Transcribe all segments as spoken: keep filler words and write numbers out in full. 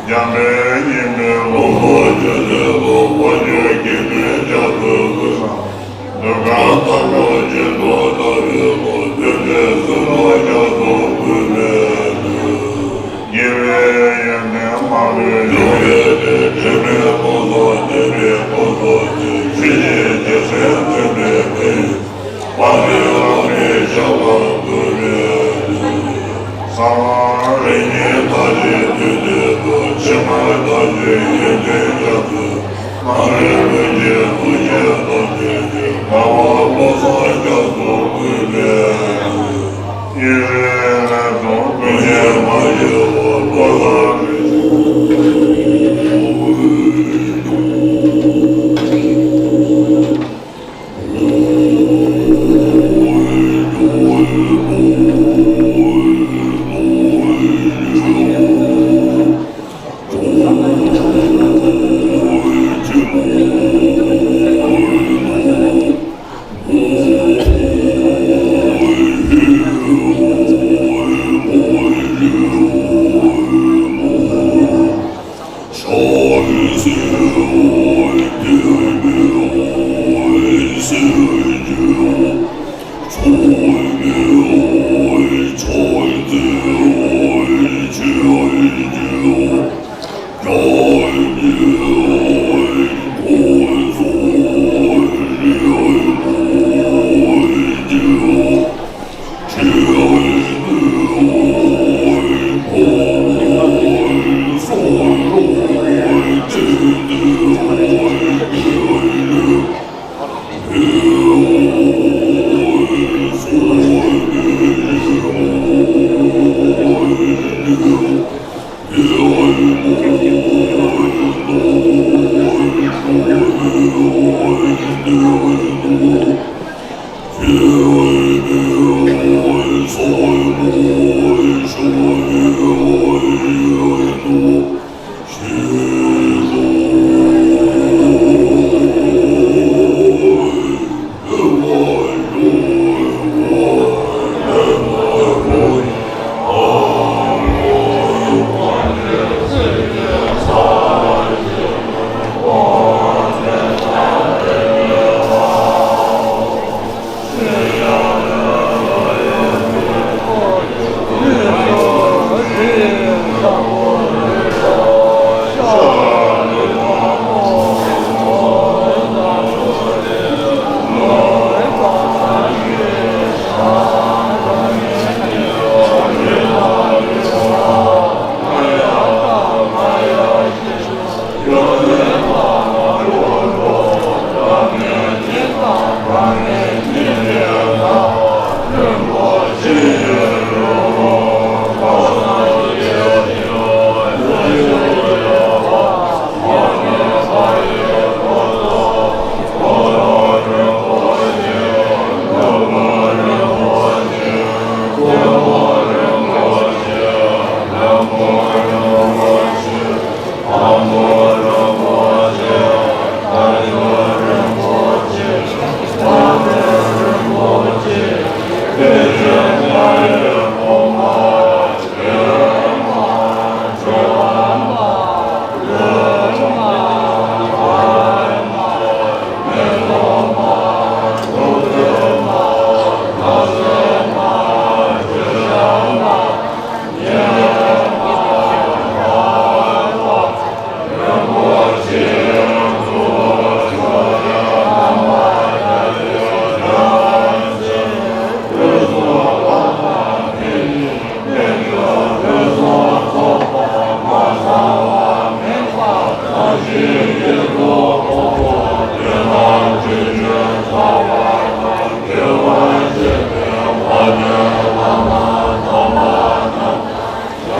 འཇམ་དཔལ་ཉི་མའི་ལོ་ལོ་རྒྱུ་ལས་ལོ་བ་རྒྱུད་ཀྱི་མེ་བརྒྱ་ཐུགས་ཀྱི་ལུས། འདོད་པ་ཐམས་ཅད་ཀྱི་འགྲོ་ལྟ་བའི་ལོ་རྒྱུད་ཀྱི་སྲིད་ལོ་རྒྱ་མཚོ་ཀུན་ལས་ལུས། ཉེ་བའི་ཡོན་ཏན་མ་ལུས་ཡོད་པའི་དེ། དྲི་མེད་ཕུན་སུམ་བརྟན་པའི་ཕུན་ཚོགས་ཀྱི་ཆོས་ཀྱི་རྒྱལ་སྲས་ཐོབ་པའི་ཕན་ཡོན། དཔལ་ལྡན་བླ་མའི་ཞབས་ལ་འདུད་པའི་ཚེ། གསང་བ་རིགས་ལྔའི་མཐའ་བཞིའི་བདུད་སྡེ་དང་། ཕྱི་མ་མཐའ་བཞིའི་ཡོན་ཏན་རྒྱ་མཚོའི། མ་ལུས་ཀུན་གྱི་ཐུགས་རྗེ་དང་ལྡན་ཅིང་། དམའ་བ་བློ་བཟང་རྒྱ་མཚོ་ཀུན་ལས་ལུས། ཡེ་ཤེས་ལས་བྱུང་ཀུན་གྱི་མ་ཞི་བ་བློ་བཟང་རིགས།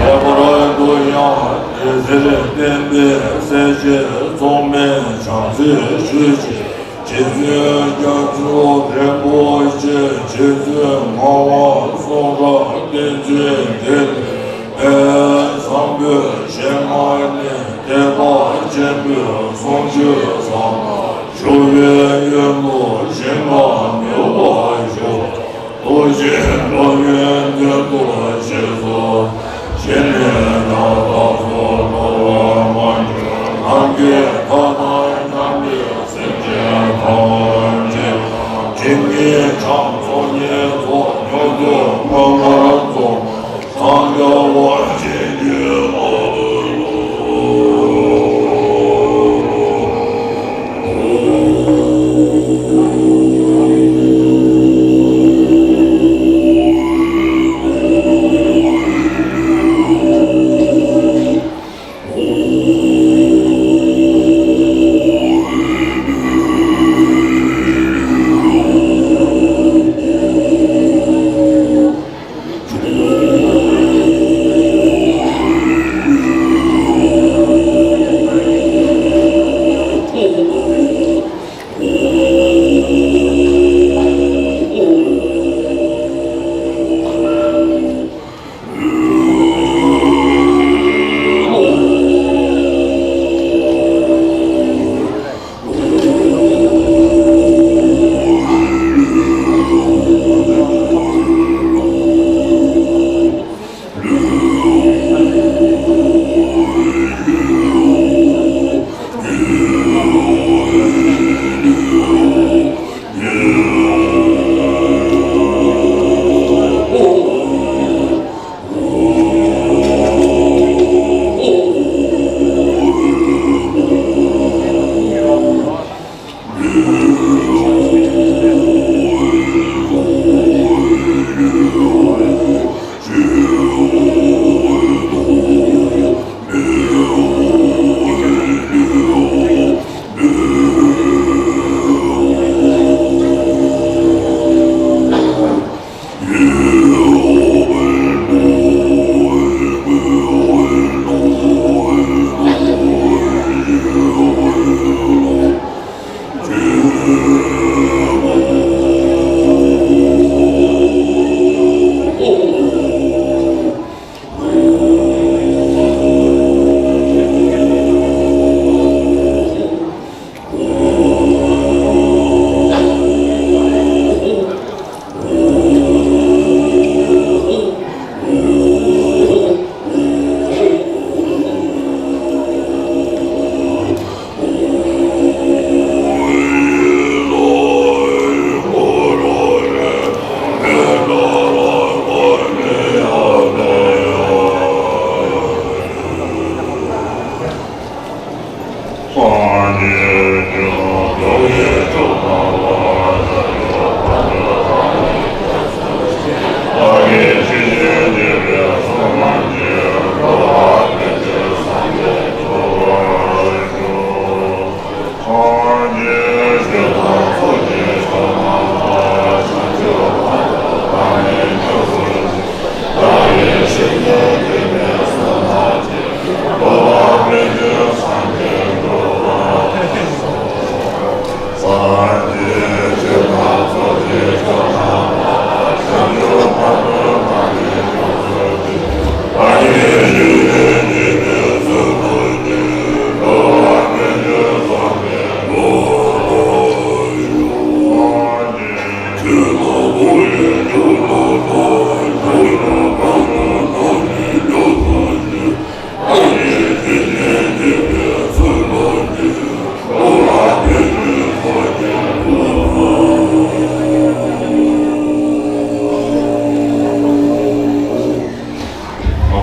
ཁྱད་པར་དུ་ཡང་དེ་ཚེ་བསྟན་པའི་གསལ་བྱེད་མཚུངས་མེད་བྱང་རྩེའི་ཆོས་ཀྱི་ རྒྱ་མཚོ་རིན་པོ་ཆེ་རྗེ་བཙུན་ངག་དབང་གསུང་རབ་བསྟན་འཛིན་འདི་ལས། བསམ་པའི་གཞལ་མེད་ནས་དད་པ་ཆེན་པོས་གསུང་ཆོས་ཟབ་མོ་ཞུ་བའི་ཡུལ་དུ་ཞིང་ཁམས་མི་བ་ཞུ། རྡོ་རྗེ་འགྲོ་བའི་དོན་དུ་རྗེས་སུ་བྱིན་ནས་ན་བདག་སོགས་འགྲོ་བ་མ་གྱུར་ནམ་མཁའི་མཐའ་དང་མཉམ་པའི་སེམས་ཅན་ཐམས་ཅད་ཇི་སྙེད་ཀྱང་ཚོགས་གཉིས་ཚོགས་མྱུར་དུ་མངོན་པར་རྫོགས། སངས་རྒྱས་བར་ཆད་ཀྱི་ང་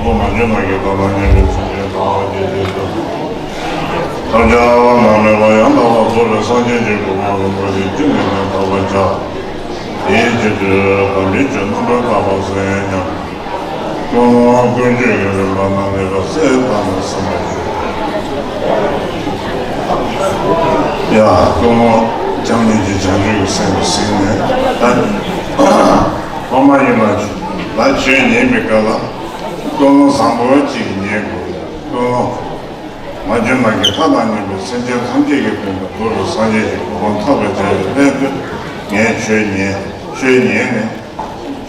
ཚོ་ནམ་རྒྱུན་ནང་གི་ད་ལྟ་ཉན་པའི་ཚུལ་ཁྲིམས་དང་རྗེས་དྲན་དང་། ཐབས་ཀྱང་བླ་ན་མེད་པ་ཡང་དག་པར་རྫོགས་པའི་སངས་རྒྱས་ཀྱི་གོ་འཕང་རིན་པོ་ཆེ་ཅི་ནས་ཀྱང་དག་པར་བྱ། དེའི་ཕྱིར་དུ་དམ་པའི་ཆོས་རྣམ་པར་དག་པ་གསན་སྙམ། ཀུན་སློང་ཀུན་སྤྱོད་ཀྱི་རིམ་པ་རྣམ་གཉིས་ཀ་གསལ་བཏབ་ནས་གསན་པར་ཞུ། ཡ། ཀུན་སློང་བྱམས་སྙིང་རྗེ་བྱང་ཆུབ་ཀྱི་སེམས་ཀྱིས་གཟིགས་ནས། ད་ཐོག་མ་ཡིན་ན་ད་ཆོས་ཉན་པའི་སྐབས་ལ་ཀུན་སློང་བཟང་པོ་ཅིག་ཉན་དགོས། ཀུན་སློང་། མ་གྱུར་ནམ་མཁའི་མཐའ་དང་མཉམ་པའི་སེམས་ཅན་ཐམས་ཅད་ཀྱི་དོན་དུ་གུ་རུ་སངས་རྒྱས་ཀྱི་གོ་འཕང་ཐོབ་པར་བྱ་བའི་སླད་དུ། ངས་ཆོས་ཉན། ཆོས་ཉན་ནས།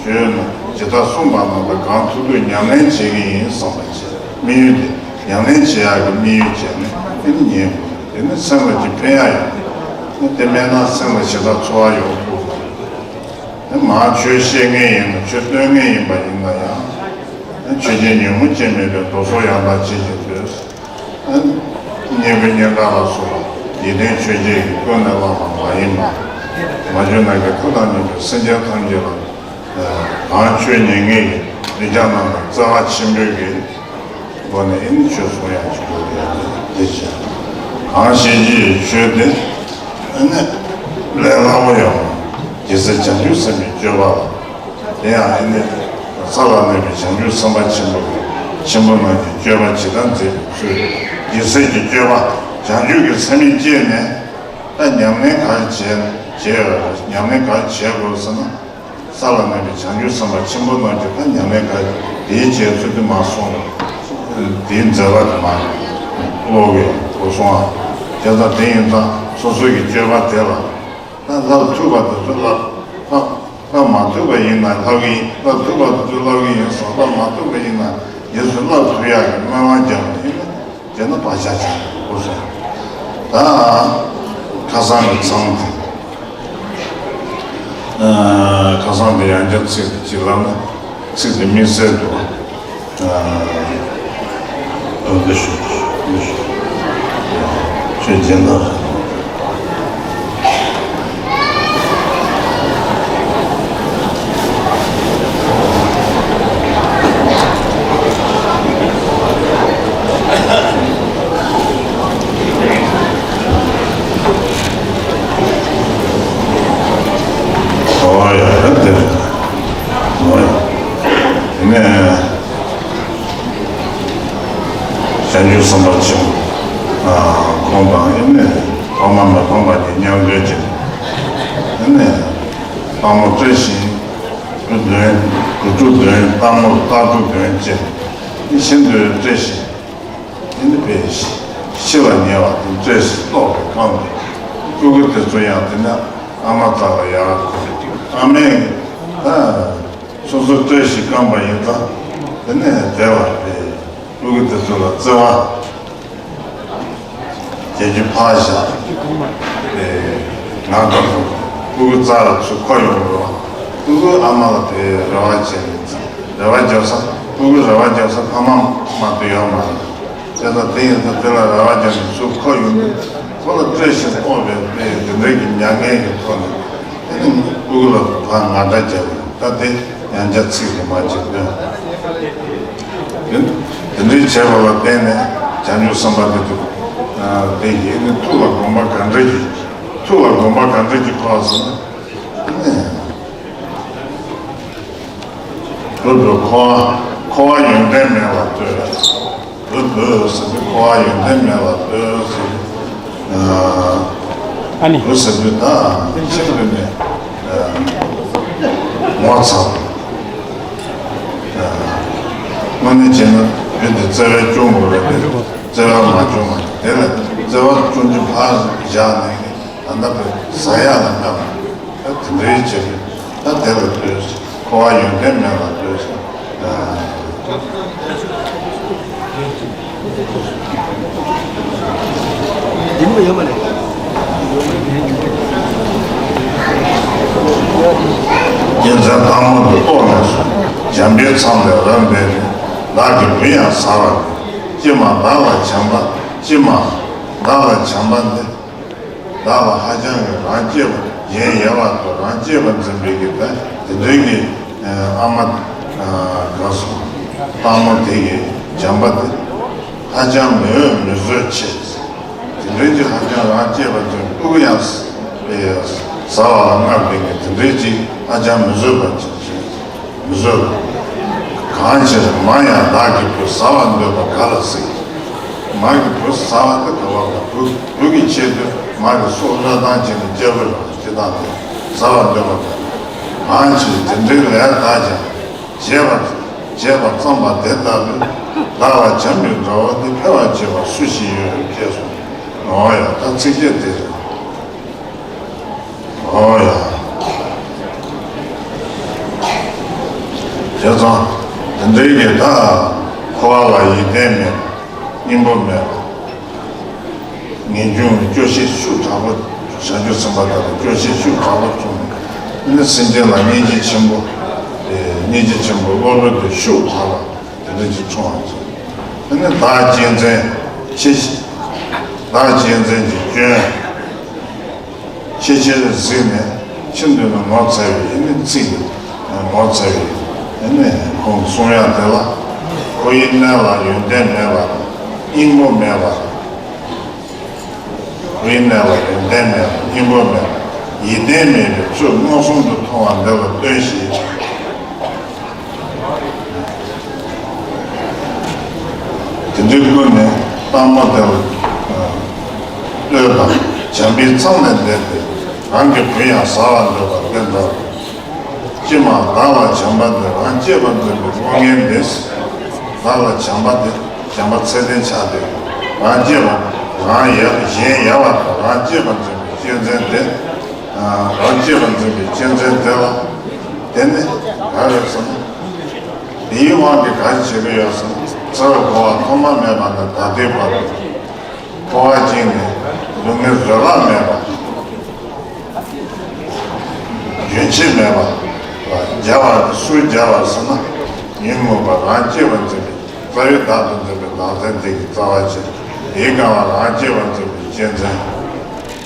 ཆོས་ནི་ཇི་ལྟར་གསུངས་པ་ནང་དུ་གང་ཐུབ་ཐུབ་ཉམས་ལེན་བྱེད་ཀྱི་ཡིན་བསམ་པ་བྱས། དམིགས་ཡུལ་དེ་ཉམས་ལེན་བྱེད་ཡག་གི་དམིགས་ཡུལ་བྱས་ནས་དེ་ནི་ཉན་དགོས། དེ་ནི་སེམས་ལ་ཅིག་ཕན་ཡག་ཡོད། དེ་མེད་ན་སེམས་ལ་ཞེ་དྲག་ཚོར་བ་ཡོང་ཐུབ་པ་རེད། དེ་མར་ཆོས་བཤད་མཁན་ཡིན་ན་ཆོས་སྟོན་མཁན་ཡིན་པ་ཡིན་ན་ཡང་། ཆོས་རྒྱལ་ཉོན་མོངས་ཅན་མེད་པའི་འགྲོ་སོང་ཡང་དག་བྱེད་ཀྱི་འདོད། གཉེན་པོ་སྙན་གྲགས་ལ་སོགས་པ་འཇིག་རྟེན་ཆོས་བརྒྱད་ཀྱིས་ཀུན་ནས་བསླངས་པ་མ་ཡིན་པ། མ་གྱུར་ནམ་མཁའི་མཐའ་དང་མཉམ་པའི་སེམས་ཅན་ཐམས་ཅད་ལ། གང་ཆོས་ཉན་མཁན་གྱི་གདུལ་བྱ་རྣམས་ལ་བརྩེ་བ་ཆེན་པོའི་གི་སྒོ་ནས་ཨེ་ནི་ཆོས་གསུང་ཡག་གི་སྒོ་ནས་ཡང་དེ་བྱས། གང་ཤེས་ཀྱི་ཆོས་དེ་ཨེ་ནི་ལས་སླ་པོ་ཡང་རྒྱལ་སྲས་བྱང་ཆུབ་སེམས་དཔའི་སྤྱོད་པ་ལ། དེ་ཡང་ཨེ་ནི་ས་ལ་གནས་པའི་བྱང་ཆུབ་སེམས་དཔའ་ཆེན་པོ་ཆེན་པོ་རྣམས་ཀྱི་སྤྱོད་པ་ཇི་ལྟར་མཛད་པའི་ཚུལ། རྒྱལ་སྲས་ཀྱི་སྤྱོད་པ་བྱང་ཆུབ་ཀྱི་སེམས་ཉིད་སྐྱེས་ནས། ད་ཉམས་ལེན་ག་རེ་བྱས་བྱས་ཉམས་ལེན་ག་རེ་བྱས་དགོས་ཟེར་ན། ས་ལ་གནས་པའི་བྱང་ཆུབ་སེམས་དཔའ་ཆེན་པོ་རྣམས་ཀྱིས་ད་ཉམས་ལེན་ག་རེ་དེའི་རྗེས་སུ་དེ་མ་སོང་། དེའི་མཛད་པ་དེ་མ་ཀློག་གི་གོ་སོང་ཨ། བྱས་ཙང་དེ་ཡིན་ཙང་སོ་སོ་གི་སྤྱོད་པ་དེ་ལ། ད་ལབ་ཐུབ་པ་དེ་ཚོ་ལབ། ལབ་ལབ་མ་ཐུབ་པ་ཡིན་ན་ལབ་གི་ཡིན། ལབ་ཐུབ་པ་དེ་ཚོ་ལབ་གི་ཡིན་སོང་། ལབ་མ་ཐུབ་པ་ཡིན་ན་རྗེས་སུ་ལབ་ཐུབ་ཡག་གི་སྨོན་ལམ་རྒྱབ་པ་ཡིན་ན་དེ་ན་བག་ཆགས་ཆགས་དགོས་སོང་། ད་ཁ་སང་གི་མཚམས་དེ། ཁ་སང་དེ་ཡང་བསྐྱར་ཚིག་དེ་གཅིག་ལབ་ན་ཚིག་དེ་དམིགས་བསལ་དུ། ཨ། འདི་ཞུ། འདི་ཞུ། ཆོས་སྦྱིན་བདག་ཨོ་ཡ་ཡ་དེ་རེད། ཨོ་ཡ། དེ་ནས། བྱང་ཆུབ་སེམས་དཔའ་ཆེན་པོ་ཁོང་དང་ཨེ་ནས་ཐོག་མ་མི་ཕམ་པ་གཉིས་མཉམ་འབྲེལ་བྱས། ཨེ་ནས་སྟག་མོ་བཀྲ་ཤིས་བདུན། དགུ་ཕྲུག་བདུན། སྟག་མོ་སྟག་ཕྲུག་བདུན་བཅས་ཤིན་ཏུ་བཀྲ་ཤིས། ཨེ་ནས་པས་ཤི་ལ་ཉེ་བ་དང་བཀྲ་ཤིས་རྟོགས་པའི་ཁམས་ཀྱི་སྤུ་གུ་དེ་ཚོ་ཡང་དེ་ནས་ཨ་མ་དག་ལ་ཡར་ཁོ་ཨ་མས་ད། སོ་སོ་བཀྲ་ཤིས་བསྐམས་པ་ཡིན་ཙང་དེ་ནས་དེ་ལ་དེ་སྤུ་གུ་དེ་ཚོ་ལ་བརྩེ་བ་བྱེད་རྒྱུ་ཕར་བཞག་དེ་ང་དང་སྤུ་གུ་རྩ་ལ་ཚུར་འཁོར་ཡོང་རོགས། སྤུ་གུ་ཨ་མ་ལ་དེ་རེ་བ་བྱས་ཡིན་ཙང་རེ་བ་རྒྱབ་ས་སྤུ་གུ་རེ་བ་རྒྱབ་ས་ཕ་མ་མ་གཏོགས་ཡོད་མ་རེད། བྱས་ཙང་དེ་ཡིན་ཙང་དེ་ལ་རེ་བ་རྒྱབ་ནས་ཚུར་འཁོར་ཡོང་དུས་ཁོ་ལ་བཀྲ་ཤིས་སྤོབས་པའི་དཔེ་དེ་འདྲ་གི་མྱ་ངན་གྱི་ཐོག་ནས་དེ་ནི་སྤུ་གུ་ལ་ཕར་ང་འདྲ་བརྒྱབ་ཡོད། ད་དེ་ཡང་བསྐྱར་ཚིག་དེ་མ་གཅིག་སྟོན། དེ་དེ་འདྲའི་བྱས་པ་ལ་བརྟེན་ནས་བྱང་ཆུབ་སེམས་དཔའ་དེ་ཚོ་དེ་ཡིན་ནི་ཐུགས་ལ་དགོངས་པ་ག་འདྲ་གྱི་ཐུགས་ལ་དགོངས་པ་ག་འདྲ་གྱི་འཁོར་བ་ཟེར་ན། བུ་བུ་འཁོར་བ་འཁོར་བ་ཡོན་ཏན་མེད་པར་ལྟོས། བུ་བུ་ཟེར་དུས་འཁོར་བ་ཡོན་ཏན་མེད་པར་ལྟོས་ཟེར་དུས། ཨ་ནི། བུ་ཟེར་དུས་ད་ཤིན་ཏུ་ནས་ངོ་ཚ། དངོས་གནས་བྱས་ན་བུ་དེ་བརྩེ་བས་སྐྱོང་དགོས་པ་དེ་བརྩེ་བས་མ་སྐྱོང་བ་དེ་ལ་བརྩེ་བ་སྐྱོང་རྒྱུ་ཕར་བཞག་ནས། ད་ལྟ་བུ་ཟ་ཡག་ལ་དགའ་བ་ད་དེ་འདྲའི་བྱེད་དགོས། ད་དེ་ལ་ལྟོས། འཁོར་བ་ཡོན་ཏན་མེད་ལ་ལྟོས། རྒྱལ་མཚན་སྟག་མོ་དེ་ལྟོགས་ནས་སོང་། འཇམ་པའི་མཚམས་ལས་རབ་འབད་ནས། བདག་གི་བུ་ཡང་ཟ་བར་འགྱུར། ཅི་མ་བདག་ལ་བྱམས་པ། ཅི་མ་བདག་ལ་བྱམས་པ་འདི། བདག་ལ་ཧ་ཅང་གི་རང་གཅེས་པ་གཞན་ཡལ་བར་དུ་རང་གཅེས་པར་འཛིན་པའི་གི་ད་དེ་འདྲའི་གི་ཨ་མ་ག་སོ་སྟག་མོ་དེ་གི་བྱམས་པ་དེ་ཧ་ཅང་མི་འོས་མི་བཟོད་ཆེ། དེ་འདྲའི་གི་ཧ་ཅང་རང་གཅེས་པར་འཛིན་སྤུ་གུ་ཡང་ཟ་བ་ལ་སྔར་བས་ཀྱི་དེ་འདྲའི་གི་ཧ་ཅང་མི་བཟོད་པ་ཆེ་ཆེ། མི་བཟོད། གང་ཕྱིར་མ་ཡང་བདག་གི་བུ་ཟ་བར་འདོད་པ་ག་ལ་སྲིད། མ་གི་བུ་ཟ་བ་དེ་ག་བ་ག་བུ་བུ་གི་ཆེད་དུ་མ་གི་སྲོག་བློས་བཏང་བྱས་ནས་སྐྱེ་བོ་ལ་སྤྱི་བཏང་དུ་ཟ་བར་འདོད་པ་དང་། གང་ཕྱིར་དེ་འདྲའི་ལས་དག་ཀྱང་བྱས་པ་བྱས་པ་བརྩམས་པ་དེ་ལྟ་བུའི་ བདག་ལ་བྱམས་པའི་དགའ་བ་འདི། འཕེལ་བར་བྱེད་པ་སུ་ཞིག་ཡོད། ཅེས་གསུངས། འོ་ཡ། ད་ཚིགས་བཅད་དེ་རེད། འོ་ཡ། བྱས་ཙང་དེ་འདྲའི་གི་ད་འཁོར་བ་ལ་ཡིད་བརྟན་མེད་པ། སྙིང་པོ་མེད་པ། ངེས་འབྱུང་སྐྱོ་ཤས་ཤུགས་དྲག་པོ། བྱང་ཆུབ་སེམས་དཔའ་དག་ལ་སྐྱོ་ཤས་ཤུགས་དྲག་པོ་འཁྲུངས་ནས། ཨ་ནི་སེམས་ཅན་ལ་སྙིང་རྗེ་ཆེན་པོ། ཨེ། སྙིང་རྗེ་ཆེན་པོ་བློ་ལོ་དེ་ཤུགས་དྲག་པ་དེ་འདྲ་ཅིག་འཁྲུངས་པ་ཅིག་ཨ་ནི་བདག་གཅེས་འཛིན་ཆེ། བདག་གཅེས་འཛིན་གྱི་སྐྱོན་ཆེ་ཆེར་གཟིགས་ནས། ཁྱིམ་དུ་ནི་ངོ་ཚ་བའི་ཨ་ནི་ཚིག་གིས་ངོ་ཚ་བའི་ཨ་ནི་ཁོང་གསུང་ཡག་དེ་ལ། ཁོ་ཡི་གནས་ལ་ཡོན་ཏན་མེད་པ་དང་། སྙིང་པོ་མེད་པ། ཁོ་ཡི་གནས་ལ་ཡོན་ཏན་མེད་པ། སྙིང་པོ་མེད་པ། ཡིད་བརྟན་མེད་པའི་ཚུལ་མངོན་སུམ་དུ་མཐོང་བ་འདི་ལ་ལྟོས་ཤིག་དེ་འདྲའི་ཀུན་ནས་སྟག་མོ་དེ་ལ་ལྟོས་དང་། བྱམས་པའི་མཚམས་ལས་འདས་ཏེ། རང་གི་བུ་ཡང་ཟ་བར་འདོད་པ་དེ་འདྲ། ཅི་སྨྲ། བདག་ལ་བྱམས་པ་འདི། རང་གཅེས་པར་འཛིན་པའི་བློ་ངན་འདི། བདག་ལ་བྱམས་པ་འདི། བྱམས་པ་ཚད་ལྡན་ཆགས་ཏེ། རང་གཅེས་པ། རང་ཡ། གཞན་ཡ་བ་དང་རང་གཅེས་པར་འཛིན་པའི་གཅེས་འཛིན་དེ། རང་གཅེས་པར་འཛིན་པའི་གཅེས་འཛིན་དེ་ལ། དེ་ནི་ག་རེ་ཟེར་ན། དེའི་དབང་གིས་ག་རེ་བྱེད་ཀྱི་ཡོད་ཟེར་ན། ཚེ་བའི་འཁོར་བ་ཐོག་མ་མེད་པ་ནས་ད་ལྟའི་བར་དུ། འཁོར་བ་འཇིག་ནས་སྡུག་བསྔལ་བཟོད་གླགས་མེད་པ། རྒྱུན་ཆད་མེད་པ་ལ་སྦྱར་བ་དེ་སུར་སྦྱར་བ་ཟེར་ན། ཉོན་མོངས་པ་རང་གཅེས་པར་འཛིན་པའི་རྩ་བའི་བདག་ཏུ་འཛིན་པའི་བདག་འཛིན་དེ་གི་རྩ་བ་བྱས། དེའི་སྒང་ལ་རང་གཅེས་པར་འཛིན་པའི་གཅེས་འཛིན།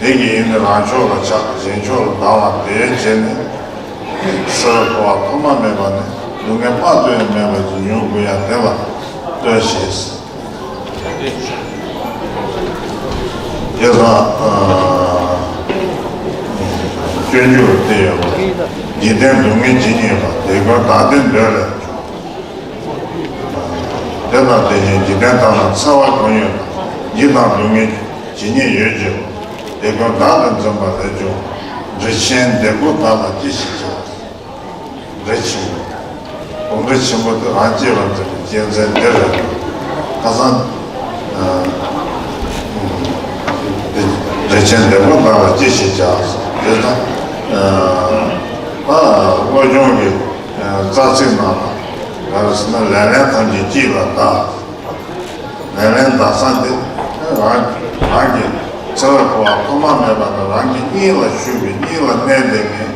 དེ་གི་ཡིན་ནི་རང་ཕྱོགས་ལ་ཆགས། གཞན་ཕྱོགས་ལ་སྡང་བ་དེ་བྱས་ནས། ཚེ་བའི་འཁོར་བ་ཐོག་མ་མེད་པ་ནས་སྡུག་བསྔལ་དཔག་ཏུ་ཡང་མེད་པ་ཅིག་མྱོང་དགོས་ཡ་དེ་ལ་ལྟོས་ཤིག་དེ་དང་། སྤྱོད་འཇུག་སྟེ་ཡོད་པ། འཇིག་རྟེན་སྡུག་བསྔལ་ཇི་སྙེད་པ། དེ་ཀུན་བདག་བདེ་འདོད་ལས་བྱུང་། དེ་དང་དེ་བཞིན་འཇིག་རྟེན་ཐ་ན་འཚེ་བ་ཀུན་ཡོད་ན། འཇིག་དང་སྡུག་བསྔལ་ཇི་སྙེད་ཡོད་ཀྱང་། དེ་ཀུན་བདག་ཏུ་འཛིན་པ་ལས་བྱུང་། འདྲེ་ཆེན་འདེགས་པོ་བདག་ལ་ཅི་ཞིག་བྱ། འདྲེ་ཆེན་པོ། འདྲེ་ཆེན་པོ་དེ་རང་གཅེས་པར་འཛིན་པའི་གཅེས་འཛིན་དེ་རེད། ཁ་སང་། ཨ། འདྲེ་ཆེན་འདེགས་པོ་བདག་ལ་ཅི་ཞིག་བྱ། དེ་དང་། ཨ། བློ་སྦྱོང་གི་རྩ་ཚིག་ནང་ལ་ག་རེ་ཟེར་ན། ལེགས་ལན་ཐམས་ཅད་སྐྱིད་ལ་བདག་ལེགས་ལན་བདག་ས་འདི། རང་རང་གི་ཚེ་བའི་འཁོར་བ་ཐོག་མ་མེད་པ་དང་། རང་གི་སྙིང་ལ་ཞུགས་པའི་སྙིང་ལ་གནས་བསྡད་མཁན་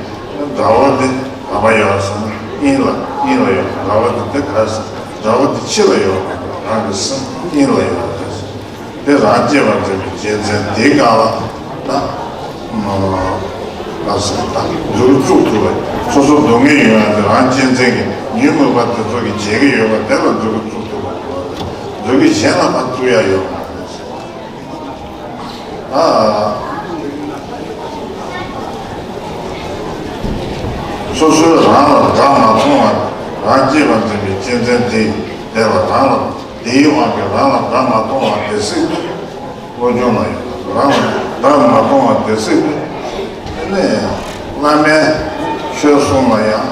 དགྲ་བོ་འདི་ག་པར་ཡོད་ཟེར་ན། སྙིང་ལ། སྙིང་ལ་ཡོད། དགྲ་བོ་འདི་དེ་ག་རེ་ཟེར། དགྲ་བོ་འདི་ཕྱི་ལ་ཡོད་མ་གཏོགས། རང་གི་སེམས་སྙིང་ལ་ཡོད་རེད། དེ་རང་གཅེས་པར་འཛིན་པའི་གཅེས་འཛིན་དེའི་སྒང་ལ་ད། ཨ། ལ་སོགས་ད་འཛུགས་བཙུགས་ཐུབ་པ། སོ་སོ་སྡུག་བསྔལ་ཡོང་ཡ་དེ་རང་གཅེས་འཛིན་གྱི་ཉོན་མོངས་པ་དེ་ཚོ་གིས་བྱེད་ཀྱི་ཡོད་པ་དེ་ལ་འཛུགས་བཙུགས་ཐུབ་པ་དགོས། འཛུགས་ཀྱི་གཞན་ལ་ཕར་བཙུགས་ཡ་ཡོད་མ་རེད། ཨ། སོ་སོའི་རང་ལ་དགྲ་མ་མཐོང་བར་རང་གཅེས་པར་འཛིན་པའི་གཅེས་འཛིན་དེ། དེ་ལ་རང་ལ། དེའི་དབང་གིས་རང་ལ་དགྲ་མ་མཐོང་བར་དེ་སྲིད་དུ། བློ་སྦྱོང་ལ་ཡོད། རང་ལ་དགྲ་མ་མཐོང་བར་དེ་སྲིད་དུ། དེ་ནས་བླ་མའི་ཆོས་གསུང་ལ་ཡང་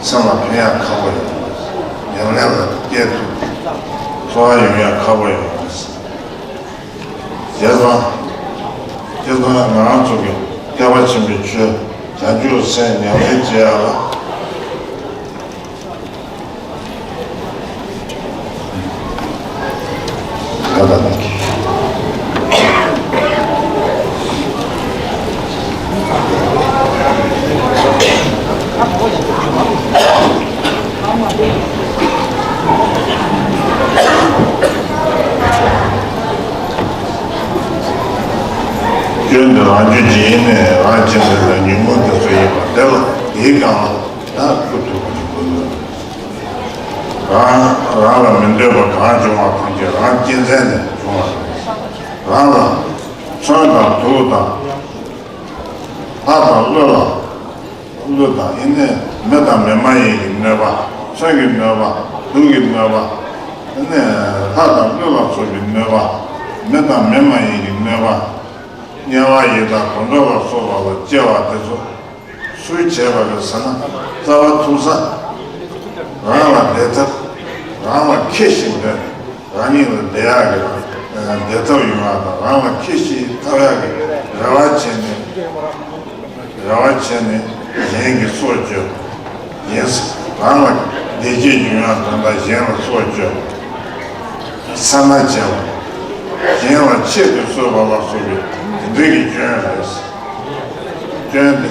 སེམས་ལ་ཕན་ཡག་ཁག་པོ་ཡོད། ཉམས་ལེན་ལ་སྐྱེལ་ཐུབ། འཚོ་བ་ཡོང་ཡག་ཁག་པོ་ཡོད། བྱས་ཙང་། བྱས་ཙང་ང་རང་ཚོ་གི་ཐེག་པ་ཆེན་པོའི་ཆོས་བྱང་ཆུབ་སེམས་ཉམས་ལེན་བྱེད་ཡག་ལ། སྐྱོན་དེ་རང་རྒྱུད་ཀྱི་ཡེ་ནས་རང་གཅེས་འཛིན་དང་ཉོན་མོངས་དེ་ཚོ་ཡིན་པ་དེ་ལ་དེའི་སྒང་ལ་ད་ཁུ་ཐུག་པ་ཅིག་དགོས་འདུག་རང་རང་ལ་མི་འདོད་པ་གང་བྱུང་བ་ཐམས་ཅད་རང་གཅེས་འཛིན་ནས་བྱུང་བ་རེད། རང་ལ་མཚོན་དང་དུག་དང་། ལྷ་དང་ཀླུ་ལ། ཀླུ་དང་ཨེ་ནས་མི་དང་མི་མ་ཡིན་གྱི་གནོད་པ། མཚོན་གྱི་གནོད་པ། དུག་གི་གནོད་པ། ཨེ་ནས་ལྷ་དང་ཀླུ་ལ་སོགས་པའི་གནོད་པ། མི་དང་མི་མ་ཡིན་གྱི་གནོད་པ། དམྱལ་བ་ཡི་དྭགས་དུད་འགྲོ་ལ་སོགས་པ་ལ་སྐྱེ་བ་དེ་ཚོ་སུས་བྱས་པ་རེད་ཟེར་ན། རྩ་བ་ཐུག་ས་རང་ལ་བསྡད་ཐབས། རང་ལ་ཁེ་ཞིག་འདོད་ནས་རང་ཉིད་ལ་བདེ་ཡག་གི་བདེ་ཐབས་ཡོང་ཡག་དང་རང་ལ་ཁེ་ཞིག་ཐོབ་ཡག་གི་རེ་བ་བྱས་ནས། རེ་བ་བྱས་ནས་གཞན་གྱི་སྲོག་གཅོད་པ། གཞན་རང་ལ་བདེ་སྐྱིད་འབྱུང་ཡག་དོན་དག་གཞན་ལ་སྲོག་གཅོད་པ། སེར་སྣ་བྱེད་པ། གཞན་ལ་ཆེད་དུ་གསོད་པ་ལ་སོགས་པའི་དེ་འདྲའི་གི་སྐྱོན་རེད། སྐྱོན་དེ།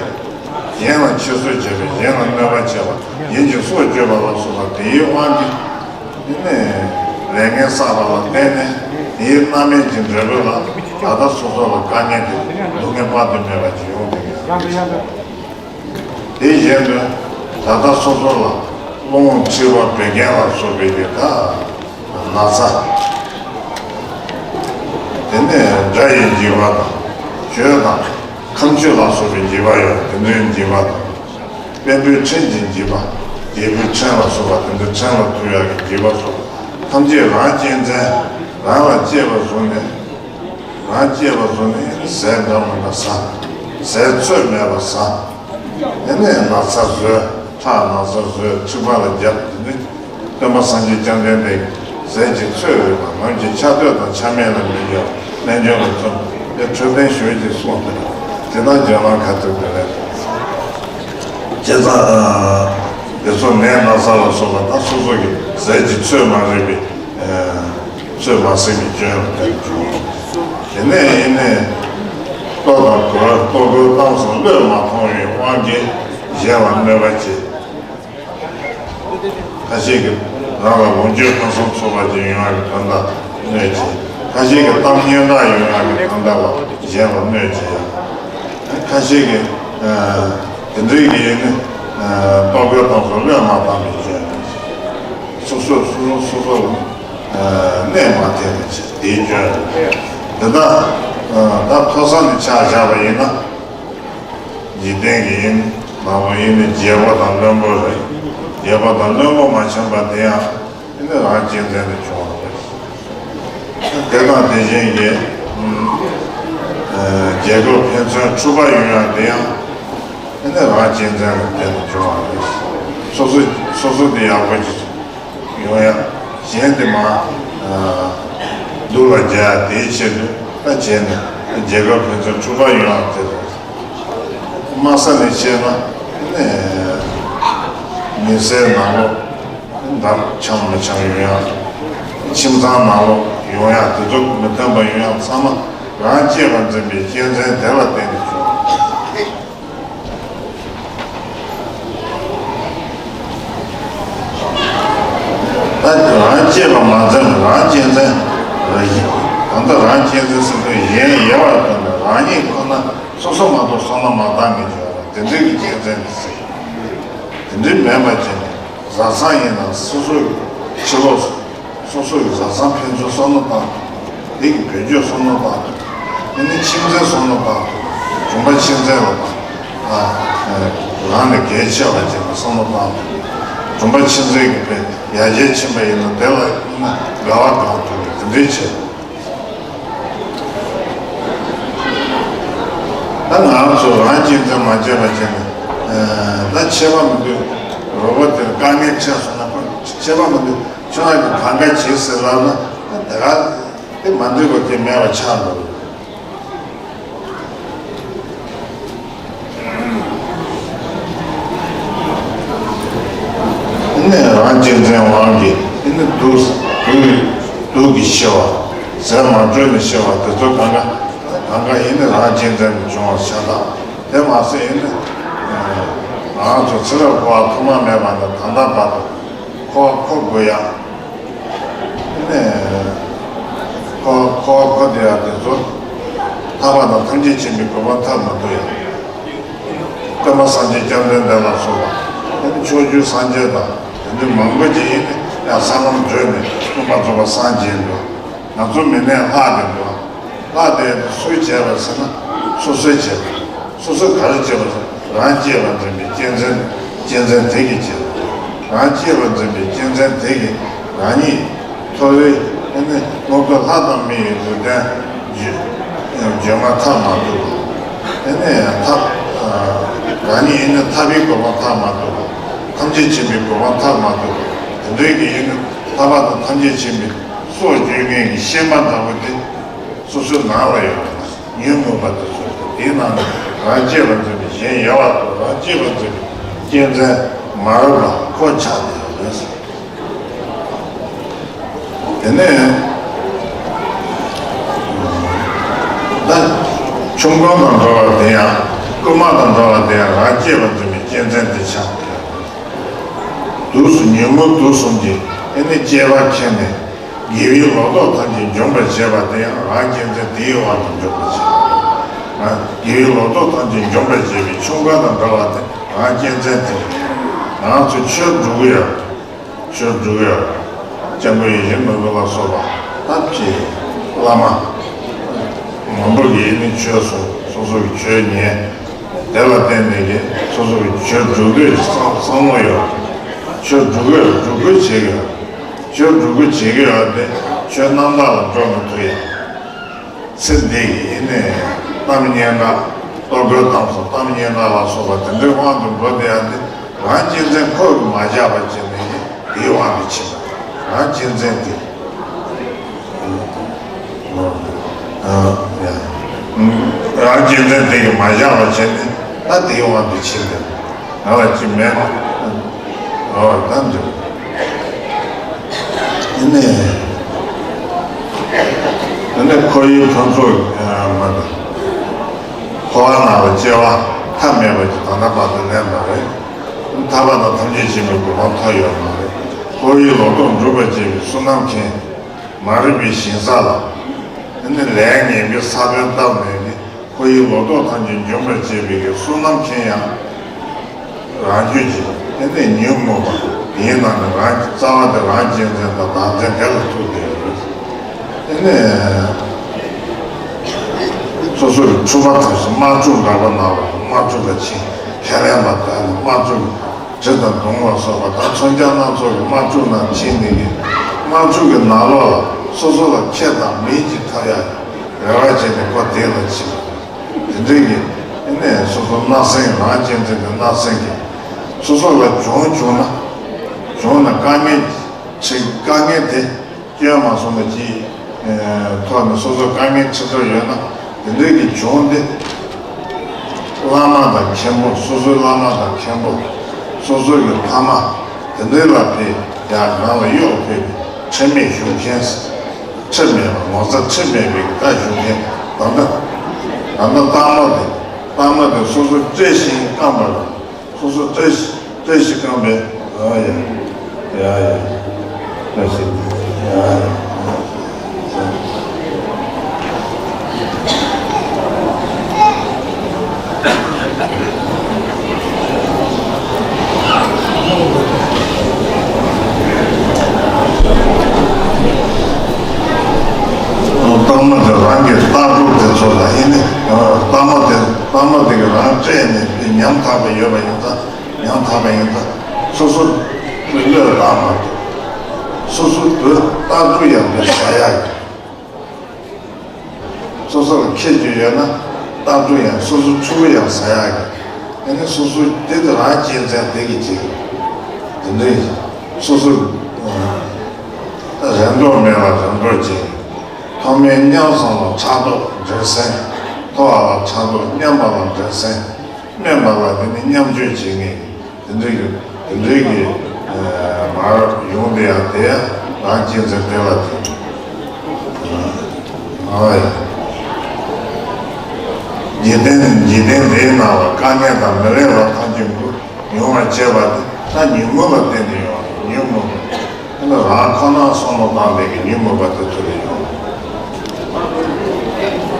གཞན་ལ་ཆེད་གསོད་བྱེད་པ། གཞན་ལ་གནོད་པ་བྱེད་པ། གཞན་གྱི་སྲོག་གཅོད་པ་ལ་སོགས་པ་དེའི་དབང་གིས། དེ་ནས་ལས་ངན་བསགས་པ་ལ་བརྟེན་ནས་དེའི་རྣམ་སྨིན་གྱི་འབྲས་བུ་ལ་ད་ལྟ་སོ་སོ་ལ་དཀའ་ངལ་དེ་སྡུག་བསྔལ་དཔག་ཏུ་མེད་པ་ཅིག་ཡོང་གི་ཡོད་རེད། དེ་བཞིན་དུ་ད་ལྟ་སོ་སོ་ལ་རླུང་མཁྲིས་པ་བད་ཀན་ལ་སོགས་པའི་གི་ད་ན་ཚ། དེ་ནས་དགྲ་ཡི་འཇིགས་པ་དང་གྱོད་དང་ཁམས་གཅོད་ལ་སོགས་པའི་འཇིགས་པ་ཡོད། དེ་འདྲའི་འཇིགས་པ་དང་། བེམ་པོའི་ཕྲན་གྱི་འཇིགས་པ། རྒྱལ་པོའི་ཕྲན་ལ་སོགས་པ་དེ་འདྲའི་ཕྲན་ལ་ཐུག་ཡག་གི་འཇིགས་པ་སོགས་ཐམས་ཅད་རང་གཅེས་འཛིན། རང་ལ་གཅེས་པར་བཟུང་ནས། རང་གཅེས་པར་བཟུང་ནས་ཟས་འདྲ་མི་འདྲ་ཟ། ཟས་ཚོད་མེད་པ་ཟ། དེ་ནས་ན་ཚ་བཟོས། ཁྲག་ན་ཚ་བཟོས། མཁྲིས་པ་ལ་བརྒྱབ། དེ་ནས་སྟོན་པ་སངས་རྒྱས་བཅོམ་ལྡན་འདས་ཀྱིས་ཟས་ཀྱི་ཚོད་རིག་པ། ནམ་གྱི་ཆར་འདོད་དང་ཆར་མེད་ལ་མི་འགྱུར། རྣལ་འབྱོར་ལ་བརྩོན། དེ་འཕྲོད་བསྟེན་ཞུ་ཅེས་གསུངས་པ་དེ་དག་འཇོན་ལང་ཁ་ཐུག་དེ་རེད། བྱས་ཙང་། དེ་ཚོ་ནད་ན་ཚ་ལ་སོགས་པ་ད་སོ་སོ་གི་ཟས་ཀྱི་ཚོད་མ་རིག་པའི། ཚོད་མ་ཟིན་པའི་སྐྱོན་ལ་བརྟེན་བྱུང་། དེ་ནས་ཡིན་ནས་ལྟོ་དང་གོས། ལྟོ་གོས་གཏམ་སོགས་བློས་མ་ཐོངས་པའི་དབང་གིས་གཞན་ལ་གནོད་པ་བྱེད། ཁ་ཤས་ཀྱིས་རང་ལ་ལོངས་སྤྱོད་ཕུན་སུམ་ཚོགས་པ་ཅིག་ཡོང་ཡག་གི་དོན་དག་གནོད་བྱེད། ཁ་ཤས་ཀྱིས་གཏམ་སྙན་གྲགས་ཡོང་ཡག་གི་དོན་དག་ལ་གཞན་ལ་གནོད་བྱེད་ཡག་ཁ་ཤས་ཀྱིས་དེ་འདྲའི་གི་ནི་ལྟོ་གོས་གཏམ་སོགས་བློས་མ་བཏང་བའི་སྐྱོན། སོ་སོས་སོ་སོ་སོ་སོ་ལ་གནོད་མ་ཐེབས་པ་བྱེད་དེའི་སྐྱོན་རེད། དེ་དག་ད་མཐོ་ས་ནས་ཆ་བཞག་པ་ཡིན་ན། འཇིག་རྟེན་གྱི་ཡིན། ང་ཚོ་ཡིན་ནི་རྒྱལ་པོ་དང་བློན་པོ་རེད། རྒྱལ་པོ་དང་བློན་པོ་མ་འཆམ་པ་དེ་ཡང་ཡིན་ནི་རང་གཅེས་འཛིན་དུ་བྱུང་བ་རེད། དེ་དང་དེ་བཞིན་གྱི་རྒྱལ་ཁབ་ཕན་ཚུན་འཁྲུག་པ་ཡོང་ཡག་དེ་ཡང་ཡིན་ནི་རང་གཅེས་འཛིན་ལ་བརྟེན་ནས་བྱུང་བ་རེད། སོ་སོ་སོ་སོ་དེ་ཡག་པོ་ཅིག་ཡོང་ཡག་གཞན་དེ་མ་སྡུག་ལ་རྒྱག་ཡག་དེའི་ཆེད་དུ་ད་བྱས་ནས་རྒྱལ་ཁབ་ཕན་ཚུན་འཁྲུག་པ་ཡོང་ཡག་དེ་རེད། དམའ་ས་ནས་བཤད་ན་ནི་མི་སེར་ནང་ལོགས་འདྲ་འཆམ་མི་འཆམ་ཡོང་ཡག་ཁྱིམ་ཚང་ནང་ལོགས་ཡོང་ཡག་དེ་ཚོ་མི་མཐུན་པ་ཡོང་ཡག་ཚང་མ་རང་གཅེས་པར་འཛིན་པའི་གཅེས་འཛིན་དེ་ལ་བརྟེན་ནས་བྱུང་བ་རེད། ད་རང་གཅེས་པ་མ་འཛིན་རང་གཅེས་འཛིན་རེད། ད་ལྟ་རང་གཅེས་འཛིན་ཟེར་དུས་གཞན་ཡལ་བར་སྟོན་པའི་རང་ཉིད་ཁོ་ན་སོ་སོ་མ་གཏོགས་བསམ་བློ་མ་བཏང་མཁན་ཅིག་ཡོད་རེད། དེ་འདྲའི་གི་གཅེས་འཛིན་དེ་ཟེར། དེ་འདྲའི་མིན་པ་བྱས་ནས་བཟའ་ཚང་ཡིན་ན་སོ་སོ་གི་ཕྱི་ལོགས་སུ། སོ་སོ་ཡི་བཟའ་ཚང་ཕན་ཚུན་བསམ་བློ་བཏང་ཐུབ། དེ་གི་བེད་སྤྱོད་བསམ་བློ་བཏང་ཐུབ། དེ་ནི་ཁྱིམ་མཚེས་བསམ་བློ་བཏང་ཐུབ། གྲོང་པ་ཁྱིམ་མཚེས་ལ་དང་། ཨ། རང་ལས་གལ་ཆེ་བ་ཅིག་ལ་བསམ་བློ་བཏང་ཐུབ། གྲོང་པ་ཁྱིམ་མཚེས་ཀྱི་བེད་ཡར་རྒྱས་ཕྱིན་པ་ཡིན་ན་དེ་ལ་ཡིན་ན་དགའ་བ་བཏང་ཐུབ་པའི་དེ་འདྲའི་ཆེད། ད་ང་ཚོ་རང་གཅེས་འཛིན་མ་བྱས་པ་བྱས་ནས། ཨ། ད་ཆད་པ་མི་འདུག་རོགས་པ་དེར་དཀའ་ངལ་འཕྲད་སོང་ན་ཁོ་ཆད་པ་མི་འདུག་ཁྱོད་རང་གིས་གང་ག་བྱེད་ཟེར་ལབ་ན་ད་ག་དེ་མ་འགྲིག་པ་དེ་མེད་པ་ཆགས་འགྲོ། ཨ་ནི་རང་གཅེས་འཛིན་དབང་གིས་ཨ་ནི་སྡུག་སྡུག་སྡུག་གིས་ཤི་བ། ཟས་མ་འཕྲོད་ནས་ཤི་བ་དེ་ཚོ་གང་ག་གང་ག་ཨ་ནི་རང་གཅེས་འཛིན་དུ་བྱུང་བ་ཤ་སྟག་དེ་མ་ཟད་ཨ་ནི་ང་ཚོ་ཚེ་རབས་འཁོར་བ་ཐོག་མ་མེད་པ་ནས་ད་ལྟ་བར་དུ་འཁོར་བ་འཁོར་དགོས་ཡ། ནས། འཁོར་འཁོར་བ་འཁོར་བསྡད་ཡག་དེ་ཚོ། ཐར་པ་དང་ཐམས་ཅད་མཁྱེན་པའི་གོ་འཕང་ཐོབ་མ་ཐུབ་ཡ། སྟོན་པ་སངས་རྒྱས་བཅོམ་ལྡན་འདས་ལ་སོགས་པ། དེ་ནི་ཕྱོགས་བཅུའི་སངས་རྒྱས་དང་དེ་འདྲའི་མང་པོ་ཅིག་ཡིན་ན་ཡང་སྲང་ལམ་བགྲོད་ནས་མངོན་པར་རྫོགས་པར་སངས་རྒྱས་འགྲོ། ང་ཚོ་མི་ནས་ལྷག་དེ་འགྲོ། ལྷག་དེ་སུས་བྱས་པ་ཟེར་ན་སོ་སོས་བྱས་པ། སོ་སོས་ག་རེ་བྱས་པ་ཟེར་ན་རང་གཅེས་པར་འཛིན་པའི་གཅེས་འཛིན། གཅེས་འཛིན་དེ་གིས་བྱས་པ། རང་གཅེས་པར་འཛིན་པའི་གཅེས་འཛིན་དེ་གིས་རང་ཉིད་མཐོ་རིས་ཨ་ནི་མངོན་མཐོ་ལྷ་དང་མི་ཡི་ལུས་རྟེན་བརྗོད་བརྗོད་མ་ཐག་མ་ཐུབ་པ། ཨ་ནི་ཐབས་རང་ཉིད་ཨ་ནི་ཐར་པའི་གོ་འཕང་ཐག་མ་ཐུབ་པ། ཐམས་ཅད་མཁྱེན་པའི་གོ་འཕང་ཐག་མ་ཐུབ་པ། དེ་འདྲའི་གི་ཨ་ནི་ ཐར་པ་དང་ཐམས་ཅད་མཁྱེན་པའི་སྲོག་གཅོད་མཁན་གྱི་ཤན་པ་འདྲ་པོ་དེ་སོ་སོའི་ནང་ལ་ཡོད་པ་ན་ཉོན་མོངས་པ་དེ་ཚོ་དེའི་ནང་ནས་རང་གཅེས་པར་འཛིན་པའི་གཞན་ཡལ་བར་དོར། རང་གཅེས་པར་འཛིན་པའི་གཅན་གཟན་མ་རབས་ལ་ཁོ་ཆགས་བསྡད་ཡོད་རེད། དེ་ནས་ད་ཆོམ་རྐུན་དང་འདྲ་བ་དེ་ཡང་རྐུན་མ་དང་འདྲ་བ་དེ་ཡང་རང་གཅེས་པར་འཛིན་པའི་གཅན་གཟན་དེ་ཆགས་བསྡད་ཡོད་རེད། དུག་གསུམ་ཉོན་མོངས་དུག་གསུམ་གྱིས་ཨེ་ནི་གཅེས་པར་ཁྱེར་ནས་དགེ་བའི་ལོ་ཏོག་ཐམས་ཅད་འཇོམས་པར་བྱེད་པ་དེ་ཡང་རང་གཅན་གཟན་དེའི་དབང་དུ་འཇོག་པར་བྱེད། དགེ་བའི་ལོ་ཏོག་ཐམས་ཅད་འཇོམས་པར་བྱེད་པའི་ཆོམ་རྐུན་དང་འདྲ་བ་དེ་རང་གཅན་གཟན་དེ་རེད། ང་ཚོ་ཆོས་སྒྲུབ་ཀྱི་ཡོད། ཆོས་སྒྲུབ་ཀྱི་ཡོད། སྐྱབས་མགོན་ཡིད་བཞིན་ནོར་བུ་ལ་སོགས་པ་ཐབས་ཀྱི་བླ་མ་མང་པོ་གིས་ནི་ཆོས་གསུངས། སོ་སོ་གི་ཆོས་ཉན། དེ་ལ་བརྟེན་ནས་ཀྱི་སོ་སོ་གི་ཆོས་སྒྲུབ་འདོད་ཀྱི་བསམ་བསམ་བློ་ཡོད། ཆོས་སྒྲུབ་དགོས། སྒྲུབ་དགོས་བྱེད་ཀྱི་ཡོད། ཆོས་སྒྲུབ་དགོས་བྱེད་ཀྱི་ཡོད་དེ་ཆོས་རྣམ་དག་ལ་འགྲོ་མི་ཐུབ་ཡ། ཚེ་འདི་ཡི་ནས་གཏམ་སྙན་གྲགས། ལྟོ་གོས་གཏམ་སོགས་གཏམ་སྙན་གྲགས་ལ་སོགས་པ་དེ་འདྲའི་དབང་དུ་འགྲོ་བསྡད་ཡ་དེ་རང་གཅན་གཟན་ཁོ་གིས་མ་བཞག་པ་བྱས་ནས་ཀྱི་དེའི་དབང་དུ་ཕྱིན་པ། རང་གཅན་གཟན་དེ། རང་གཅན་གཟན་དེ་གིས་མ་བཞག་པ་བྱས་ནས་ད་དེའི་དབང་དུ་ཕྱིན་པས་ང་ལ་ཅི་མེད་ན། ཨོ་ད་འདི། དེ་ནས་དེ་ནས་འཁོར་བའི་ཕུན་ཚོགས་མ་དང་། འཁོར་བ་ན་ལ་སྐྱེ་བ་མཐའ་མེད་པ་ཅིག་ད་ལྟ་བར་དུ་ལེན་པ་རེད། ཐར་པ་དང་ཐམས་ཅད་མཁྱེན་པའི་གོ་འཕང་ཐོབ་ཡོད་མ་རེད། འཁོར་བའི་ལོ་ཏོག་འགྲུབ་པར་བྱེད་པའི་བསོད་ནམས་མཁན། མ་རིག་པའི་ཞིང་ས་ལ། དེ་ནི་ལས་ངན་པའི་ས་བོན་བཏབ་ནས་ནི་འཁོར་བའི་ལོ་ཏོག་ཐམས་ཅད་འཇོམས་པར་བྱེད་པའི་གི་བསོད་ནམས་མཁན་ཡང་རང་རྒྱུད་ཀྱི་དེ་ནས་ཉོན་མོངས་པ་དེའི་ནང་ནས་རང་རྩ་བ་དེ་རང་གཅན་གཟན་དང་བདག་འཛིན་དེ་ལ་ཐུག་བསྡད་ཡོད། དེ་ནས་སོ་སོ་གི་འཁྲུལ་པ་དང་དམར་ཕྱོགས་འདྲ་པོ་ནང་ལ་དམར་ཕྱོགས་ལ་ཕྱིན། ཁས་ལེན་པ་དང་དམར་ཕྱོགས་གྲི་དང་མདུང་ལ་སོགས་པ་དང་མཚོན་ཆ་སྣ་ཚོགས་ཀྱི་དམར་ཕྱོགས་ནང་ཕྱིན་ནས་ཀྱི་དམར་ཕྱོགས་ཀྱི་ནང་ལོགས་ལ་སོ་སོ་ལ་ཁེ་དང་མིང་ཅིག་ཐོབ་ཡ་རེ་བ་བྱས་ནས་ཁོ་དེ་ལ་ཕྱིན། དེ་འདྲའི་གི་ཨེ་ནས་སོ་སོ་བརྣབ་སེམས་རང་གཅན་གཟན་གྱི་བརྣབ་སེམས་ཀྱི་སོ་སོ་ལ་གྱོང་བྱུང་ན་བྱུང་ན་དཀའ་ངལ་ཆེ་དཀའ་ངལ་དེ། སྐྱོན་མ་སོང་བ་ཅིག་ཐོག་ནས་སོ་སོ་དཀའ་ངལ་འཕྲད་འགྲོ་ཡོད་ན་དེ་འདྲའི་གི་གྱོང་དེ་བླ་མ་དང་མཁན་པོ་སོ་སོའི་བླ་མ་དང་མཁན་པོ་སོ་སོ་གི་ཕ་མ་དེ་འདྲའི་ལ་ཕེབས་ཡག་རང་ལ་གཡོག་ཕེབས་ཁྲེལ་མེད་ཞུ་མཁན་ཁྲེལ་མེད་པ་ངོ་ཚ་ཁྲེལ་མེད་པའི་ལྟ་ཞུ་མཁན་ད་ལྟ་ད་ལྟ་སྟག་མོ་དེ་སྟག་མོ་དེ་སོ་སོ་བཀྲེས་ཤིང་སྐམ་པ་རེད། སོ་སོ་བཀྲ་ཤིས་བཀྲ་ཤིས་ཁང་པའི་ཨ་ཡ་ཡ་ཡ་བཀྲ་ཤིས་ཡ་ཡ། སྟག་མོ་དེ་རང་གི་ལྟ་གྲུབ་དེ་ཚོ་ལ་ཡིན་ནི་སྟག་མོ་དེ་སྟག་མོ་དེ་གི་རང་སྤྲད་ནས་ཉམ་ཐག་པ་ཡོད་པ་ཡིན་ཙང་། ཡང་དག་པ་ཡིན་ཙང་སོ་སོ་བློས་བཏང་མ་ཐུབ། སོ་སོ་བོད་ལྟ་གྲུབ་ཡང་དེ་ཟ་ཡག་གི། སོ་སོ་ལ་ཁྱད་ཆོས་ཡོད་ན་ལྟ་གྲུབ་ཡང་སོ་སོ་ཕྲུ་གུ་ཡང་ཟ་ཡག་གི། ཨ་ནི་སོ་སོ་དེ་དེ་རང་གཅེས་འཛིན་དེ་གི་བྱེད་གི། དེ་འདྲའི་སོ་སོ་རེ་འདོད་མེད་ལ་རེ་འདོད་བྱེད། ཐོག་མའི་མཉམ་སོང་ལ་ཕྲག་དོག་འདྲེ་སྲིན། མཐོ་བ་ལ་ཕྲག་དོག་མཉམ་པ་ལ་འདྲེ་སྲིན། དམན་པ་ལ་དེ་ནི་མཉམ་སྤྱོད་བྱེད་ངེས། དེ་འདྲའི་གི་དེ་འདྲའི་གི་མར་ཡོང་དེ་ཡང་དེ་ཡང་རང་གཅེས་འཛིན་དེ་ལ་དེ། ཨ་ཡ། འཇིག་རྟེན་འཇིག་རྟེན་འདིའི་ནང་ལ་དཀའ་ངལ་དང་མི་ལེགས་པ་ཐམས་ཅད་ཀུན་ཡོང་བར་བྱེད་པ་དེ་ད་ཉོན་མོངས་ལ་བརྟེན་ནས་ཡོང་བ་ཉོན་མོངས། དེ་ནི་རང་ཁོ་ན་བསམ་བློ་བཏང་བའི་གི་ཉོན་མོངས་པ་དེ་ཚོ་ལས་ཡོང་།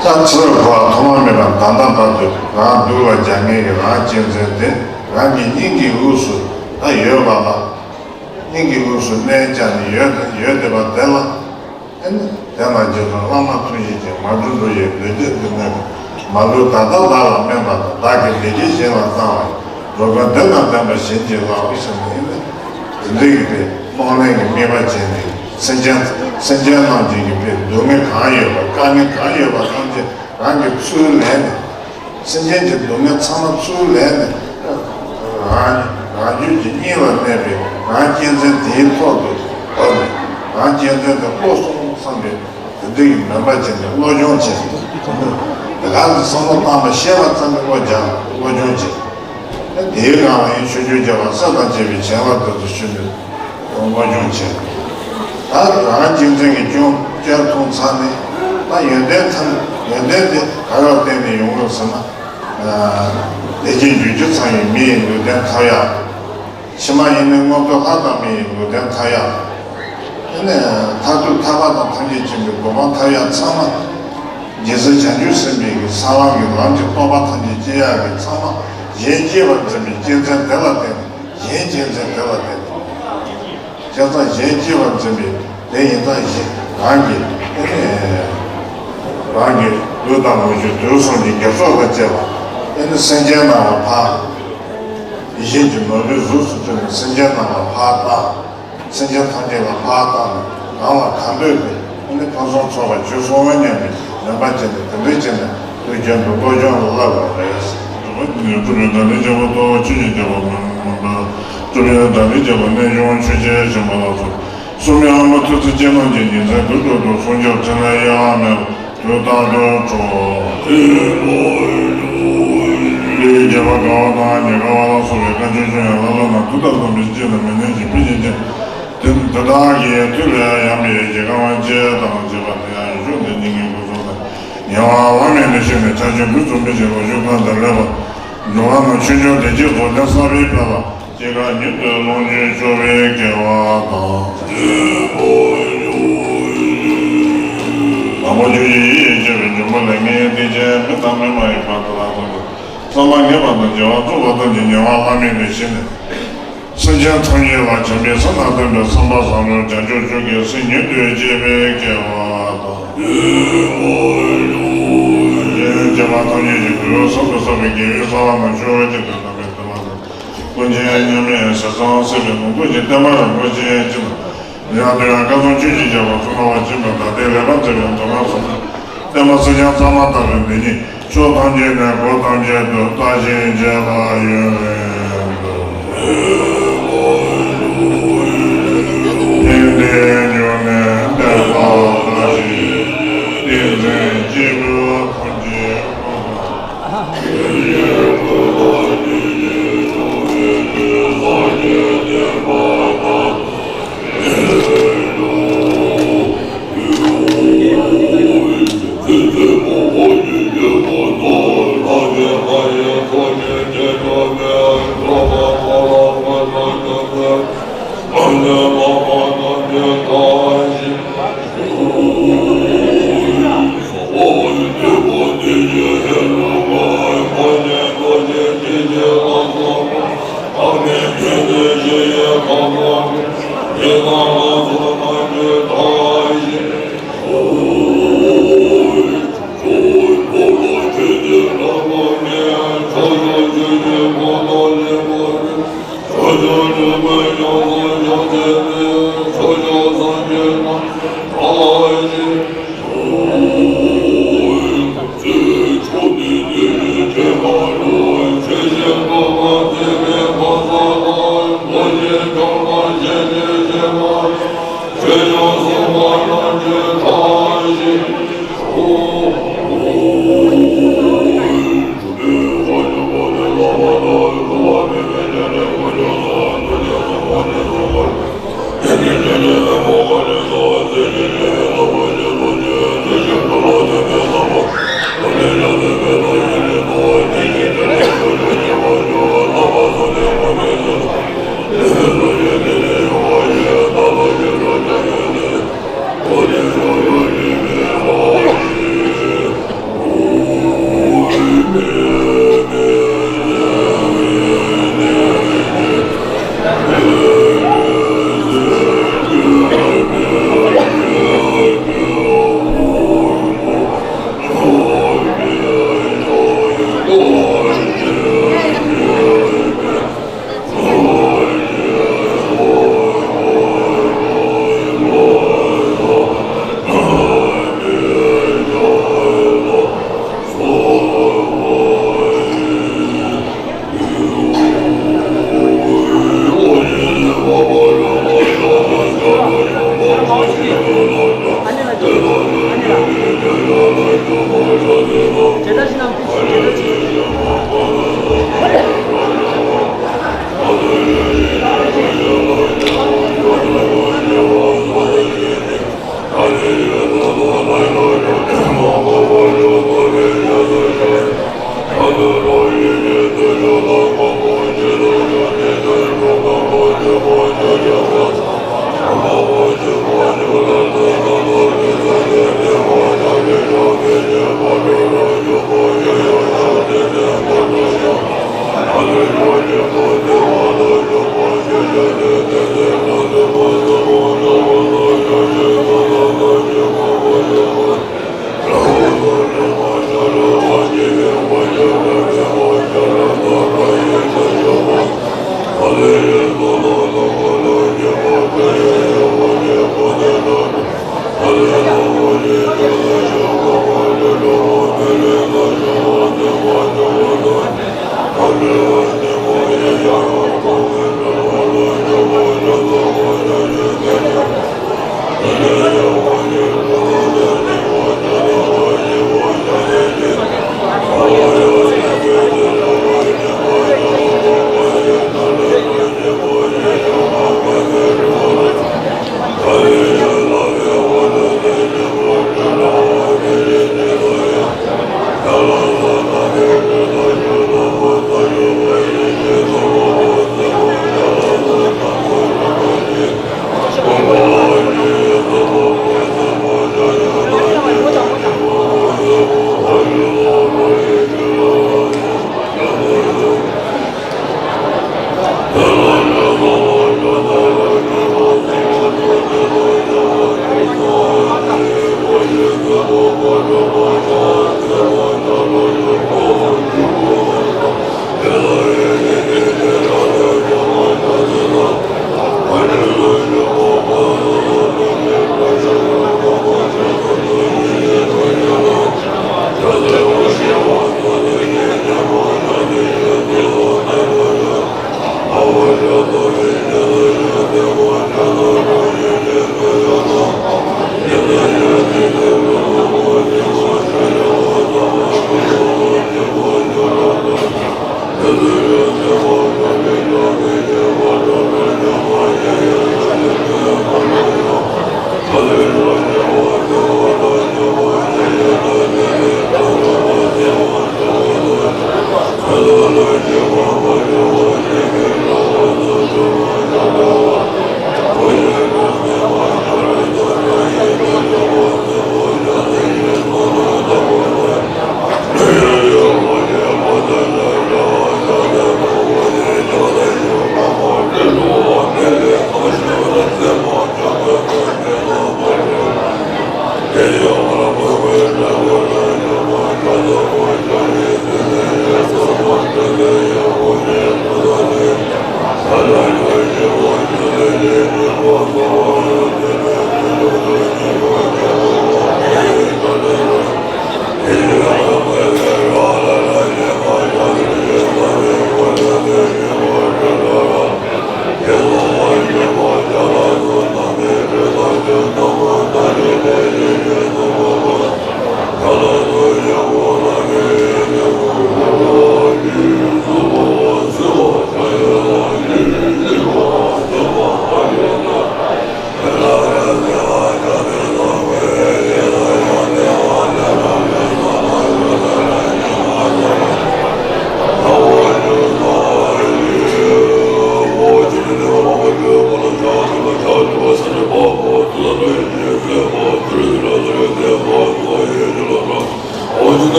ད་ཚུར་འགྲོ་བ་ཐོག་མ་མེད་པ་ད་ལྟ་བར་དུ་རང་སྡུག་ལ་རྒྱག་མཁན་གྱི་རང་གཅེས་འཛིན་དེ་རང་གི་སྙིང་གི་དབུས་སུ་ད་ཡོད་པ་ལ། སྙིང་གི་དབུས་སུ་གནས་བཅངས་ནས་ཡོད་ཡོད་བསྡད་པ་དེ་ལ། ཨེ་ནི་དེ་ལ་རྗེ་བཙུན་བླ་མ་ཐུགས་རྗེ་ཅན་མ་གྲུབ་འགྲོ་ཡི་ལུས་འདི་འདི་ནས་མ་ལུས་ད་ལྟ་བདག་ལ་སྨན་པ་དང་བདག་གི་ལས་ཀྱི་གཞན་ལ་བཏང་བ་ཡི་འགྲོ་ཀུན་འདི་དང་ལྡན་པ་བྱིན་གྱིས་བརླབ་ཟེར་ནས་ཨེ་ནི་དེ་འདྲའི་གི་དཔེ་གཏོང་ལེན་གྱི་དམིགས་པ་བྱས་ནས་སེམས་ཅན་སེམས་ཅན་རྣམས་ཀྱི་གི་དཔེ་སྡུག་བསྔལ་གང་ཡོད་པ་དཀའ་ངལ་གང་ཡོད་པ་ཐམས་ཅད་རང་གི་ཚུལ་ལས་ནས། སེམས་ཅན་གྱི་སྡུག་བསྔལ་ཚང་མ་ཚུར་ལེན་ནས་རང་རང་རྒྱུད་ཀྱི་སྙིང་ལ་གནས་པའི་རང་གཅེས་འཛིན་དེའི་ཐོག་ཏུ་བབས་ནས་ རང་གཅེས་འཛིན་དེ་བློ་སོང་བསམ་པའི་དེ་འདྲ་ཡི་མོས་པ་བྱས་ནས་བློ་སྦྱོང་བྱས། དེ་ག་ལ་བསམ་བློ་བཏང་བ་ཤེས་པ་ཙམ་གྱིས་བློ་སྦྱང་བློ་སྦྱོང་བྱས། དེའི་སྒང་ལ་ཡང་ཆོས་རྒྱལ་རྒྱལ་བ་སྲས་དང་བཅས་པའི་བྱིན་རླབས་དེ་ཚོ་ཤུལ་ནས་བློ་སྦྱོང་བྱས། ད་རང་གཅེས་འཛིན་གྱི་སྐྱོན་བཅོས་ཐུབ་ཚར་ནས་ད་ཡོན་ཏན་ཐམས་ཡོན་ཏན་དེ་ག་ལ་བརྟེན་ནས་ཡོང་གི་ཟེར་ན། བདེ་སྐྱིད་འབྱུང་ཚུལ་ཚང་བའི་མི་ཡི་ལུས་རྟེན་ཐོབ་ཡག་ཕྱི་མ་ཡིན་ནའི་མངོན་མཐོ་ལྷ་དང་མི་ཡི་ལུས་རྟེན་ཐོབ་ཡག་དེ་ནས་མཐར་ཐུག་ཐར་པ་དང་ཐམས་ཅད་མཁྱེན་པའི་གོ་འཕང་ཐོབ་ཡག་ཚང་མ། རྗེ་བཙུན་བྱང་ཆུབ་སེམས་དཔའི་གི་ས་ལམ་གྱི་ལམ་གྱི་རྟོགས་པ་ཐམས་ཅད་སྐྱེ་ཡག་གི་ཚང་མ་གཞན་གཅེས་པར་འཛིན་པའི་གཅེས་འཛིན་དེ་ལ་བརྟེན་ནས་གཞན་གཅེས་འཛིན་དེ་ལ་བརྟེན་ནས། བྱས་ཙང་གཞན་གཅེས་པར་འཛིན་པའི་དེ་ཡིན་ཙང་གཞན་རང་གི་ཨེ་ནས་རང་གི་ལུས་དང་ལོངས་སྤྱོད་དུས་གསུམ་གྱི་དགེ་ཚོགས་དང་བཅས་པ་ཨེ་ནས་སེམས་ཅན་རྣམས་ལ་ཕར་ཡིད་བཞིན་གྱི་ནོར་བུའི་གཟུགས་སུ་གྱུར་ནས་སེམས་ཅན་རྣམས་ལ་ཕར་བཏང་། སེམས་ཅན་ཐམས་ཅད་ལ་ཕར་བཏང་ནས་རང་ལ་གང་འདོད་དེ་ཨེ་ནས་ཕུན་སུམ་ཚོགས་པ་བྱོས་སོང་ངོ་སྙམ་པའི་མོས་པ་བྱས་ནས་དེ་འདྲ་བྱས་ནས་དུས་རྒྱུན་དུ་བློ་སྦྱོང་ལ་བསླབ་དགོས་རེད། སྒྲུབ་པའི་བདག་ཉིད་བདག་ལ་ཆེས་པ་ཆོས་ཀྱི་སྡེ་པ་མ་ལུས་མ་འདའ། སྒྲུབ་པའི་བདག་ལ་ཆེས་པ་རྣལ་འབྱོར་ཆོས་ཀྱི་ཞིང་པ་ལ་སོགས། སྲུང་མའི་ཨ་མ་ཐུགས་བརྩེ་ཅན་རྣམས་ཀྱི་ཉིན་མཚན་དུས་དྲུག་ཏུ་སྲུང་སྐྱོབ་འཕྲིན་ལས་གཡེང་བ་མེད་པར་དུས་རྟག་ཏུ་འཕྲོག་ལུས་རྒྱལ་བ་དགའ་བ་དང་ཉེ་དགའ་བ་ལ་སོགས་པའི་བཀའ་ཆོས་སྦྱོང་བའི་བསླབ་བློ་རྣམས་དུས་རྟག་ཏུ་མི་སྐྱེ་དང་མི་ཉམས་ཤིང་འཕེལ་ཞིང་རྒྱས། དེ་དེ་དག་གི་མཐུ་ལས་ཡང་བའི་རྒྱལ་ཁམས་བཅས་དང་བཅས་པ་དེ་ཡང་ཡུལ་ཤུགས་ལྡན་ཉིད་ཀྱི་སྐུ་གསུང་ཐུགས། ཉེ་བར་བླ་མེད་ལས་བཤད་ནས་ཕྱག་ཆེན་དུས་གསུམ་པའི་ཆེད་དུ་བཞུགས་ཁང་དུ་སླེབས་པ། འགྲོ་བ་རྣམས་ཆོས་འབྱོར་བདེ་སྐྱིད་རྫོགས་ལྡན་བསགས་པའི་དཔལ་ལ་སྐྱེ་རྒ་མྱུར་དུ་ལོངས་སྤྱོད་སྤྱོད་པའི་དགེ་བ་དང་། དང་པོ་ཆོས་ཀྱི་ཡེ་ཤེས་སྐྱེ་བའི་འབྱུང་པོ་ལས་ངེས་ཏིང་ཅན་མི་དང་མི་མ་ཡིན་བར་དུ་ལ་སོགས་པ་བསམ་པ་ངེས་པ་དང་བྱ་བ་རྩོམ་པ་ཐམས་ཅད་ཉེ་བར་བླ་མེད་ལས་བཤད་ནས། སེམས་ཅན་ཐམས་ཅད་ལ་བྱམས་པའི་བསམ་དང་ལྡན་པའི་བསམ་པ་བཟང་པོ་བྱང་ཆུབ་མཆོག་གི་སེམས་ཉིད་དུ་སྐྱེ་བའི་དགེ་བ་དང་། སྐྱེ་བ་ཐམས་ཅད་ཀྱི་དུས་གསུམ་དུ་བསགས་པའི་དགེ་བའི་རྩ་བ་རྣམས་ཆོས་ཀྱི་དོན་དམ་པའི་བདེན་པ་དང་། ཀུན་མཁྱེན་མཉམ་མེད་ཟས་གཙང་སྲིད་པའི་ལོངས་སྐུ་གི་བསྟན་པ་རིན་པོ་ཆེ་སྤྱི་དང་། ཡང་དུ་ཡང་སྐལ་བཟང་ཆོས་ཀྱི་རྒྱལ་པོ་གཙུག་ན་བ་ཆེན་པོས་ད་ལྟའི་ལེགས་པར་མཛད་པའི་མདོ་སྔགས་སོགས་བསྟན་པ་སྲིད་ཀྱང་གཙང་མ་ལྟ་བུའི་འདི་ཉིད། ཕྱོགས་ཐམས་ཅད་ནས་སྒོ་ཐམས་ཅད་དུ་བལྟ་ཞིང་རྗེད་པར་ཡོད་རན་དུ། ཕན་བདེའི་འབྱུང་གནས་བསྟན་པ་བཀྲ་ཤིས་ཏིང་འཛིན་སྐྱེས་བུ་ཐམས་ཅད་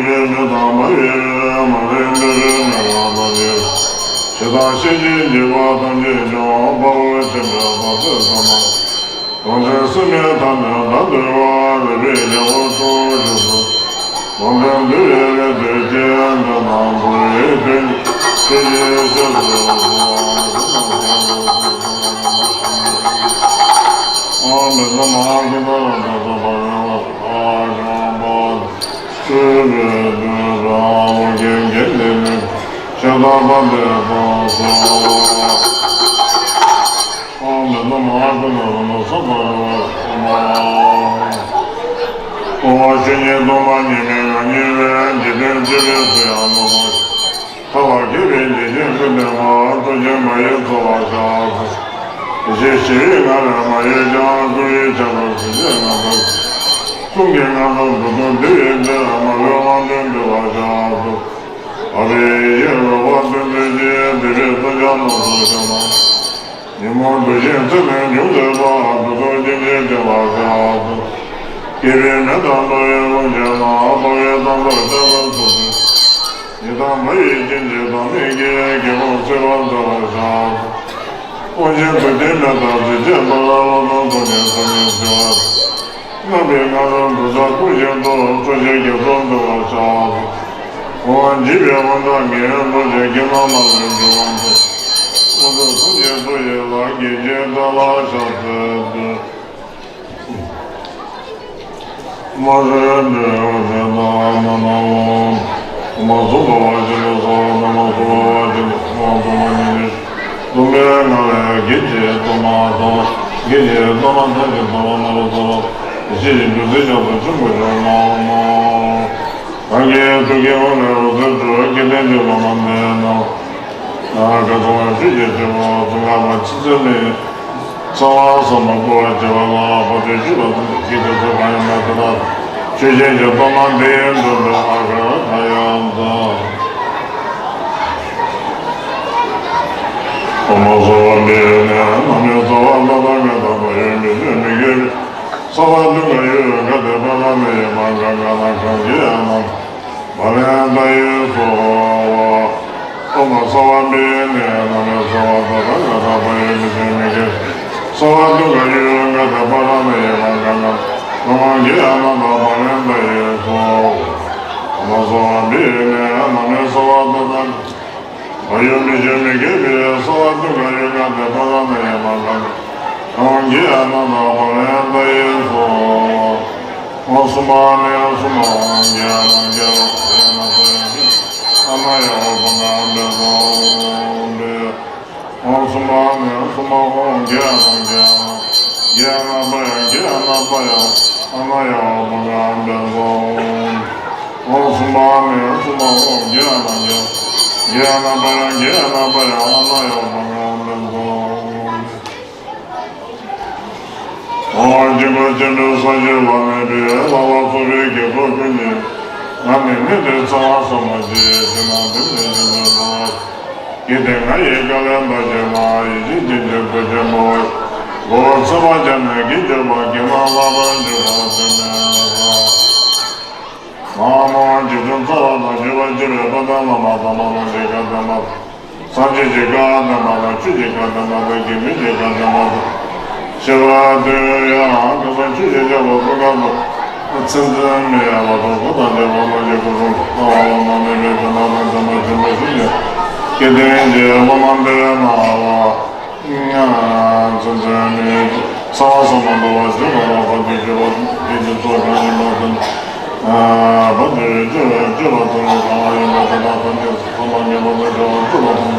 མེ་དང་མ་ཡོད་མ་རེད་འདི་རེད་མེད་ལ་མ་རེད། ཞེ་སྡང་ཤེས་བཞིན་འཇིགས་པ་ཐམས་ཅད་སྦྱོང་། དཔའ་བོ་ཆེན་པོའི་བང་མཛོད་ཚང་མ། གང་འདྲེན་སེམས་ནི་ཐ་མལ་དག་འདུལ་བ། རིག་པའི་རྒྱལ་པོ་ཁྲོ་བོ་སྐྱོབ་པ། གང་འདྲེན་འདུལ་བའི་ལས་སྒྲོལ་ཅན། འདོད་དང་ཕུང་པོའི་དོན་ཆེན་ཞབས་སུ་འོང་། ཨོཾ་བཛྲ་མ་ཧཱ་ཀུན་ཏ་ར་ཏ་ཙྪ་བ་ར་བ་ཨ་ཞང་པ། སྤྲུལ་པའི་བདུད་རྩི་ཨ་ཧོ་གི་གན་དྷེ་ནི་ཤ་ཏ་པ་ཏེ་ཏོ་སྭཱ་ཧཱ། ཨོཾ་བཛྲ་མ་ཧཱ་ཀུན་ཏ་ར་ཏ་ཙྪ་བ་ར་བ་ཨ་ཧོ། ཆོས་ཉིད་སྟོང་པ་ཉིད་མིན་ང་ཉིད་པའི། འཇིག་རྟེན་སྤྱི་བོའི་ཚུལ་ཡང་ནོར་བུ། ཐབས་ལ་མཁས་པའི་འཇིགས་ཆེན་ཀུན་ལྡན་མ། སྟོབས་ཆེན་མ་ཡིས་འཚོ་བར་བྱ། ཞེས་ཞི་བའི་ངང་ལས་མ་གཡོས་ཀྱང་། བསྐུལ་བའི་ཕྱག་རྡོར་གཟི་བརྗིད་ངང་དུ། གསུང་གི་ངང་དུ་འགྲོ་དོན་འདུལ་བའི་ཚུལ། མ་ལུས་དབང་དོན་འདུལ་བར་བྱ། འཕགས་པའི་ཡེ་ཤེས་རོལ་པ་ཀུན་འདུལ་ཞིང་། སྡིག་པའི་གཏུམ་དཔྱད་རྣམས་སོ་སོར་བྱེད་པ། ཉོན་མོངས་དུག་ཤན་ཚེ་ནས་འཇོམས་མཛད་པ། གྲུབ་ཐོབ་སྤྱན་ཆབ་བསྟེན་པར་བྱ། བསྐལ་པའི་མེ་དང་འདོ་བའི་ཀློང་ཆེན་ན། འཕགས་པའི་གཏམ་རྒྱུད་བསྟན་པ་སོ་སོར། ཡི་དམ་མ་ཡི་སྤྱན་གྱིས་བདག་མེད་ཀྱི། དགེ་སློང་ཚེ་དབང་མཛད་པར་བྱ། དབང་ཆེན་མདོར་བསྟན་མེ་ལྟར་གཟི་བརྗིད་འབར། བློ་སྦྱོང་སྟོབས་ལྡན་ཐོབ་ནས་བརྩེ་བ། སྔགས་པའི་སྔགས་རོལ་འབྲུ་ཚར་ཁུར་བཞིན་དུ། འཚོ་བྱེད་དགེ་ཚོགས་འདུལ་བར་བྱ། འོ་འཇིགས་པའི་དབང་དྲག་ངན་སློང་ཆེ། སྐྱེ་རྣམས་མ་ལུས་འགྲོ་བ་འདུལ། དབང་ཕྱུག་ཐམས་ཅད་མཚོ་ཡི་ལ། བགེགས་ཀྱི་དགྲ་ལ་ཕྱག་འཚལ་བསྟོད། མ་རིག་འདྲེ་བའི་དགྲ་རྣམས་ལ། མ་རྫོགས་པ་བ་ཅན་དུ་སོགས། མ་རྫོགས་པ་བ་ཅན་དུ་སོགས་པ་ཉིད་ནས། སྟོང་པའི་ངང་ལས་བགེགས་ཀྱི་གཏོར་མ་དང་། བགེགས་ཀྱི་གཏོར་མ་ཐམས་ཅད་ཚོགས་རྣམ་པར་རྫོགས་པ། ཡེ་ཤེས་ཀྱི་བདུད་རྩི་ཞབས་སུ་ཆུ་བུར་ཅན་ནང་ལ། གང་གི་ཐུགས་ཀའི་ཧཱུྃ་ལས་འོད་ཟེར་འཕྲོས། སྐལ་ལྡན་གྱི་སློབ་མ་འདི་རྣམས། ཨ་ག་ཚང་བའི་ཆོས་ཀྱི་སྤྱོད་པ་ཚུ་ལ་མ་ཕྱི་མཚན་མེད། ཚངས་པ་སོགས་མ་བསྐུལ་བར་བྱེད་པ་ལ། བར་དུ་གཅོད་པ་ཐམས་ཅད་ཀྱི་རྗེས་སུ་གང་ཡང་མ་ཐོབ་པ། ཆོས་ཅན་གྱི་སྟོབས་ལ་འདི་ཡིས་འགྲུབ་པའི་ཨ་ག་ད་ཡ་ཛ། ཨོཾ་སྭ་བྷཱ་ཝ་ཏེ་ནི་ནམ་ཡང་སྭ་བྷཱ་ད་ད་ག་ད་བ་ཡོད་མི་ཤེས་མི་དགེ་བའི། སྭ་བྷཱ་ཏུ་ག་ཡོ་ག་དེ་པ་ར་ན་ཡེ་མ་ག་ག་ན་གང་གི་ཨ་ན། བ་ལན་ད་ཡེ་སྭཱ་ཧཱ། ཨོཾ་སྭ་བྷཱ་མི་ནི་ན་མེ་སྭ་བྷཱ་ད་ད་ག་ད་པ་ཡེ་མི་ཤེས་མི་དགེ། སྭ་བྷཱ་ཏུ་ག་ཡོ་ག་དེ་པ་ར་ན་ཡེ་མ་ག་ག་ན་གང་གི་ཨ་ན་ད་བ་ལན་ད་ཡེ་སྭཱ་ཧཱ། ཨོཾ་སྭ་བྷཱ་མི་ནི་ན་མེ་སྭ་བྷཱ་ད་ད། བ་ཡོ་མི་ཤེས་མི་དགེ་བའི། སྭ་བྷཱ་ཏུ་ག་ཡོ་ག་དེ་པ་ར་ན་ཡེ་མ་ག་ག་ན་གང་གི་ཨ་ན་ད་བ་ལན་ད་ཡེ་སྭཱ་ཧཱ། ཨོཾ་སུམ་བྷ་ནི་སུམ་བྷ་ཧཱུྃ་གི་ཨ་ན་གི་ཨ་ན་པ་ཡ་གི་ཨ་ན་ཡ་ཧོ་བྷ་ག་བྷེ་སྭཱ་ཧཱུྃ་བྷེ། ཨོཾ་སུམ་བྷ་ནི་སུམ་བྷ་ཧཱུྃ་གི་ཨ་ན་གི་ཨ་ན་གི་ཨ་ན་པ་ཡ་གི་ཨ་ན་པ་ཡ་ཨ་ན་ཡ་ཧོ་བྷ་ག་བྷེ་སྭཱ་ཧཱུྃ། ཨོཾ་སུམ་བྷ་ནི་སུམ་བྷ་ཧཱུྃ་གི་ཨ་ན་གི་གི་ཨ་ན་པ་ཡ་གི་ཨ་ན་པ་ཡ་ཨ་ན་ཡ་ཧོ་བྷ་ག་བྷེ་སྭཱ་ཧཱུྃ། ཨོཾ་སྐྱེས་བུ་ཆེན་པོའི་སངས་རྒྱས་བླ་མེད་པའི། བླ་ལ་སོགས་པའི་དགེ་ཚོགས་ཀུན་གྱི། ངག་ནི་ནི་དེ་ཚེ་བ་ཟབ་མོ་ཆེ། དེ་ན་འདི་ནི་འདི་ནི་འགྲོ་བ། ཀྱེ་དེ་ང་ཡི་བཀའ་ལས་འདའ་བྱེད་ན། ཡེ་ཤེས་ཀྱི་རྒྱ་མཚོ་ཆེན་པོ། མགོ་བོར་ཚེ་དཔག་བྱས་ནས་བགེགས་གཅོད་པ། བགེགས་རྣམས་བརླག་པར་འགྱུར་བ་དེ་མེད་ལ། ན་མོ། འཇིགས་བྱུང་རྩ་བ་དང་བཅས་པ་སྤྱི་བོའི་དཔལ་ལྡན་བླ་མ་དམ་པ་ལྷ་འདྲེ་བཀའ་བསྟན་པ། སངས་རྒྱས་ཀྱི་བཀའ་བསྟན་པ་དང་། ཆོས་ཀྱི་བཀའ་བསྟན་པ་དང་། དགེ་འདུན་གྱི་བཀའ་བསྟན་པ་དང་། ཞེས་པ་དེ་ཡང་ཁ་སང་ཆོས་ཀྱི་རྒྱལ་པོ་ཀུན་དགའ་བོ་མཚན་འཛིན་མི་ཡ་བ་དང་། གོ་དང་འདྲ་བ་ལོ་རྒྱུས་ཀུན་སློང་བ་ལ་མ་མེད་པའི་དོན་དག་དང་། འཛམ་བུ་ཆེན་པོ་ཞིང་གི་སྐལ་ལྡན་གྱི་སློབ་མ་འདི་རྣམས་ལ། ཚུལ་འཛིན་མི་ཚངས་པ་སོགས་མ་འདུ་བ་ཞིག་ལ་རག་པ་དེ་སྤྱོད་པ་དེ་ཚོགས་གང་ཡིན་པ་དང་། བ་དེ་སྤྱོད་པ་སྤྱོད་པ་དང་གང་བ་ཡིན་པ་དེ་དག་ཐམས་ཅད་ཚང་མ་ངེས་པར་དུ་བྱ་བ་སྤྱོད་པ་དང་།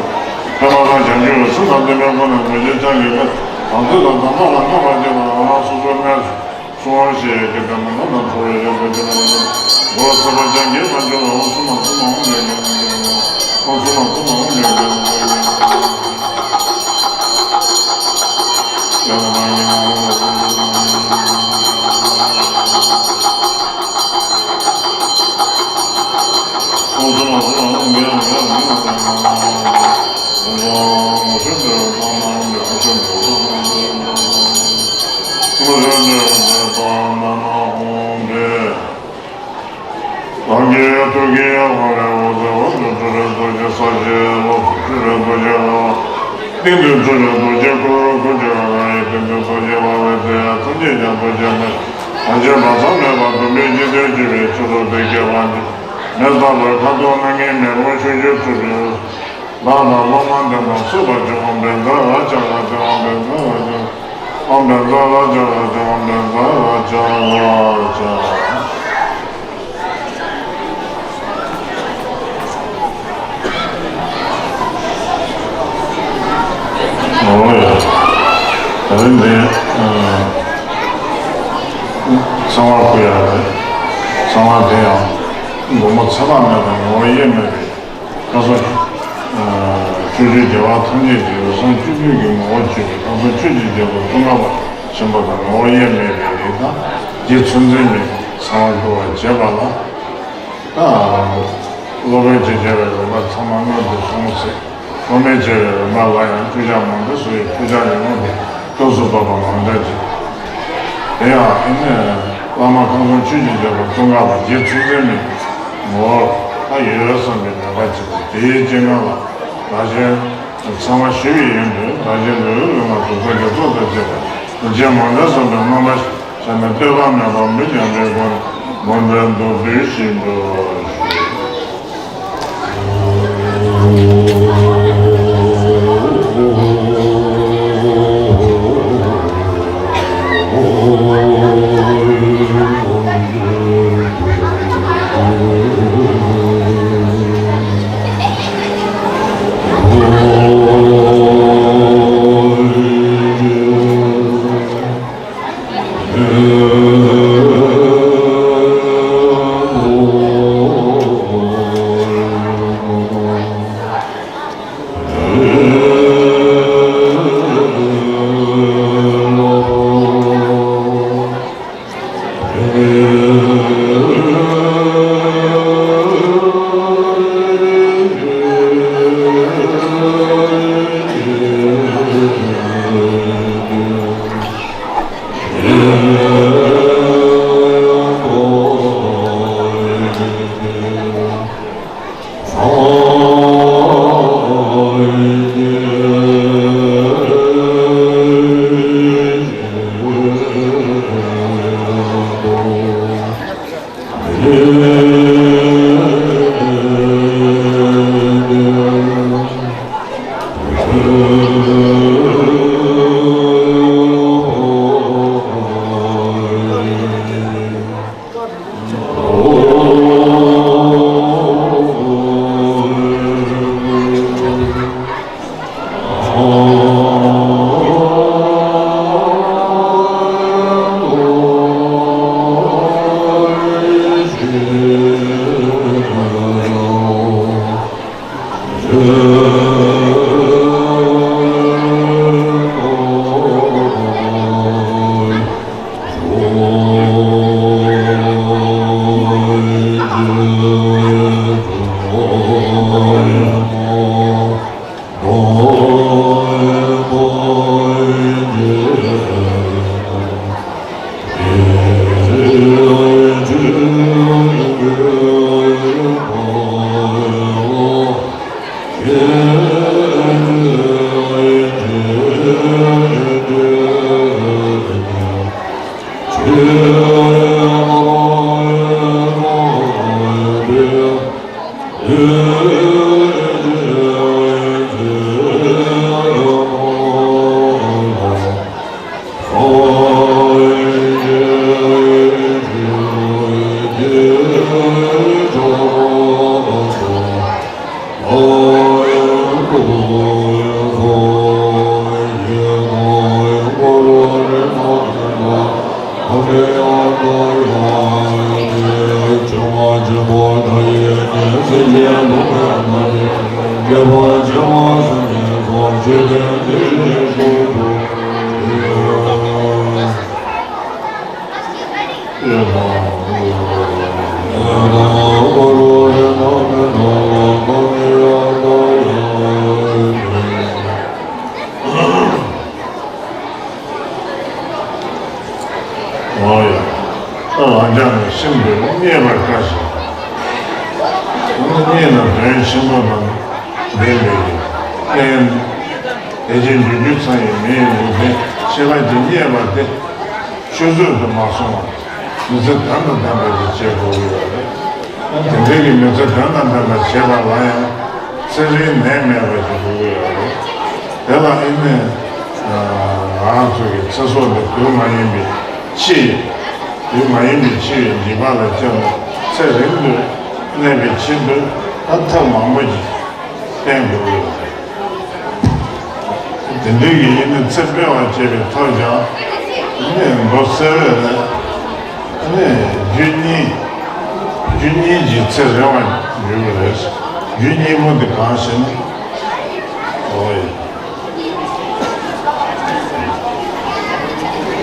ཕན་པ་དང་བྱང་ཆུབ་སེམས་དང་ལྡན་པའི་སྒོ་ནས་འདུ་ཤེས་བྱང་གི་ཀུན་དང་ཚུལ་དང་དམ་པ་ལ་བསྔགས་པར་བྱེད་པ། རང་རང་སོ་སོའི་གནས་སོ་ཞེས་ཀྱི་དམ་པ་རྣམས་འཚོ་བའི་ཡོན་ཏན་ཅན་མ་ཡིན་པ། འོ་ཚེ་དཔག་བྱས་ཀྱི་མ་འཇོག་པ། འོ་སུ་མ་སུ་མ་འོང་ལས་ཀྱང་འོ་སུ་མ་སུ་མ་འོང་ལས་ཀྱང་། གང་གིས་ ཐུགས་ཀྱི་དབང་ལས་འོད་ཟེར་འོད་དུ་འཕྲོས་པའི་རྡོ་རྗེ་ས་གཞིའི་ལོགས་སུ་འཕྲོས་པའི་རྡོ་རྗེ་ལ། སྟེང་དུ་འཕྲོས་པའི་རྡོ་རྗེ་ཁུ་བོ་ཁུ་ཆོས་ཀྱི་ཁ་ཡི་སྟེང་དུ་རྡོ་རྗེ་འབར་བའི་ཚེ་ཐམས་ཅད་ཀྱང་རྡོ་རྗེ་མེ། བར་ཆད་བག་ཚ་མེད་པར་འདུན་པའི་འཇིག་རྟེན་སྤྱི་བོའི་ཕྱི་རོལ་དུ་ཁྱབ་པ་ནི། མེ་ལྟ་བུར་ཁ་དོག་སྣ་ལྔའི་མེ་དཔུང་ཆུ་སྐྱོར་ཚུགས་པའི། ལྷ་དང་སློབ་མ་འདི་དག་གསོད་པར་བྱེད། ཨོཾ་བཛྲ་ཨ་ཙ་ཨ་ཙ། ཨོཾ་བཛྲ་ཨ་ཙ་ཨ་ཙ། ཨོཾ་བཛྲ་ཨ་ཙ་ཨ་ཙ། ཨོཾ་བཛྲ་ཨ་ཙ་ཨ་ཙ། ཨོ་ཡ། ད་རིང་འདི་ཚང་བ་ཁུ་ཡ་རེད། ཚང་བ་དེ་ཡང་དགོང་མོ་ཚ་བ་མེད་པ་ངོ་བོ་དབྱེར་མེད་པའི། ཁ་སང་། ཨ། སྤྱོད་འཇུག་རྒྱལ་བ་ཐམས་ཅད་ཀྱི་འོད་སྲུང་སྤྱོད་འཇུག་གི་ངོ་བོར་གྱུར་པའི་ཁ་སང་ཆོས་ཀྱི་རྒྱལ་པོ་ཙོང་ཁ་པ་ཆེན་པོ་དང་ངོ་བོ་དབྱེར་མེད་པའི་རིགས་དང་། རྗེ་ཚུལ་འཛིན་གྱི་ཚང་བ་བསྐུལ་བ་བྱེད་པ་ལ། ད། སློབ་དཔོན་གྱིས་མཇལ་བའི་རིམ་པ་ཚང་མ་སྔོན་དུ་སོང་ཟེར། སློབ་མས་མཇལ་བའི་རིམ་པ་ལ་ཡང་ཐུགས་ཅག་མང་དུ་གསོལ་བའི་ཐུགས་ཅག་ཡོད་མོད་པས་སྐབས་སུ་བབ་པ་མང་དྲགས་ཀྱིས། དེ་ཡང་ཨེ་ནས་བླ་མ་ཁམས་གསུམ་ཆོས་ཀྱི་རྒྱལ་པོ་ཙོང་ཁ་པ་རྗེ་ཚུལ་འཛིན་མའི་ངོ་བོར་ད་ཡོད་བསམ་པའི་མོས་པ་བྱེད་པ་དེའི་སྤྱན་སྔ་ལ་བདག་གཞན་ཚང་མ་ཞི་བའི་ཡོན་ཏན་བདག་གཞན་ལུས་ལུས་ངག་ཡིད་གསུམ་རྒྱ་མཚོ་དང་བཅས་པ་རྗེ་མང་དྲགས་བསམ་པའི་རྣམ་པ་བྱས་ནས་བསྟོད་པ་མེད་པར་མི་ཉམས་པའི་སྒོ་ནས་མངོན་པར་འདོད་པའི་ཞིང་དུ་ཞུགས། ཨོ་ཡ། ད་རང་ཅག་ནི་སེམས་འདི་རྙེད་པར་དཀའ་ཞིང་། ད་ནི་གཉིས་ལ་དོན་ཆེན་པོ་དང་ལྡན་པའི་རྟེན། དེ་བཞིན་འབྲུ་བརྒྱུད་ཚང་བའི་མིའི་ལུང་བསྟན་ཤེས་རབ་ཀྱི་རྙེད་པ་སྟེ། ཆུད་ཟོས་སུ་མ་སོང་བར་མི་ཚེ་དོན་དང་ལྡན་པ་ཞིག་བྱེད་དགོས་ཀྱི་ཡོད་རེད། ད་དེ་འདྲའི་གི་མི་ཚེ་དོན་དང་ལྡན་པ་བྱེད་པ་ལ་ཡང་ཚེ་རིང་ནད་མེད་པ་ཞིག་དགོས་ཀྱི་ཡོད་རེད། དེ་ལ་ཨེ་ནས་ང་རང་ཚོ་གི་ཚེ་སྲོག་འདི་དུས་མ་ཡིན་པའི་འཆི་ཡི། དུས་མ་ཡིན་པའི་འཆི་བའི་འཇིགས་པ་ལ་སྤྱད་ནས་ཚེ་རིང་དུ་གནས་པའི་ཆེད་དུ་ད་ཐབས་མང་པོ་ཞིག་བསྟེན་དགོས་ཀྱི་ཡོད་རེད། དེ་འདྲའི་གི་ཡིན་ན་ཚེ་སྤེལ་བར་བྱེད་པའི་ཐབས་ཀྱང་ནི་མདོ་གསལ་བའི་ནི་རྒྱུ་གཉིས། རྒྱུ་གཉིས་ཀྱིས་ཚེ་རིང་བར་འགྱུར་བ་རེད། རྒྱུ་གཉིས་པོ་འདི་གང་ཞེ་ན། འོ་ཡ།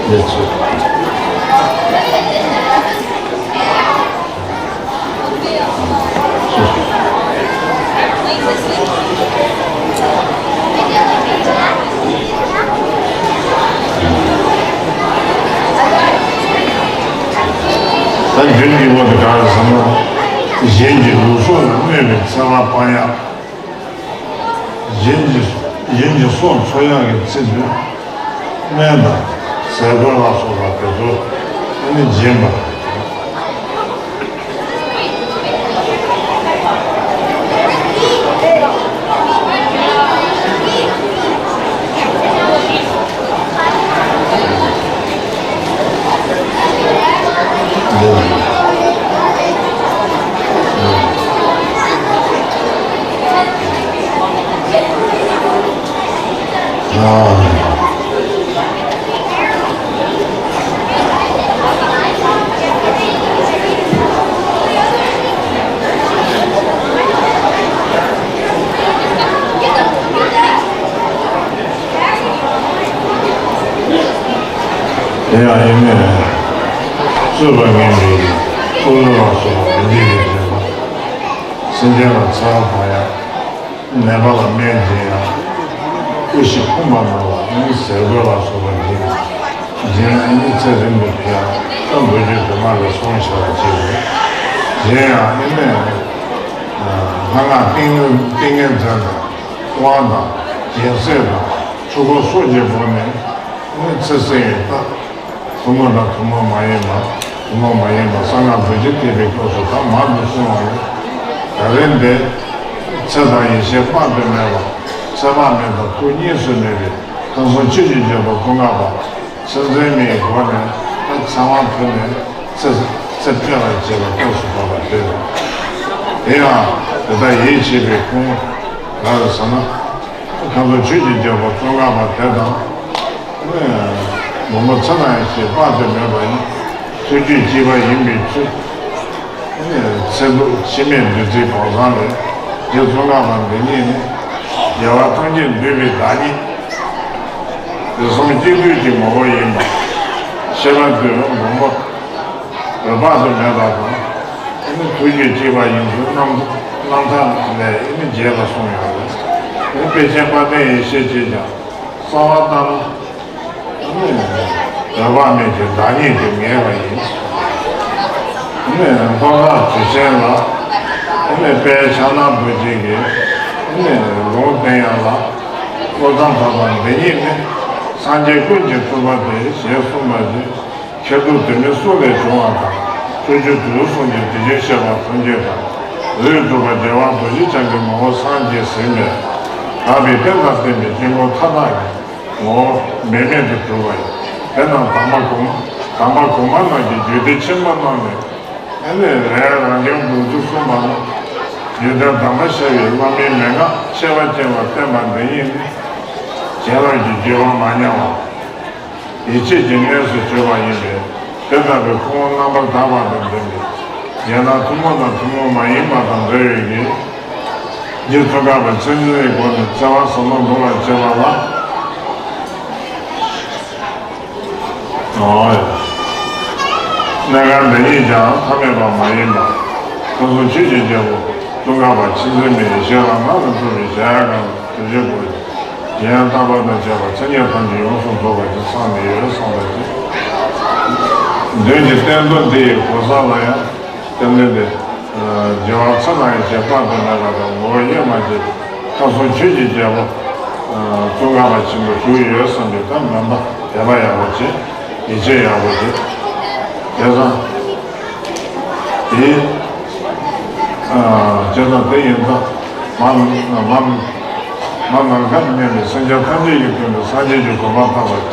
དེ་ཚོ། ད་རྒྱུ་གཉིས་པོ་དེ་ག་རེ་ཟེར་ན། གཞན་གྱི་ལུས་སྲོག་ལ་གནོད་པའི་འཚེ་བ་སྤང་ཡག་གཞན་གྱི་གཞན་གྱི་སྲོག་འཚོ་ཡག་གི་ཚེ་དུས། སྨན་དང་ཟས་གོས་ལ་སོགས་པ་དེ་ཚོ་ཨ་ནི་སྦྱིན་པ། དེ་ཡང་ཡིན་ནས། གསོད་པ་ངན་པའི་སྲོག་ལ་སོགས་པ་མི་བདེ་བའི་སྦྱིན་པ། སེམས་ཅན་ལ་འཚེ་བ་སྤང་ཡག་ནད་པ་ལ་སྨན་སྦྱིན་ཡག་སྐུ་གཤེགས་ཕོངས་པ་རྣམས་ལ་ཨ་ནི་ཟས་གོས་ལ་སོགས་པ་སྦྱིན། སྦྱིན་ཨ་ནི་ཚེ་རིང་དུ་ཕུལ་ཡག་ད་མདོ་རྒྱུད་དུ་མ་ལས་གསུངས་བཞག་པ་ཅིག་རེད། གཞན་ཡང་ཨ་ནི་ལྷ་སྔགས་ཏིང་ངེ་འཛིན་དང་དབང་དང་སྦྱིན་སྲེག་དང་ཆོས་འཁོར་སོགས་ཀྱི་སྒོ་ནས་ཨ་ནི་ཚེ་བསྲིང་བའི་ཐབས། ཐུན་མོང་དང་ཐུན་མོང་མ་ཡིན་པ། ཐུན་མོང་མ་ཡིན་པ་གསང་སྔགས་རྡོ་རྗེ་ཐེག་པའི་སྐབས་སུ་ད་མང་དུ་གསུངས་པ་ཡིན། ད་རེས་འདི། ཚེ་དང་ཡེ་ཤེས་དཔག་ཏུ་མེད་པ། ཚད་མ་མེད་པ་ཐུགས་གཉིས་སུ་མེད་པའི་མཐར་སོན་ཆོས་ཀྱི་རྒྱལ་པོ་ཀུན་དགའ་བོ་ཚེ་བཙུན་མའི་སྒོ་ནས་ད་ཚེ་དབང་ཕུལ་ནས་ཚེ་ཚེ་འཕེལ་བར་བྱེད་པའི་སྐབས་སུ་བབ་པ་དེ་རེད། དེ་ཡང་དེ་ལྟར་ཡིད་ཆེས་པའི་ཁུངས་ག་རེ་ཟེར་ན། མཐར་སོན་ཆོས་ཀྱི་རྒྱལ་པོ་ཀུན་དགའ་བོ་དེ་དང་། མགོན་པོ་ཚེ་དང་ཡེ་ཤེས་དཔག་ཏུ་མེད་པ་ཡིན། ཐུགས་རྒྱུད་གཅིག་པ་ཡིན་པའི་ཕྱིར། ཚེ་སྒྲུབ་འཆི་མེད་བདུད་རྩིའི་བང་བཟང་ལས། རྗེ་ཙོང་ཁ་པ་འདི་ཉིད་ནི། རྒྱལ་བ་ཐམས་ཅད་འདུས་པའི་བདག་ཉིད། དུས་གསུམ་གཅིག་བསྡུས་ཀྱི་ངོ་བོ་ཡིན་པ། ཤེས་པ་དུས་མགོན་པོ། འོད་དཔག་ཏུ་མེད་པ་དང་། ཨ་ནི་ཐུགས་རྒྱུད་གཅིག་པ་ཡིན་ཚུལ་རྣམ་རྣམ་ཐར་ལས་ཨ་ནི་རྗེས་ལ་གསུངས་ཡོད་རེད། ཨ་ནི་དཔེ་ཅན་དཔལ་ལྡན་ཡེ་ཤེས་ཀྱིས་ཀྱང་གསང་བ་ལྟར་ན། ཨ་ནི་འོད་དཔག་མེད་ཀྱི་བདག་ཉིད་དུ་ངེས་པ་ཡིན། ཨ་ནི་མཐོང་སྣང་དུས་ཆེན་ལ། ཨ་ནི་དཔལ་ཕྱག་ན་རྡོ་རྗེ་གིས་ཨ་ནི་ལུང་བསྟན་ཡག་ལ། བློ་བཟང་གྲགས་པ་འདི་ཉིད་ནི། སངས་རྒྱས་ཀུན་གྱི་ཐུབ་པ་སྟེ་ཞེས་གསུངས་པ་བཞིན། ཁྱད་དུ་དུ་མའི་གསུང་ལས་བྱུང་བ་དང་། སྤྱོད་བརྒྱུད་དུ་གསུང་གི་དེ་བཞིན་གཤེགས་པ་ཐམས་ཅད་དང་། རིགས་དྲུག་པ་རྒྱལ་བ་རྡོ་རྗེ་འཆང་གི་ངོ་བོ་སངས་རྒྱས་ཟིན་པས། དག་པའི་རྟེན་དང་བརྟེན་པའི་དཀྱིལ་འཁོར་མཐའ་དག་གི་ངོ་བོ་འབད་མེད་དུ་གྲུབ་པ་ཡིན། དེ་རྣམས་དང་པ་གོང་དང་པ་གོང་མ་རྣམས་ཀྱིས་རྒྱུད་སྡེ་ཆེན་པོ་རྣམས་ནས། ཨ་ནི་རང་རང་གི་འདུག་ཚུལ་གསུངས་པ་ལ། རྒྱུད་སྡེ་དང་པ་ཤར་བའི་བླ་མའི་མན་ངག་ཤེས་པ་སྐྱེ་བར་བསྟན་པ་འདི་ཉིད་ནི། བྱིན་རླབས་ཀྱི་བརྒྱུད་པ་མ་ཉམས་པ། ཡིད་ཆེས་ཀྱི་གནས་སུ་གྱུར་པ་ཡིན་པས། དེ་ལྟ་བུའི་ཁུངས་རྣམ་པར་དག་པ་དང་ལྡན་པའི། རྒྱན་སྣ་ཐུན་མོང་དང་ཐུན་མོང་མ་ཡིན་པ་དང་འབྲེལ་བའི་གི། རྗེ་ཙོང་ཁ་པས་མཚན་ཉིད་ཀྱི་སྒོ་ནས་འཚེ་བ་ཟབ་མོ་འདུལ་བར་བྱེད་པ་ལ། ཨོ། གནས་སྐབས་འདི་ཉིད་ཀྱང་ཐ་མལ་པ་མ་ཡིན་པ། མཐར་སོན་ཆོས་ཀྱི་རྒྱལ་པོ་ཀུན་དགའ་བོ་ཆེས་མཛེས་མའི་ཡེ་ཤེས་ལ་ང་རང་ཐུག་པའི་ཞལ་གང་དུ་བཞེས་པོ། རྒྱན་བཏགས་པ་དང་བཅས་པ་མཚན་ཉིད་ཐམས་ཅད་ཡོངས་སུ་རྫོགས་པ་ཅིག་ཚང་ནས་ཡོད་བསམ་པ་ཅིག། མདུན་གྱི་རྟེན་མདོ་འདི་ཡི་གོ་ས་ལ་ཡང་རྟེན་འབྲེལ་ཏེ། རྒྱལ་བ་ཚེ་དང་ཡེ་ཤེས་དཔག་ཏུ་མེད་པ་དང་ངོ་བོ་དབྱེར་མ་བྱས་པའི་ཁམས་གསུམ་ཆོས་ཀྱི་རྒྱལ་པོ་ཙོང་ཁ་པ་ཆེན་པོ་བཞུགས་ཡོད་བསམ་པའི་ད་མོས་པ་དད་པ་ཡག་པོ་བྱེད། ཡིད་ཆེས་ཡག་པོ་བྱེད། བྱས་ཙང་དེ་བྱས་ཙང་དེ་ཡིན་ཙང་མ་མ་མ་ནམ་མཁའ་མཉམ་པའི་སེམས་ཅན་ཐམས་ཅད་ཀྱི་དོན་དུ་སངས་རྒྱས་ཀྱི་གོ་འཕང་ཐོབ་པར།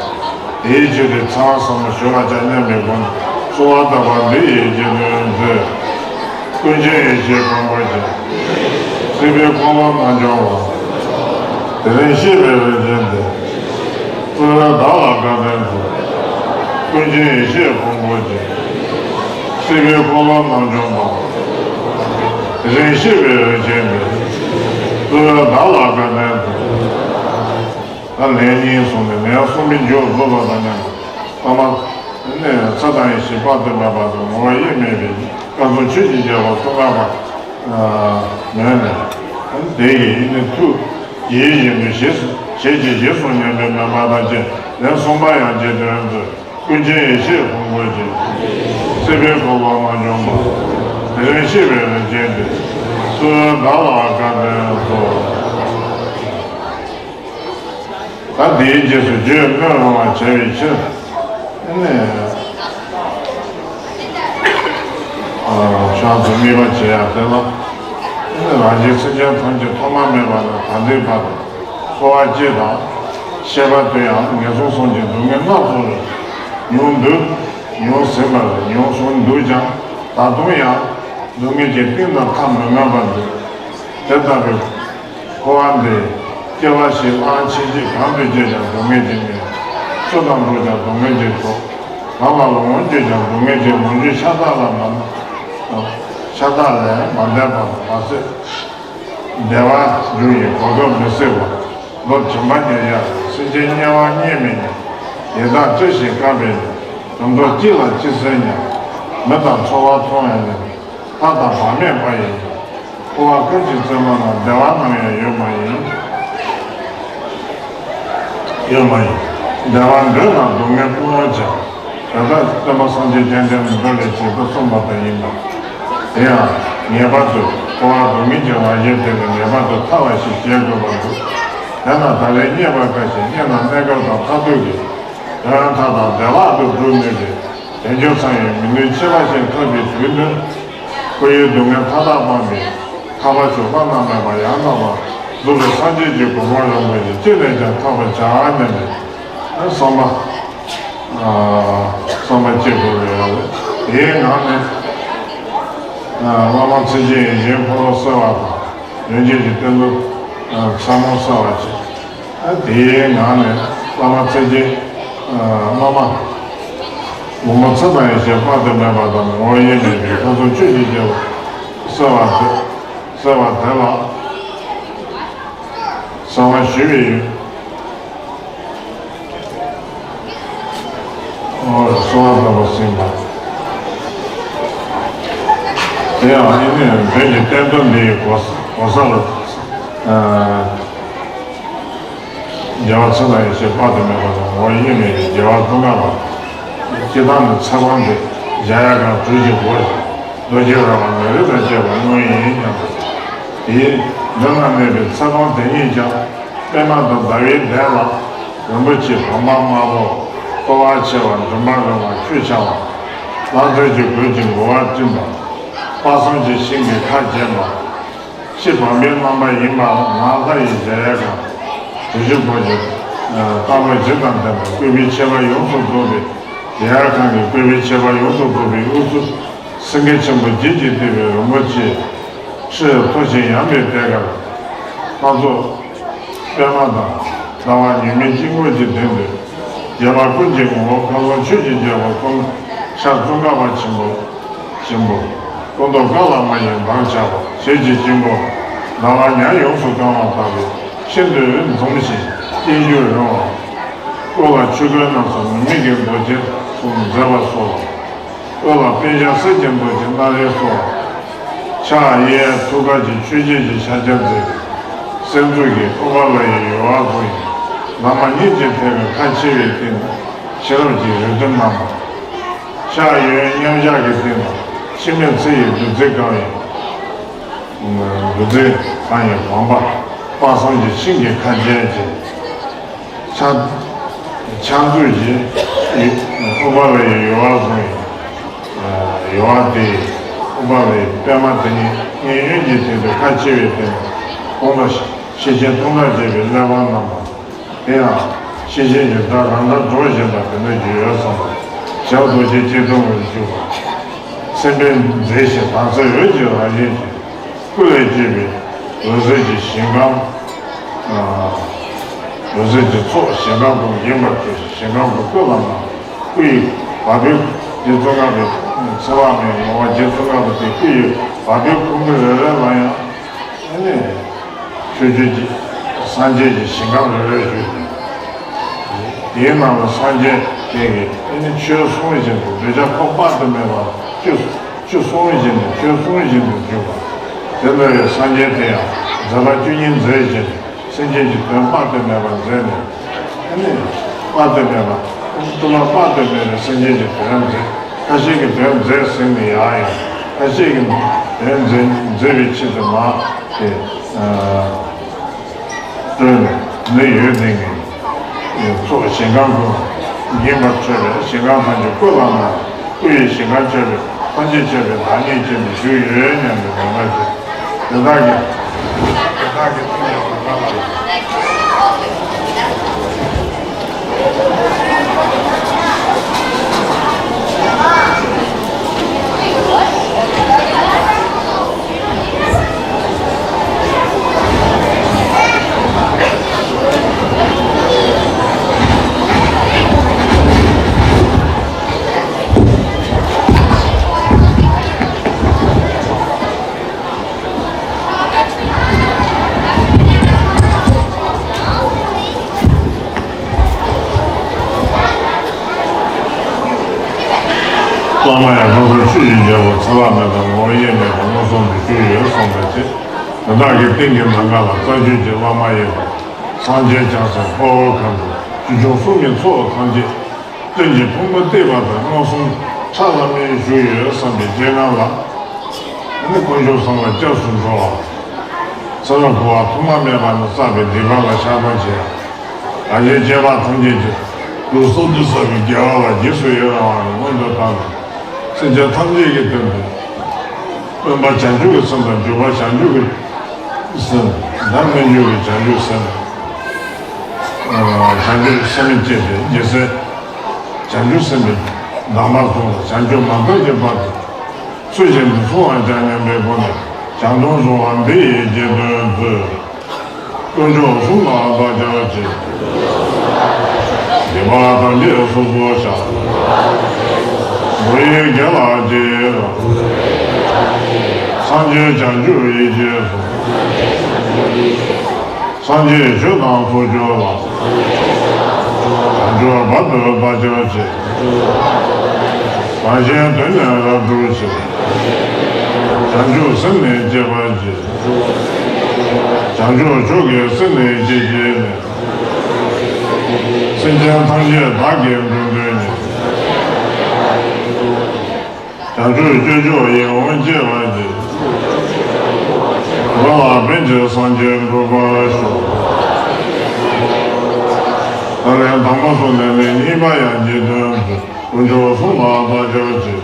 དེའི་ཆེད་དུ་ཚེ་དབང་ཟབ་མོ་ཞུ་བར་བྱ་སྙམ་པའི་སྒོ་ནས་གསོལ་བ་བཏབ་པ་འདི་ཡིས་རྗེས་ཟློས་མཛོད། ཀུན་མཁྱེན་ཡེ་ཤེས་ཀོང་པོ་ཆེ། སྲིད་པའི་འཁོར་ལོ་རྣམ་འཇོམས་པ། དེ་རིང་གཤེགས་པའི་རིན་ཆེན་འདི། སྲིད་པའི་བདག་ལ་དགའ་སྟོན་མཛོད། ཀུན་མཁྱེན་ཡེ་ཤེས་ཀོང་པོ་ཆེ། སྲིད་པའི་འཁོར་ལོ་རྣམ་འཇོམས་པ། དེ་རིང་གཤེགས་པའི་རིན་ཆེན་འདི། སྲིད་པའི་བདག་ལ་དགའ་སྟོན་མཛོད། ད་ལན་གཉིས་གསུངས་ནས་ལན་གསུམ་པའི་མཇུག་རྫོགས་པ་དང་མཉམ་དུ་ཐོག་མར་ནས་ཚེ་དང་ཡེ་ཤེས་དཔག་ཏུ་མེད་པ་དང་ངོ་བོ་དབྱེར་མེད་པའི་ཁམས་གསུམ་ཆོས་ཀྱི་རྒྱལ་པོ་ཙོང་ཁ་པ་མོས་ནས་དེ་ཡི་ནི་ཐུགས་ཡིད་བཞིན་དུ་ཞེས་ཞེས་ཀྱི་རྗེས་སུ་སྙེགས་པའི་མོས་པ་དང་བཅས་ལན་གསུམ་པ་ཡང་རྗེས་ཟློས་མཛོད། ཀུན་མཁྱེན་ཡེ་ཤེས་ཀོང་པོ་ཆེ། སྲིད་པའི་འཁོར་ལོ་རྣམ་འཇོམས་པ། དེ་རིང་གཤེགས་པའི་རིན་ཆེན་འདི། སྲིད་པའི་བདག་ལ་དགའ་སྟོན་མཛོད། ད་འདིའི་རྗེས་སུ་རྗེས་སྨོན་རུང་བར་བྱ་བའི་ཕྱིར། ཨ་ནི། ཕྱག་ཏུ་དམིགས་པ་བྱེད་ཡག་དེ་ལ། ཨ་ནི་རང་བཞིན་སེམས་ཅན་ཐམས་ཅད་ཐོག་མ་མེད་པ་ནས་ད་ལྟའི་བར་དུ་འཚོ་བ་སྐྱེལ་དང་། ཤེས་པ་དོན་ཡང་ངན་སོང་གསུམ་གྱི་སྡུག་བསྔལ་སྣ་ཚོགས་རེ་མྱོང་འདུག་མྱོང་ཟིན་པ་རེད། མྱོང་སོང་འདུག་ཀྱང་ད་དུང་ཡང་སྡུག་བསྔལ་གྱི་གཏིང་དང་ཐག་མི་ཉེ་བ་འདུག་དེ་ལྟ་བུའི། འཁོར་བ་འདི་སྐྱེ་བ་ཞིག་སླར་མཆིས་ཤིང་། གང་དུ་སྐྱེས་ཀྱང་སྡུག་བསྔལ་གྱིས་མྱོས། སུ་དང་འགྲོགས་ཀྱང་སྡུག་བསྔལ་གྱིས་གྲོགས། གང་ལ་ལོངས་སྤྱོད་ཀྱང་སྡུག་བསྔལ་གྱིས། ལོངས་སྤྱོད་ཤ་སྟག་ལ་མ་ཤ་སྟག་ལས་མ་འདས་པ་མ་ཟད། བདེ་བ་འབྱུང་ཡི་གོ་ལྡོག་མི་སྲིད་པ། མདོར་བྱམས་པ་ཉེར་གཞག་སེམས་ཅན་དམྱལ་བ་རྙེད་མི་ཉན། ཡི་དྭགས་བཀྲེས་ཤིང་བཀབ་པས་ཉེན། གྲུབ་མཐོ་གཅིག་ལ་གཅིག་གསོད་ཉམས། མི་དང་འཚོ་བ་མཐོང་བས་ཉེན། ལྷ་དང་བག་མེད་པ་ཡིས་ཉེན། འཁོར་བ་ཀུན་གྱི་རྩེ་མོ་ན། བདེ་བ་ནམ་ཡང་ཡོད་མ་ཡིན། ཡོད་མ་ཡིན། བདེ་བ་འདོད་ན་སྡུག་བསྔལ་ཀུན་སྤོང་བྱ། དེ་ལྟར་སྟོན་པ་སངས་རྒྱས་བཅོམ་ལྡན་འདས་མདོ་ལས་ཇི་ལྟར་གསུངས་པ་ལྟར་ཡིན་པ། དེ་ཡང་ངེས་པར་དུ་འཁོར་བ་སྡུག་བསྔལ་གྱི་རང་བཞིན་དེ་ལས་ངེས་པར་དུ་ཐར་བ་ཞིག་བྱེད་དགོས་པར་འདུག་དེས་ན་ད་རེས་རྙེད་པ་དཀའ་ཞིང་རྙེད་ན་གནས་སྐབས་དང་མཐར་ཐུག་གི་དོན་མཐའ་དག་བདེ་བླག་ཏུ་སྒྲུབ་ནུས་པའི་དལ་འབྱོར་ཚང་བའི་མི་ནུས་ཆེ་བ་ཞིག་ཐོབ་པའི་དུས་འདིར། འཁོར་བའི་སྡུག་བསྔལ་མཐའ་དག་སྤངས་པའི་ཐར་པ་མཆོག་བླ་ན་མེད་པ་ཡང་དག་པར་རྫོགས་པའི་སངས་རྒྱས་ཀྱི་གོ་འཕང་རིན་པོ་ཆེ་ཅི་ནས་ཀྱང་ཐོབ་པར་བྱ་སྙམ་པའི་བསམ་པ། བསམ་པ་སྐྱེ་དགོས་པའི་རེད། དེའི་ངང་ནས་བླ་མ་ཚེ་ཆེན་ཡིད་བཞིན་འཁོར་ལོ་སེལ་བ་དང་། ཡོན་ཆེན་གྱི་རྟེན་དུ་ཚེ་མོ་སེལ་བ་བྱས། དེའི་ངང་ནས་བླ་མ་ཚེ་ཆེན། བླ་མ་མགོན་པོ་ཚེ་དང་ཡེ་ཤེས་དཔག་ཏུ་མེད་པ་དང་ངོ་བོ་དབྱེར་མེད་པའི་ཁམས་གསུམ་ཆོས་ཀྱི་རྒྱལ་པོ་གསོལ་བ་དེ། གསོལ་བ་དེ་ལ་གསོལ་བ་ཞུ་བའི་ཡུལ། གསོལ་བ་བཏབ་པ་ཟིན་པ། དེ་ཡང་ཨེ་ནི་བོད་ཀྱི་བསྟན་དོན་འདིའི་གོ་ས་གོ་ས་ལ། རྒྱལ་བ་ཚེ་དང་ཡེ་ཤེས་དཔག་ཏུ་མེད་པ་དང་ངོ་བོ་དབྱེར་མེད་པའི་རྒྱལ་བ་ཀུན་དགའ་བ། སྤྱིར་བཏང་ནི་ཚེ་དབང་འདི་བཞག་ཡག་གང་གྲུ་བཞི་སྒོ་བཞི་རྡོ་རྗེ་ར་བ་མེ་རི་དང་བཅས་པ་དངོས་ཡིན་སྙམ་པ། དེའི་མདུན་ན་གནས་པའི་ཚེ་དབང་དེ་ཉིད་ཀྱང་པདྨ་དང་ཟླ་བའི་གདན་ལ་རིན་པོ་ཆེ་བང་པ་དམར་པོ་སྤོ་བ་ཆེ་བ་འབྲུ་མར་རིང་བ་ཁྱུ་འཕྱར་བ། ལྷ་མཛེས་ཀྱི་གོས་ཀྱི་མགོ་བ་སྤྲིན་པ། དཔག་བསམ་གྱི་ཤིང་གིས་ཁ་བརྒྱན་པ། ཕྱི་བང་པའི་རྣམ་པ་ཡིན་པ་ནང་ལྷ་ཡི་གཞལ་ཡས་ཁང་། གྲུ་བཞི་སྒོ་བཞི། རྟ་མགོ་བཞི་དང་ལྡན་པ། བཀོད་པའི་ཆས་པ་ཡོངས་སུ་རྫོགས་པའི་གཞལ་ཡས་ཁང་གི་བཀོད་པའི་ཆས་པ་ཡོངས་སུ་རྫོགས་པའི་དབུས་སུ་སེང་གེ་ཆེན་པོ་བརྒྱད་ཀྱིས་བཏེགས་པའི་རིན་པོ་ཆེའི་ཁྲི་མཐོ་ཞིང་ཡངས་པའི་གདན་ཁར་ལྷ་ཚོགས་པདྨ་དང་ཟླ་བ་ཉི་མའི་དཀྱིལ་འཁོར་གྱི་སྟེང་དུ་རྒྱལ་བ་ཀུན་གྱི་ངོ་བོ་ཁམས་གསུམ་ཆོས་ཀྱི་རྒྱལ་པོ་ཀུན་ཤར་ཙོང་ཁ་པ་ཆེན་པོ། ཆེན་པོ། སྐུ་མདོག་དཀར་ལ་མ་ཡིན་མདངས་ཆགས་པ། ཞལ་གྱི་དཀྱིལ་འཁོར་ཟླ་བ་ཉ་ཡོངས་སུ་གང་བ་ལྟ་བུ་ཤིན་ཏུ་འཛུམ་ཞིང་སྐྱེ་འགྱུར་རིང་བ། སྐུ་ལ་ཆོས་གོས་རྣམས་སུ་མུ་མེད་ཀྱི་མདོག་ཅན་གསུམ་མཛེས་པ་སོགས། འོད་ལ་པད་ཞྭ་གསེར་གྱི་མདོག་ཅན་སྣ་རལ་སོགས། ཕྱག་གཡས་ཐུགས་ཀར་གྱི་ཆོས་འཆད་ཀྱི་ཕྱག་རྒྱ་མཛད་པའི་སེང་གཟུགས་ཀྱི་ཨུཏྤ་ལ་ཡི་ཡུ་བ་བཟུང་ཡི། ལྷག་མ་གཉིས་ཀྱིས་ཐེབས་པའི་ཁ་ཕྱེ་བའི་སྟེང་དུ་ཤེས་རབ་ཀྱི་རིགས་མཐུན་རྣམ་པ། ཕྱག་གཡོན་མཉམ་བཞག་གི་སྟེང་དུ་འཆི་མེད་ཚེ་ཡི་བདུད་རྩིས་གང་བའི་ འདུ་འཛི་ཐང་ཡི་བང་པ། དཔག་བསམ་གྱི་ཤིང་གི་ཁ་རྒྱན་གྱི། ཕྱག་ཕྱག་མཛོད་ཀྱི་ཨུཏྤ་ལའི་ཡུ་བ་བཟུང་ཡི། ཡུ་བ་དེ་ཨུཏྤ་ལའི་པད་མ་དེ་ཉིད་མཉན་ཡོད་ཀྱི་སྟེང་དུ་ཁ་ཕྱེ་བའི་སྟེང་དུ་སྟོང་ཕྲག་ཤེས་བྱའི་སྟོང་ཕྲག་བརྒྱ་པའི་གླེགས་བམ་བསྣམས་པ། དེ་ཡང་ཤེས་བྱའི་ཉི་ཟླ་རང་འདྲ་སྒྲོག་བཞིན་པ་དེ་འདྲ་ཞིག་ཡོད་བསམ་པ། ཞབས་རྡོ་རྗེ་སྐྱིལ་ཀྲུང་ལ་བཞུགས་པ། སེམས་དཔའི་མཛེས་ཤིང་དར་ཚད་འོད་ཀྱི་རང་བཞིན་གྱི། སྐུ་ལས་སྐྱེས་པའི་འོད་ཟེར་གྱི་ཞིང་ཁམས། འོད་ཟེར་གྱི་ཚོགས་ཞིང་ཁམས་ཀུན་འགེངས་པར་བྱེད་ཅིང་ཞིང་ཁམས་ཀྱི་སྐུ་ལ་མ། སྐུ་ཡི་བ་སྤུའི་རྗེ་ཙོང་ཁ་པའི་ཚེ་དཔག་མེད་ངོ་བོ་རྗེ་ཙོང་ཁ་པ་དེ་སྐུ་ཡི་བ་སྤུའི་ཁུང་བུ་རེ་རེ་ལ་ཡང་ཨ་ནི་ཆོས་བརྒྱུད་ཀྱི་སངས་རྒྱས་ཀྱི་ཞིང་ཁམས་རེ་རེ་བཞུགས་ཏེ། དེའི་ནང་ལ་སངས་རྒྱས་དེ་གིས་ཨ་ནི་ཆོས་གསུང་བཞིན་དུ་གདུལ་བྱ་འཁོར་དཔག་ཏུ་མེད་པ་ཆོས་ཆོས་གསུང་བཞིན་དུ་ཆོས་གསུང་བཞིན་དུ་བཞུགས་པ། དེ་ལྟ་བུའི་སངས་རྒྱས་དེ་ཡང་མཛད་པ་བཅུ་གཉིས་མཛད་བཞིན་སེམས་ཅན་གྱི་དོན་དཔག་ཏུ་མེད་པ་མཛད་ནས། ཨ་ནི་དཔག་ཏུ་མེད་པ། ཐུབ་པ་དཔག་ཏུ་མེད་པའི་སེམས་ཅན་གྱི་དོན་མཛད། ཁ་ཤས་ཀྱི་དོན་མཛད་ཟིན་ནས་ཡང་ཡང་ཁ་ཤས་ཀྱི་དོན་མཛད་མཛད་པའི་ཆེད་དུ་མ་དེ། སྤྲོས་ནས་ནི་ཡོད་དེ་ངེས། ཚོགས་ཞིང་ཁམས་ཀུན་འགེངས་པར་མཆོད་པའི་ཞིང་ཁམས་ཐམས་ཅད་སྐུ་ལ་མ། སྐུ་ཡི་ཞིང་ཁམས་མཆོད་པའི་ཐམས་ཅད་མཆོད་པའི་བདག་ཉིད་ཅན་དུ་བཞུགས་ཡོད་སྙམ་པའི་དགོངས་པ་བཞེས། དེ་དག་གི་དེ་དག་གི་ཐུགས་ཉིད་དགོངས་པ་ལ། བླ་མ་ཡང་སོ་སོའི་ཆོས་ཀྱི་རྒྱལ་པོ་ཚེ་དཔག་མེད་དང་ངོ་བོ་དབྱེར་མེད་པ་མངོན་སུམ་དུ་བཞུགས་ཡོད་གསུངས་པའི་ཚེ། དེ་དག་གི་སྟེང་གི་ནམ་མཁའ་ལ་རྩ་བརྒྱུད་ཀྱི་བླ་མ་ཡིན་པ། སངས་རྒྱས་བྱང་སེམས་དཔའ་བོ་མཁའ་འགྲོ་ཆོས་སྐྱོང་སྲུང་མའི་ཚོགས་ཐམས་ཅད་སྟོན་གྱི་ཕུང་པོ་བཏེགས་པ་དང་མངོན་སུམ་ཕྲ་ལ་མེ་བཞུགས་ཡོད་བསམ་པའི་རྗེས་གནང་ལ། ཨ་ནི་དཀོན་མཆོག་གསུམ་ལ་སྐྱབས་སུ་འགྲོ་བ། ཚེ་རབས་འཁོར་བ་ཐོག་མ་མེད་པ་ནས་བསགས་པའི་སྡིག་པ་ལ་ཕྱག་ཕེབས་བྱེད། ང་ཚོའི་སྐྱེ་བ་ཐམས་ཅད་ཀྱི་དུག་གསོག་སྡུག་བསགས་པའི་དགེ་བ་ལ་རྗེས་སུ་ཡི་རང་བ་ནི་སྔོན་དུ་བཏང་ནས། སེམས་ཅན་ཐམས་ཅད་ཀྱི་དོན་དུ། སྟོན་པ་བྱང་ཆུབ་ཀྱི་སེམས་དང་བརྒྱུད་པ་བྱང་ཆུབ་ཀྱི་སེམས། བདག་མི་འགྱུར་བའི་བྱང་ཆུབ་སེམས། བྱང་ཆུབ་སེམས་བསྐྱེད་དེ་རྗེས་སུ། བྱང་ཆུབ་སེམས་དཔའི་གདམས་པ་བཟུང་ལ་བྱང་ཆུབ་མ་ཐོབ་ཀྱི་བར་དུ། ཚུལ་བཞིན་དུ་བསྲུང་བར་བྱ་སྙམ་པའི་སྒོ་ནས་བྱང་སྡོམ་བཟུང་བ་འདི་ཡི་རྗེས་ཟློས་མཛོད། དཀོན་མཆོག་གསུམ་ལ་བདག་སྐྱབས་མཆི། སྡིག་པ་ཐམས་ཅད་སོ་སོར་བཤགས། བགྲོ་གླེང་རྒྱལ་ལ་རྗེས་ཡི་རང་། སངས་རྒྱས་བྱང་ཆུབ་ཡེ་ཤེས་སོ། སངས་རྒྱས་ཆོས་དང་ཚོགས་མཆོག་ལ། བྱང་ཆུབ་བར་དུ་བདག་སྐྱབས་མཆི། བདག་གཞན་དོན་ནི་རབ་བསྒྲུབ་ཕྱིར། བྱང་ཆུབ་སེམས་ནི་བསྐྱེད་པར་བགྱི། བྱང་ཆུབ་མཆོག་གི་སེམས་ནི་བསྐྱེད་བགྱིས་ནས། སེམས་ཅན་ཐམས་ཅད་བདག་གིས་འགྲུབ་འདོད་ནས། བྱང་ཆུབ་སྤྱོད་མཆོག་ཡིད་འོང་སྤྱད་པར་བགྱི། འགྲོ་ལ་ཕན་ཕྱིར་སངས་རྒྱས་འགྲུབ་པར་ཤོག། ད་ལན་དང་པོ་སོང་ནས་ལན་གཉིས་པ་ཡང་རྗེས་ཟློས་མཛོད། དཀོན་མཆོག་གསུམ་ལ་བདག་སྐྱབས་མཆི།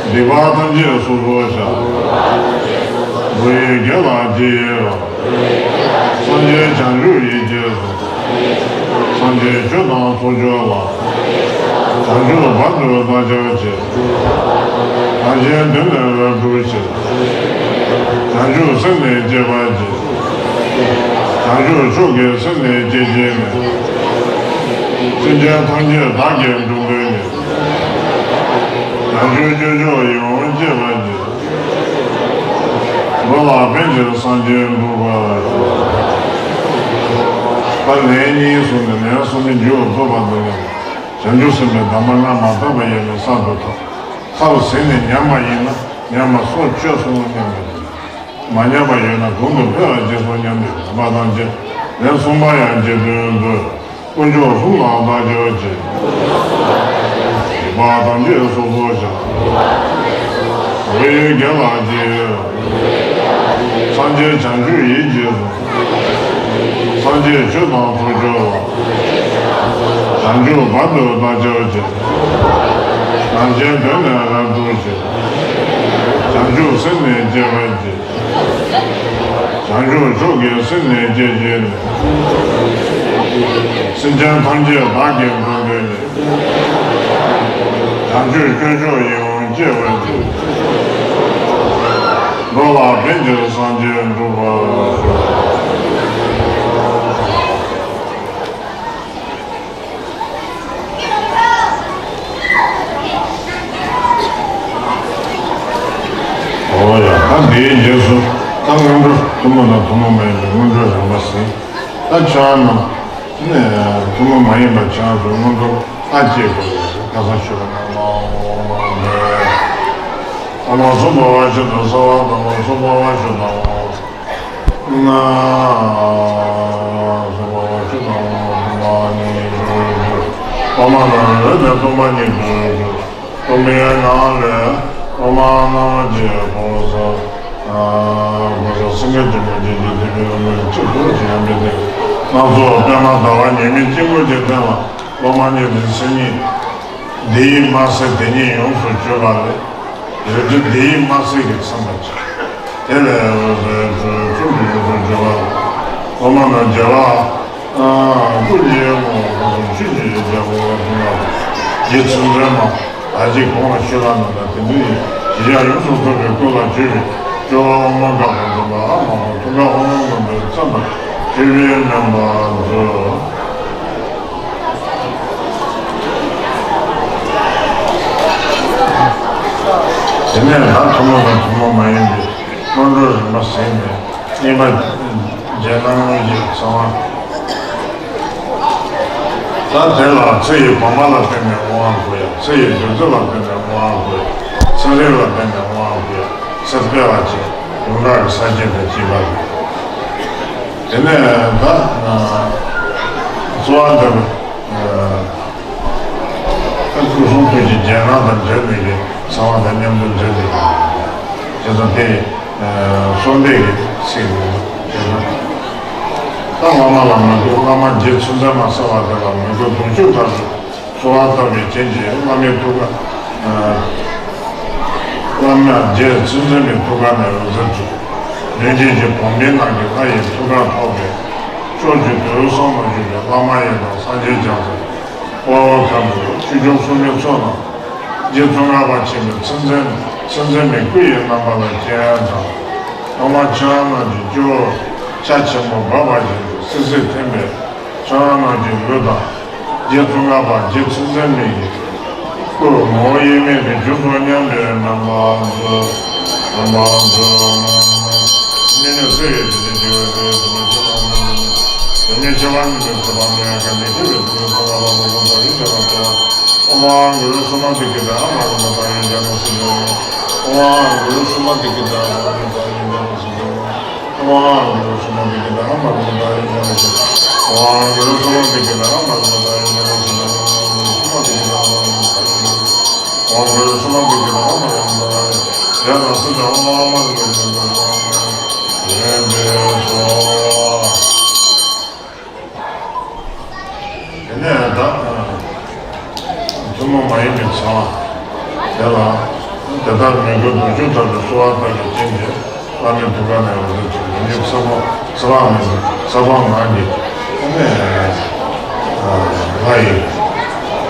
སྡིག་པ་ཐམས་ཅད་སོ་སོར་བཤགས། བགྲོ་གླེང་རྒྱལ་ལ་རྗེས་ཡི་རང་། སངས་རྒྱས་བྱང་ཆུབ་ཡེ་ཤེས་སོ། སངས་རྒྱས་ཆོས་དང་ཚོགས་མཆོག་ལ། བྱང་ཆུབ་བར་དུ་བདག་སྐྱབས་མཆི། བདག་གཞན་དོན་ནི་རབ་བསྒྲུབ་ཕྱིར། བྱང་ཆུབ་སེམས་ནི་བསྐྱེད་པར་བགྱི། བྱང་ཆུབ་མཆོག་གི་སེམས་ནི་བསྐྱེད་བགྱིས་ནས། སེམས་ཅན་ཐམས་ཅད་བདག་གིས་འགྲུབ་འདོད་ནས། བྱང་ཆུབ་སྤྱོད་མཆོག་ཡིད་འོང་སྤྱད་པར་བགྱི། འགྲོ་ལ་ཕན་ཕྱིར་སངས་རྒྱས་འགྲུབ་པར་ཤོག། ད་ལན་གཉིས་གསུངས་ནས་ལན་གསུམ་པའི་མཇུག་རྫོགས་པ་འདི་ནས། བྱང་ཆུབ་སེམས་དཔའི་གདམས་པ་སྔར་མ་བཏབ་པ་ཡིན་ན་གསར་དུ་བཏབ། ཐབས་ཟིན་ནས་ཉམས་པ་ཡིན་ན་ཉམས་པ་སོར་ཆུད་སོང་སྙམ་པའི། མ་ཉམས་པ་ཡོད་ན་གོང་དུ་འཕེལ་བར་བགྱི་སོགས་སྙམ་པའི་དགོངས་པ་དང་བཅས། ལན་གསུམ་པ་ཡང་རྗེས་ཟློས་མཛོད། དཀོན་མཆོག་གསུམ་ལ་བདག་སྐྱབས་མཆི། སྡིག་པ་ཐམས་ཅད་སོ་སོར་བཤགས། བགྲོ་གླེང་རྒྱལ་ལ་རྗེས་ཡི་རང་ སངས་རྒྱས་བྱང་ཆུབ་ཡིད་ཀྱིས་བཟུང་། སངས་རྒྱས་ཆོས་དང་ཐུགས་མཆོག་ལ། བྱང་ཆུབ་བར་དུ་བདག་སྐྱབས་མཆི། རང་གཞན་དོན་ནི་རབ་བསྒྲུབས་ཤིང་། བྱང་ཆུབ་སེམས་ནི་བསྐྱེད་པར་བགྱི། བྱང་ཆུབ་མཆོག་གི་སེམས་ནི་བསྐྱེད་བགྱིས་ནས། སེམས་ཅན་ཐམས་ཅད་བདག་གིས་མགོན་བསྟེན་ནས། བྱང་ཆུབ་སྤྱོད་མཆོག་ཡིད་འོང་སྐྱེ་བར་བགྱི། འགྲོ་ལ་ཕན་ཕྱིར་སངས་རྒྱས་འགྲུབ་པར་ཤོག། ཨོ་ཡ། ད་འདིའི་རྗེས་སུ་ད་སྔོན་འགྲོ་ཐུན་མོང་དང་ཐུན་མོང་མ་ཡིན་པའི་སྔོན་འགྲོའི་རིམ་པ་ཟིན། ད་ཁྱེད་རང་རྣམས་ནས་ཐུན་མོང་མ་ཡིན་པ་ཁྱེད་རང་ཚོའི་སྔོན་འགྲོ་ཨ་ཅེ་གོ་ལ་ཁ་སང་ཞུས་པ་ནང་ལ། ཨོ་ལོ་སོ་པ་བ་ཤུ་དང་ས་བ་དང་ལོ་སོ་པ་བ་ཤུ་དང་། ན། སོ་པ་བ་ཤུ་དང་ལོ་སོ་པ་ཉིད་དུ་གྱུར། པ་མ་ན་རོ་ནས་སྟོང་པ་ཉིད་དུ་གྱུར། སྟོང་པའི་ངང་ལས་སློབ་མ་རྣམས་ཀྱིས་གོ་ས། གོ་ས་སེང་གེ་ཆེན་པོ་རྗེ་བཙུན་བསྟན་པའི་བླ་མའི་ཆེད་དུ་བྱོན་པའི་སྟེང་སྣ་ཚོགས་པད་མ་ཟླ་བ་ཉི་མའི་དཀྱིལ་འཁོར་གྱི་སྟེང་ལ་སློབ་མ་ཉིད་དུ་མཚན་ཉིད་འདི་ཡིས་མ་ཟེར་དེ་ཉིད་ཡོངས་སུ་གྱུར་པ་ལས། རིགས་དྲུག་འདི་ཡིས་མ་ཟེར་གྱིས་མཚན་པ་ཅིག། དེ་ལས་འོད་ཟེར་འཕྲོས་ཆོས་ཀྱི་ཡུལ་དུ་གྱུར་པ། སློབ་མ་རྣམས་རྒྱལ་བ། ཨ། སྐུ་ལས་ངོ་བོ་ཆོས་ཀྱི་རྒྱལ་པོ་ལ་ཕུལ་བ། རྗེ་ཚུལ་ཁྲིམས་མ། ད་ཅི་གོང་ལ་ཞུས་པ་ནང་ལྟར་དེ་འདྲའི་ཡི་ཞི་ཡང་ཡོངས་སུ་རྫོགས་པའི་སྐུ་ལ་བརྗོད་པའི་སྐྱོ་བ་དབུ་མ་འགག་པར་འཛིན་པ་ཨ་མ་ཧོ་ཐུགས་ཀར་དབུ་མ་འཛིན་པའི་མཚན་དང་བཅས་པའི་སྨོན་པ་མཛོད། དེ་ནས་ད་ཐུན་མོང་དང་ཐུན་མོང་མ་ཡིན་པའི་སྔོན་འགྲོའི་རིམ་པ་ཟིན་ནས་གཉིས་པ་རྗེས་གནང་དངོས་གཞིའི་གསང་བ། ད་དེ་ལ་ཚེ་ཡི་བར་མ་ལ་བརྟེན་ནས་དབང་བསྐུར་ཡང་ཚེ་ཡི་བདུད་རྩི་ལ་བརྟེན་ནས་དབང་བསྐུར་ཡང་ཚེ་རིལ་ལ་བརྟེན་ནས་དབང་བསྐུར་ཡང་ཚེ་སྤེལ་བ་བཅས་ཡོངས་གྲགས་ཀྱི་ས་བཅད་དང་བཅས་པ་རེད། དེ་ནས་ད་གསོལ་བ་བཏབ་པའི་སྐུ་གསུང་ཐུགས་ཀྱི་རྗེས་གནང་དང་འབྲེལ་བའི་གསང་བ་དང་མཉམ་དུ་འབྲེལ་ཏེ། བྱས་ཙང་དེ་གསོལ་འདེབས་ཀྱི་ཚིག་རེད། བྱས་ཙང་ད་བླ་མ་ལ་མོས་གུས། བླ་མ་རྗེ་ཚུལ་ཁྲིམས་མ་ཟེར་བ་དེ་ལ་མོས་གུས་གདུང་ཤུགས་དྲག་ཏུ་གསོལ་བ་བཏབ་པའི་རྐྱེན་གྱིས་བླ་མའི་ཐུགས་ཀ་བླ་མ་རྗེ་ཚུལ་ཁྲིམས་མའི་ཐུགས་ཀ་ནས་འོད་ཟེར་འཕྲོས། མདུན་བསྐྱེད་ཀྱི་བུམ་པའི་ནང་གི་ལྷ་ཡི་ཐུགས་ཀར་ཕོག་པས། ཕྱོགས་བཅུའི་དུད་འགྲོ་གསུམ་ལ་བཞུགས་པའི་བླ་མ་ཡི་དམ་སངས་རྒྱས་རྒྱ་མཚོ། དཔའ་བོ་མཁའ་འགྲོ་ཆོས་སྐྱོང་སྲུང་མའི་ཚོགས་རྣམས་རྗེ་ཙོང་ཁ་པ་ཆེན་པོའི་ཚུལ་ཁྲིམས་ཚུལ་ཁྲིམས་མའི་སྐུ་ཡི་རྣམ་པ་ལ་སྤྱན་དྲངས། སློབ་མ་ཁྱེད་རང་རྣམས་ཀྱི་སྤྱི་བོར་ཆར་ཆེན་པོ་འབབ་པ་བཞིན་དུ་སིབ་སིབ་ཐིམ་པས་ཁྱེད་རང་རྣམས་ཀྱི་ལུས་དང་རྗེ་ཙོང་ཁ་པ་རྗེ་ཚུལ་ཁྲིམས་མའི་སྐུ་ངོ་བོ་དབྱེར་མེད་པའི་རྒྱུ་ཚོགས་མཉམ་པའི་རྣམ་པར་མཛོད། རྣམ་པར་མཛོད། སྨན་ནི་ཚེ་ཡི་དུས་ཀྱི་དགེ་བའི་རིགས་སུ་མི་ཆེ་བ་མི་མི་དེ་ཉིད་ཆེ་བ་མི་འདོད་ཚེ་བ་མི་ཡ་ག་ནི་ཁྱེད་པའི་དུས་ཀྱི་ཚེ་བ་བ་མོ་གོ་ད་ཡི་ཆེ་བ་ཆེ་བ། ཨོཾ་གུ་རུ་སུ་མ་ཏི་ཀི་ཏ་ཨ་མ་རུ་མ་ད་ཡི་ཇ་ན་སི་ཏོ། ཨོཾ་གུ་རུ་སུ་མ་ཏི་ཀི་ཏ་ཨ་མ་རུ་མ་ད་ཡི་ཇ་ན་སི་ཏོ། ཨོཾ་གུ་རུ་སུ་མ་ཏི་ཀི་ཏ་ཨ་མ་རུ་མ་ད་ཡི་ཇ་ན་སི་ཏོ། ཨོཾ་གུ་རུ་སུ་མ་ཏི་ཀི་ཏ་ཨ་མ་རུ་མ་ད་ཡི་ཇ་ན་སི་ཏོ། ཨོཾ་གུ་རུ་སུ་མ་ཏི་ཀི་ཏ་ཨ་མ་རུ་མ་ད་ཡི་ཇ་ན་སི་ཏོ། ཨོཾ་གུ་རུ་སུ་མ་ཏི་ཀི་ཏ་ཨ་མ་རུ་མ་ད་ཡི་ཇ་ན་སི་ཏོ། ཨོཾ་ཨ་མ་རུ་མ་ཏི་ཀི་ཏ་ཨ་མ་རུ་མ་ད་ཡི་ཇ་ན་སི་ཏོ། དེ་ནས་ད་ཐུན་མོང་མ་ཡིན་པའི་ཚང་བ་དེ་ལ་དེ་ལྟར་མོས་གུས་གདུང་ཤུགས་དྲག་ཏུ་གསོལ་བ་བཏབ་པའི་རྐྱེན་གྱིས་བླ་མའི་ཐུགས་ཀ་ནས་འོད་ཟེར་འཕྲོས་ནས་ཚེ་དཔག་ཚེ་དཔག་མེད་ཚེ་དཔག་ངང་གིས་དེ་ནས་ལྷ་ཡི་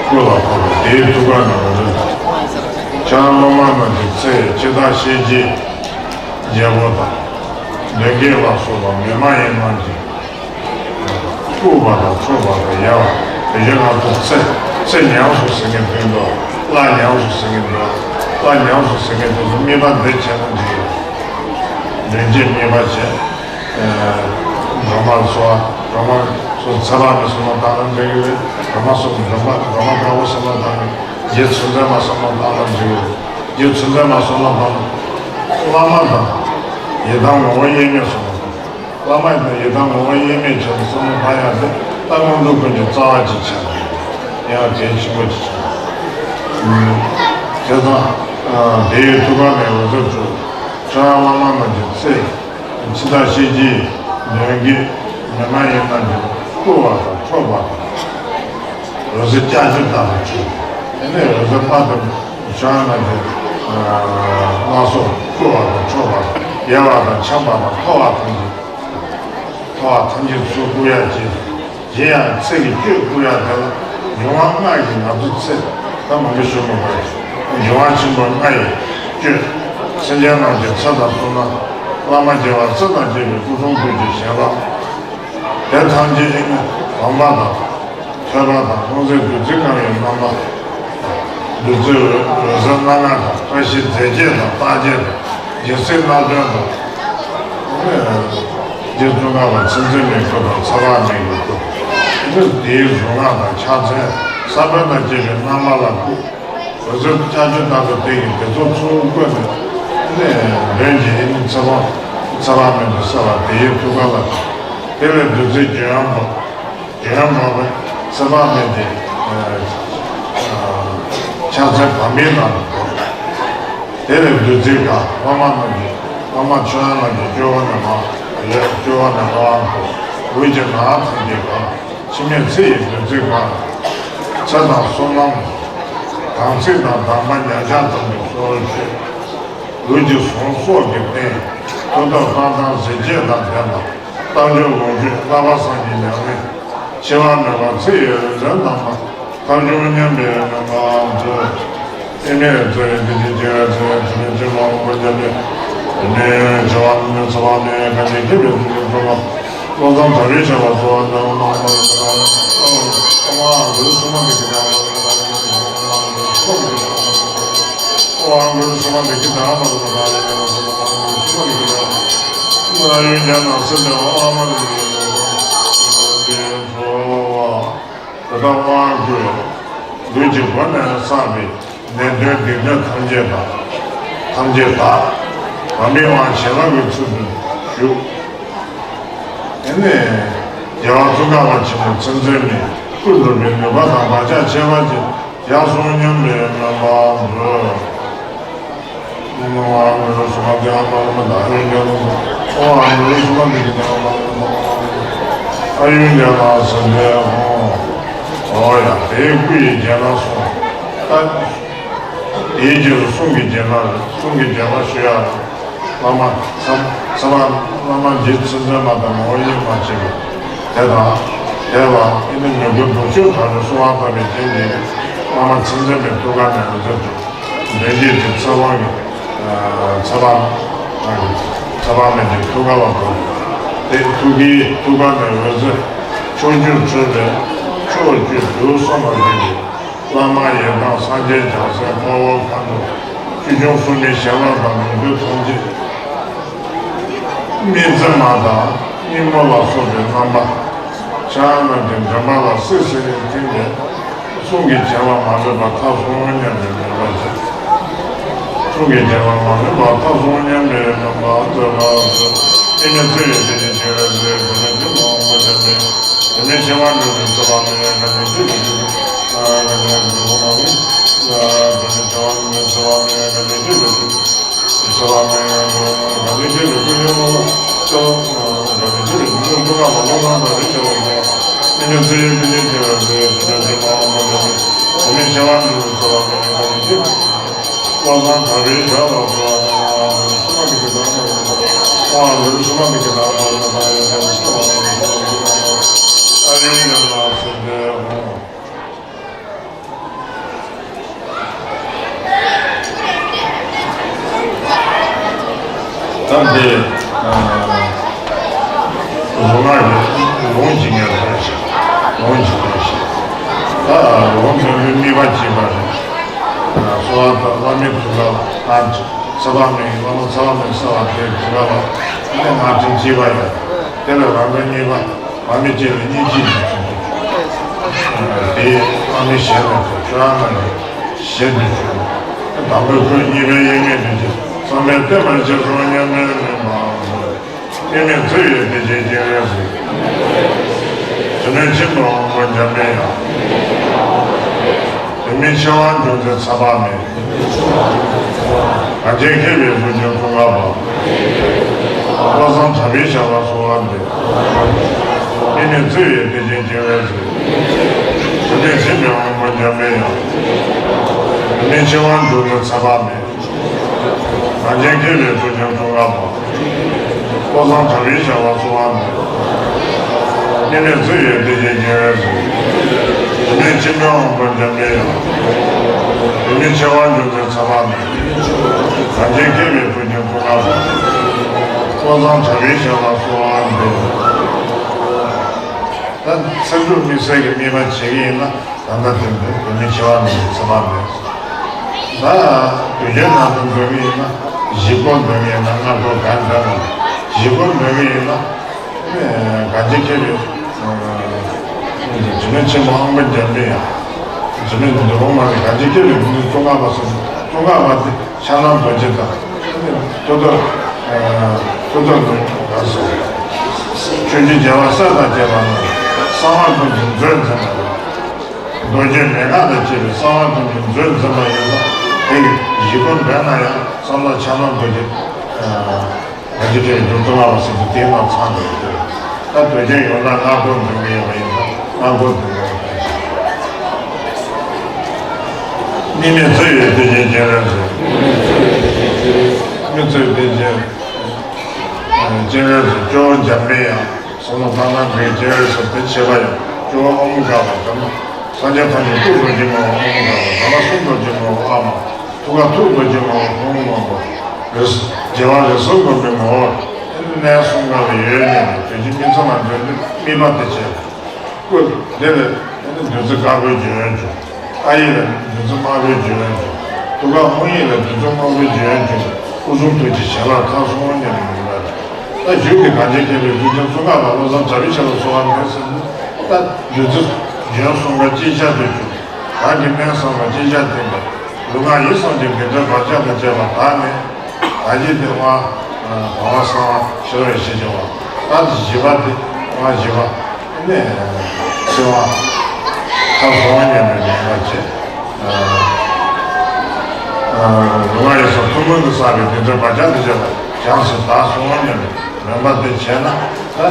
སྐུ་ལ་ཕོག་པས་དེའི་ཐུགས་ཀ་ནས་འོད་ཟེར་འཕྲོས། ཁྱེད་རང་སློབ་མ་རྣམས་ཀྱི་ཚེ་འཆི་བདག་གཤིན་རྗེའི་རྒྱལ་པོ་དང་། གདོན་བགེགས་ལ་སོགས་པ་མི་མ་ཡིན་རྣམས་ཀྱིས་དཀྲུགས་པ་དང་འཕྲོག་པ་དང་ཡལ་བ། དེ་བཞིན་ང་ཚོ་ཚེ་ཚེ་ཉམས་སུ་ཟིན་མཁན་དེ་ཚོ། བླ་ཉམས་སུ་ཟིན་མཁན་དེ་ཚོ། བླ་ཉམས་སུ་ཟིན་མཁན་དེ་ཚོ་རྨིས་པ་འདི་བྱས་ན་འགྲིག་གི་རེད། འདོན་ཆས་རྨིས་པ་བྱས། སྒྲོལ་མ་སོགས་སྒྲོལ་མ་སོགས་ཚེ་དཔག་མེད་བསམ་བློ་བཏང་ན་འགྲིག་གི་རེད། སྒྲོལ་མ་སོགས་སྒྲོལ་མ་སྒྲོལ་མ་དཀར་པོ་བསམ་བློ་བཏང་ན། རྗེ་ཚུལ་ཁྲིམས་མ་བསམ་བློ་བཏང་ན་འགྲིག་གི་རེད། རྗེ་ཚུལ་ཁྲིམས་མ་བསམ་བློ་བཏང་ན། བླ་མ་དང་ཡི་དམ་ངོ་བོ་དབྱེར་མེད་བསམ་བློ་བཏང་། བླ་མ་དང་ཡི་དམ་ངོ་བོ་དབྱེར་མེད་ཆེད་དུ་བསམ་བློ་བཏང་ཡག་དེ་ད་སྔོན་འགྲོ་ཀུན་གྱི་རྩ་བ་ཅིག་ཆགས་ཡོད། ཡང་གལ་ཆེན་པོ་ཅིག་ཆགས་ཡོད། བྱས་ཙང་དེའི་ཐུགས་ཀ་ནས་འོད་ཟེར་འཕྲོས། ཁྱེད་རང་བླ་མ་རྣམས་ཀྱི་ཚེ་ འཆི་བདག་ཤེས་བྱའི་གདོན་བགེགས་མི་མ་ཡིན་རྣམས་ཀྱིས་བསྐུལ་བ་དང་འཕྲོག་པ་དང་། འོད་ཟེར་ལྕགས་ཀྱུ་ལྟ་བུ་འཕྲོས། དེ་ནས་འོད་ཟེར་དཔག་ཏུ་མཆོད་པ་རྣམས་ཀྱིས་སྣ་ཚོགས་བསྐུལ་བ་དང་འཕྲོག་པ་དང་ཡལ་བ་དང་འཆམ་པ་དང་མཐོ་བ་ཐམས་ཅད་མཐོ་བ་ཐམས་ཅད་ཚུར་བཀུག་ཡ་བྱས། གཞན་ཡང་ཚེ་གི་གཅོད་བསྐུལ་ཡ་དེ་ལ་འབྱུང་བ་ལྔ་ཡིས་ང་ཚོ་ཚེ་ད་མང་པོ་ཞུ་མི་དགོས། འབྱུང་བ་ཆེན་པོ་ལྔ་ཡི་གཅོད། སེམས་ཅན་རྣམས་ཀྱི་ཚེ་དང་བསོད་ནམས། བླ་མ་དགེ་བ་སྲིད་དང་བཅས་པའི་སྐུ་གསུང་ཐུགས་ཀྱི་བྱེ་བྲག་དེ་ཐམས་ཅད་ཨེ་ནི་དགོངས་པ་དང་། ཐོས་པ་དང་། ལྷུང་བཟེད་བདུད་རྩི་བཀང་བའི་རྣམ་པ། བདུད་རྩི་འོད་ཟེར་སྣ་ལྔ་དང་། བཀྲ་ཤིས་རྫས་བརྒྱད་དང་། རྟགས་བརྒྱད་དང་། སྦྱིན་སྲེག་སྣ་བདུན་དང་། རྗེ་ཙོང་ཁ་པ་ཚེ་འཛིན་མའི་སྐུ་དང་ཚེ་དཔག་མེད་ཀྱི་སྐུ། དེ་ནས་དེའི་གཟུངས་སྔགས་དང་ཕྱག་མཚན་ས་བོན་དང་བཅས་པའི་རྣམ་པ་ལ་བཀུག་འོད་ཟེར་ལྕགས་ཀྱུ་ལྟ་བུ་དེ་ཡིས་དེ་ཚོ་ཚུར་བཀུག་ནས་ནས་འདོན་གྱི་ཨེ་ནི་ཚེ་དཔག་ཚེ་དཔག་མེད་དུ་གསལ་བ་དེའི་ཐུགས་ཀ་ལ། དེ་ལས་བདུད་རྩིའི་ལྗོན་པ། ལྗོན་པ་ཚེ་དཔག་མེད་དེ། ཕྱག་འཚལ་བམ་པའི་ནང་དུ། དེ་ལས་བདུད་རྩིའི་གར་བླ་མ་རྣམས་ཀྱི། བླ་མ་མཆོད་ཡ་རྣམས་ཀྱི་སྤྱི་བོ་ནས་མར་ཡོད། སྤྱི་བོ་ནས་ལྷོ་ཨ་ཁུ། འོད་ཀྱི་ནགས་ཐམས་ཅད་གང་། འཆི་མེད་ཚེ་ཡི་བདུད་རྩི་གང་། ཚེ་དང་བསོད་ནམས། དམ་ཚིག་དང་དམ་པ་ཉག་ཆག་ཙམ་གྱི་གསོལ་མཆོད། འོད་ཀྱི་ཟུང་སོགས་ཀྱི་རྟེན། མཐུ་སྟོབས་རྟགས་དང་གཟི་བརྗིད་དང་ལྡན་པ། རྟགས་འཇུག་ལོངས་སྤྱོད་བསླབ་པ་བཟང་གི་ཉམས་ལེན། འཆི་བ་མེད་པ་ཚེ་ཡི་རིག་འཛིན་དམ་པ། ཐབས་བྱུང་མཉམ་པའི་མོས་པ་མཛོད། ཨེ་མའི་ཚེ་འདི་ཕྱི་སྐྱེ་བའི་ཚེ་འདི་ཕྱི་མ་འོངས་པ་འཇམ་པའི། དེ་ནས་འཆི་བ་མེད་འཆི་བ་མེད་གང་ཞིག་ཁྱེད་པའི་ཐུགས་ཀྱི་སྤྲུལ་པ། བློ་བཟང་དམ་པའི་ཆོས་ལ་གསོལ་བ་འདེབས། ཨོཾ་ཨ་མ་ར་ཛ་ག་ར་ཨོཾ་ཨ་མ་ར་ཛ་ག་ར་ཨོཾ་ཨ་མ་ར་ཛ་ག་ར། དེ་དག་དབང་བསྐུར། ལུས་ཀྱི་སྒོ་ནས་བསགས་པའི་ནད་གདོན་སྡིག་སྒྲིབ་ཐམས་ཅད་དང་། ཐམས་ཅད་དག། བམ་པའི་དབང་བྱིན་རླབས་ཀྱི་ཚུལ་དུ་ཞུགས། དེ་ནས་རྒྱལ་བ་ཙོང་ཁ་པ་ཆེན་པོ་ཚེ་འཛིན་མའི་སྐུ་འགྲུབ་པའི་ནུས་པ་དང་བག་ཆགས་ཁྱད་པར་ཅན་ཡར་སོང་སྙམ་པའི་སྨོན་པ་མཛོད། ཨོཾ་ཨཱཿཧཱུྃ་ཧྲཱིཿསུ་མ་ཏི་ཨ་མ་ར་མ་ཏ་ཨ་ཡུར་ཛྙཱ་ན་སུ། ཨོཾ་ཨཱཿཧཱུྃ་ཧྲཱིཿསུ་མ་ཏི་ཨ་མ་ར་མ་ཏ་ཨ་ཡུར་ཛྙཱ་ན་སུ། ཨོ་ཡ། དེའི་སྐུ་ཡི་རྒྱན་ལ་སོགས། དེའི་རྗེས་སུ་གསུང་གི་རྒྱན་ལ། གསུང་གི་རྒྱན་ལ་ཞུ་ཡ། བླ་མ་ཚ་ཚ་བ་བླ་མ་འདི་ཚུལ་འཛིན་མ་དང་ངོ་བོ་དབྱེར་མ་མཆིས་པའི་དེ་དང་། དེ་ལ་ཨེ་ནི་མོས་གུས་གདུང་ཤུགས་དང་ནི་གསོལ་བ་བཏབ་པའི་རྐྱེན་གྱིས། བླ་མ་ཚུལ་འཛིན་པའི་ཐུགས་ཀ་ནས་འོད་ཟེར་འཕྲོས། འདོན་གྱི་དེ་ཚེ་དབང་གི་ཚེ་དཔག་ཚེ་དཔག་མེད་ཀྱི་ཐུགས་ཀ་ལ་བབས། དེ་ཐུགས་ཀའི་ཐུགས་ཀ་ནས་འོད་ཟེར་ཕྱོགས་བཅུར་འཕྲོས་པས་ཕྱོགས་བཅུ་དུས་གསུམ་ལ་བཞུགས་པའི་བླ་མ་ཡི་དམ་སངས་རྒྱས་བྱང་སེམས་དཔའ་བོ་མཁའ་འགྲོ་ཆོས་སྐྱོང་སྲུང་མའི་ཞལ་སྔ་དང་ལོངས་སྤྱོད་ཐམས་ཅད། སྨིན་མཛད་མ་དང་སྙིང་པོ་ལ་སོགས་པའི་རྣམ་པ། ཕྱག་རྣམས་ཀྱི་མགྲིན་པ་ལ་སིབ་སིབ་ཐིམ་པས། གསུང་གི་རྒྱན་ལ་མ་ལུས་པ་མཐར་སོང་སྙམ་པའི་མོས་པ་བྱས། གསུང་གི་རྒྱན་ལ་མ་ལུས་པ་མཐར་སོང་སྙམ་པའི་མོས་པ་མཛོད་པ་མཛོད། ཨེ་མའི་ཚེ་ཡི་དེ་ནི་དེ་ར་ཟེར་དེ་ནི་དེ་མ་འོངས་པ་འཇམ་པའི། དེ་ནི་ཆེ་བ་འགྲོ་བའི་ཚེ་བ་མེད་ག་ནི་དེ་ནི་དེ་ནི་ག་ནི་འགྲོ་བ་མེད། དེ་ནི་ཆེ་བ་འགྲོ་བའི་ཚེ་བ་མེད་ག་ནི་དེ་ནི་དེ་ནི། ད་འདི་ལུང་ལ་ལུང་གཅིག་ངས་ལོངས་ཤིག་ལོངས་ཤིག་ལོངས་ཤིག་ད་ལུང་དོན་པའི་དམིགས་པ་གཅིག་པ་རེད། གསོལ་བ་དང་བླ་མའི་ཐུགས་ཀ་ལ་ཚེ་དཔག་མེད་ཀྱི་བླ་མ་ཚེ་དཔག་མེད་གསོལ་བ་དེའི་ཐུགས་ཀ་ལ་ནི་ང་དྲིན་གཅིག་པ་ཡོད། དེ་ལ་རང་དོན་གཉིས་པ། བ་མེད་ཅིག་ལ་སྙིང་རྗེ་ཡིས་བྱུང་། དེ་བ་མེད་ཞལ་ལ་ཐོབ་ཆོས་ཨ་མ་ནི་ཞལ་དུ་བྱུང་། དང་པོའི་ཁོད་གཉིས་པའི་དབྱེར་མེད་དུ་བྱས། བསམ་པའི་གཏེར་མ་ཆེར་སོང་སྙམ་པའི་མོས་པ། ཨེ་མའི་ཚེ་ཡི་དེ་ཅིའི་སྤྱན་རས་གཟིགས། དེ་ནས་ཕྱིན་པ་འོངས་པ་འཇམ་པའི་དབྱངས། དེ་མིན་ཆེ་བ་འབྱུང་ཚེ་ཚེ་དཔག་མེད། གངས་ཅན་མཁས་པའི་གཟུགས་ཅན་ཀུན་དགའ་བོ། བློ་བཟང་གྲགས་ བའི་ཞབས་ལ་གསོལ་བ་འདེབས། དམིགས་མེད་བརྩེ་བའི་གཏེར་ཆེན་སྤྱན་རས་གཟིགས། དྲི་མེད་མཁྱེན་པའི་དབང་པོ་འཇམ་པའི་དབྱངས། དྲི་མེད་ཆེ་བ་འབྱུང་གནས་ཚེ་དཔག་མེད། གངས་ཅན་མཁས་པའི་གཙུག་རྒྱན་ཙོང་ཁ་པ། བློ་བཟང་གྲགས་པའི་ཞབས་ལ་གསོལ་བ་འདེབས། དམིགས་མེད་བརྩེ་བའི་གཏེར་ཆེན་སྤྱན་རས་གཟིགས། དྲི་མེད་མཁྱེན་པའི་དབང་པོ་འཇམ་པའི་དབྱངས། དྲི་མེད་ཆེ་བ་འབྱུང་གནས་ཚེ་དཔག་མེད། གངས་ཅན་མཁས་པའི་གཙུག་རྒྱན་ཙོང་ཁ་པ། བློ་བཟང་གྲགས་པའི་ཞབས་ལ་གསོལ་བ་འདེབས། ད་ཚེ་སྒྲུབ་དམིགས་བསལ་གྱི་དམིགས་པ་བྱེད་ཀྱི་ཡིན་ན། ད་ལྟ་དེ་འདྲ་དེ་མིན་ཆེ་བ་མིན་ཚེ་དཔག་མེད། ད་དུས་རྒྱུན་ནང་དུ་འདོན་གྱི་ཡིན་ན། བཞི་སྐོར་འདོན་གྱི་ཡིན་ན། ལྔ་སྐོར་གང་འདོན་ན། བཞི་སྐོར་འདོན་གྱི་ཡིན་ན། གང་ཅི་ཁྱེད་ཀྱི་དྲི་མེད་ཆེན་པོ་དབང་པོ་འཇམ་པའི་དབྱངས། དྲི་མེད་འདི་འོང་མ་རེད། གང་ཅི་ཁྱེད་ཀྱི་འདི་ཙོང་ཁ་པ་སོགས། ཙོང་ཁ་པ་དེ་ཕྱག་ན་རྡོ་རྗེ་དང་། ཐུགས་རྟོག་ཐུགས་རྟོག་འདི་ག་སོགས། ཆོས་ཀྱི་རྒྱལ་བ་སྲས་དང་བཅས་པ་རྣམས་གསང་བ་ཀུན་གྱི་མཛོད་འཛིན་པ། རྡོ་རྗེ་མེད་དགག་དང་བཅས་པའི་གསང་བ་ཀུན་གྱི་མཛོད་འཛིན་པ་ཡིན་ཙང་། དེ་གི་བཞི་སྐོར་འདོན་ན་ཡང་བསམ་བློ་ཕྱག་ན་རྡོ་རྗེ། ང་ཚོ་དེ་རུ་ཙོང་ཁ་པ་ཟེར་དུས་དེའི་ནང་ཚང་དགོས་འདུག་ད་དོལ་རྒྱལ་ཡོངས་གྲགས་ལྔ་སྐོར་འདོན་གྱི་ཡོད་པ་ཡིན་ཙང་། ལྔ་སྐོར་འདོན་གྱི་ཡོད་པ་ཡིན། དམིགས་མེད་བརྩེ་བའི་གཏེར་ཆེན་སྤྱན་རས་གཟིགས། དམིགས་བརྩེ་བའི་གཏེར་ཆེན་སྤྱན་རས་གཟིགས། སྐྱོབ་པ་འཇམ་པའི་དབྱངས། བསམ་མནོ་ལྷ་ནང་གི་སྤྱན་རས་གཟིགས་དེ་བྱེད་པ་ཡང་སྐྱོབ་པ་ཨོཾ་ག་པ། སངས་རྒྱས་ཐམས་ཅད་སྐུ་རྡོ་རྗེ་མ་ཧོ། ཨོཾ་ག་པ། དམ་པ་གསུང་རྡོ་རྗེ་མ་ཧོ། ཨ་མ། ཐུགས་ཀར་ཐུགས་རྡོ་རྗེ་མ་ཧོ། ཧཱུྃ་མ་ཧོ། རིགས་རྒྱལ་བ་རིགས་གསུམ་མགོན་པོའི་ངོ་བོ། གནས་གསུམ་ཀ་ལ་ཡོད་ནས་དོན་གྱི་སྨིན་མཚམས་ལ་འདོན་ཏེ་དམིགས་པ་དེ་བྱས། སྐུ་འདི་ལ་བདུད་རྩི་དཀར་པོའི་རྒྱལ་བ་བྱུང་། ཨ་ཡིག་ལ་བདུད་རྩི་དམར་པོའི་རྒྱལ་བ་བྱུང་། ཐུགས་ཀར་ཧཱུྃ་ཡིག་ལ་བདུད་རྩི་སྔོན་པོའི་རྒྱལ་བ་བྱུང་། སྐུ་གསུང་ཐུགས་ཀྱི་བྱིན་རླབས་ཐར་སོང་སྙམ་པའི་མོས་པ་རེད། ད་རྒྱུད་འདི་གངས་ཅན་མཁས་པའི་གཙུག་རྒྱན་ཙོང་ཁ་པ་བློ་བཟང་གྲགས་པའི་ཞབས་ལ་གསོལ་བ་འདེབས་ཟེར་ནས། ད་བདུད་རྩི་ལྗོན་གསུམ་ཀ་ཅིག་ཅར་དུ་བྱུང་། གང་གི་གནས་གསུམ་ཀ་ཅིག་ཅར་བསྟན་པ། ལུས་ངག་ཡིད་གསུམ་གྱི་དགེ་འདུན་བག་ཆགས་དང་བཅས་པ་དག་ནས། ད་ཅི་དེ་དབང་བ་བ་གསང་བ་ཤེས་རབ་ཞེས་བྱ་བ། ད་བཞི་པ་དེ་དབང་བཞི་པ། ནས་ཚེ་དབང་ཐར་སོང་སྙམ་པའི་མོས་པ་བྱས། ལུས་ངག་ཡིད་གསུམ་ཐུན་མོང་དུ་བསགས་པའི་དགེ་འདུན་བག་ཆགས་དང་བཅས་པ་བྱང་སེམས་དག་སོང་སྙམ་པའི་མོས་པ་དེ་བྱས་ན། ད་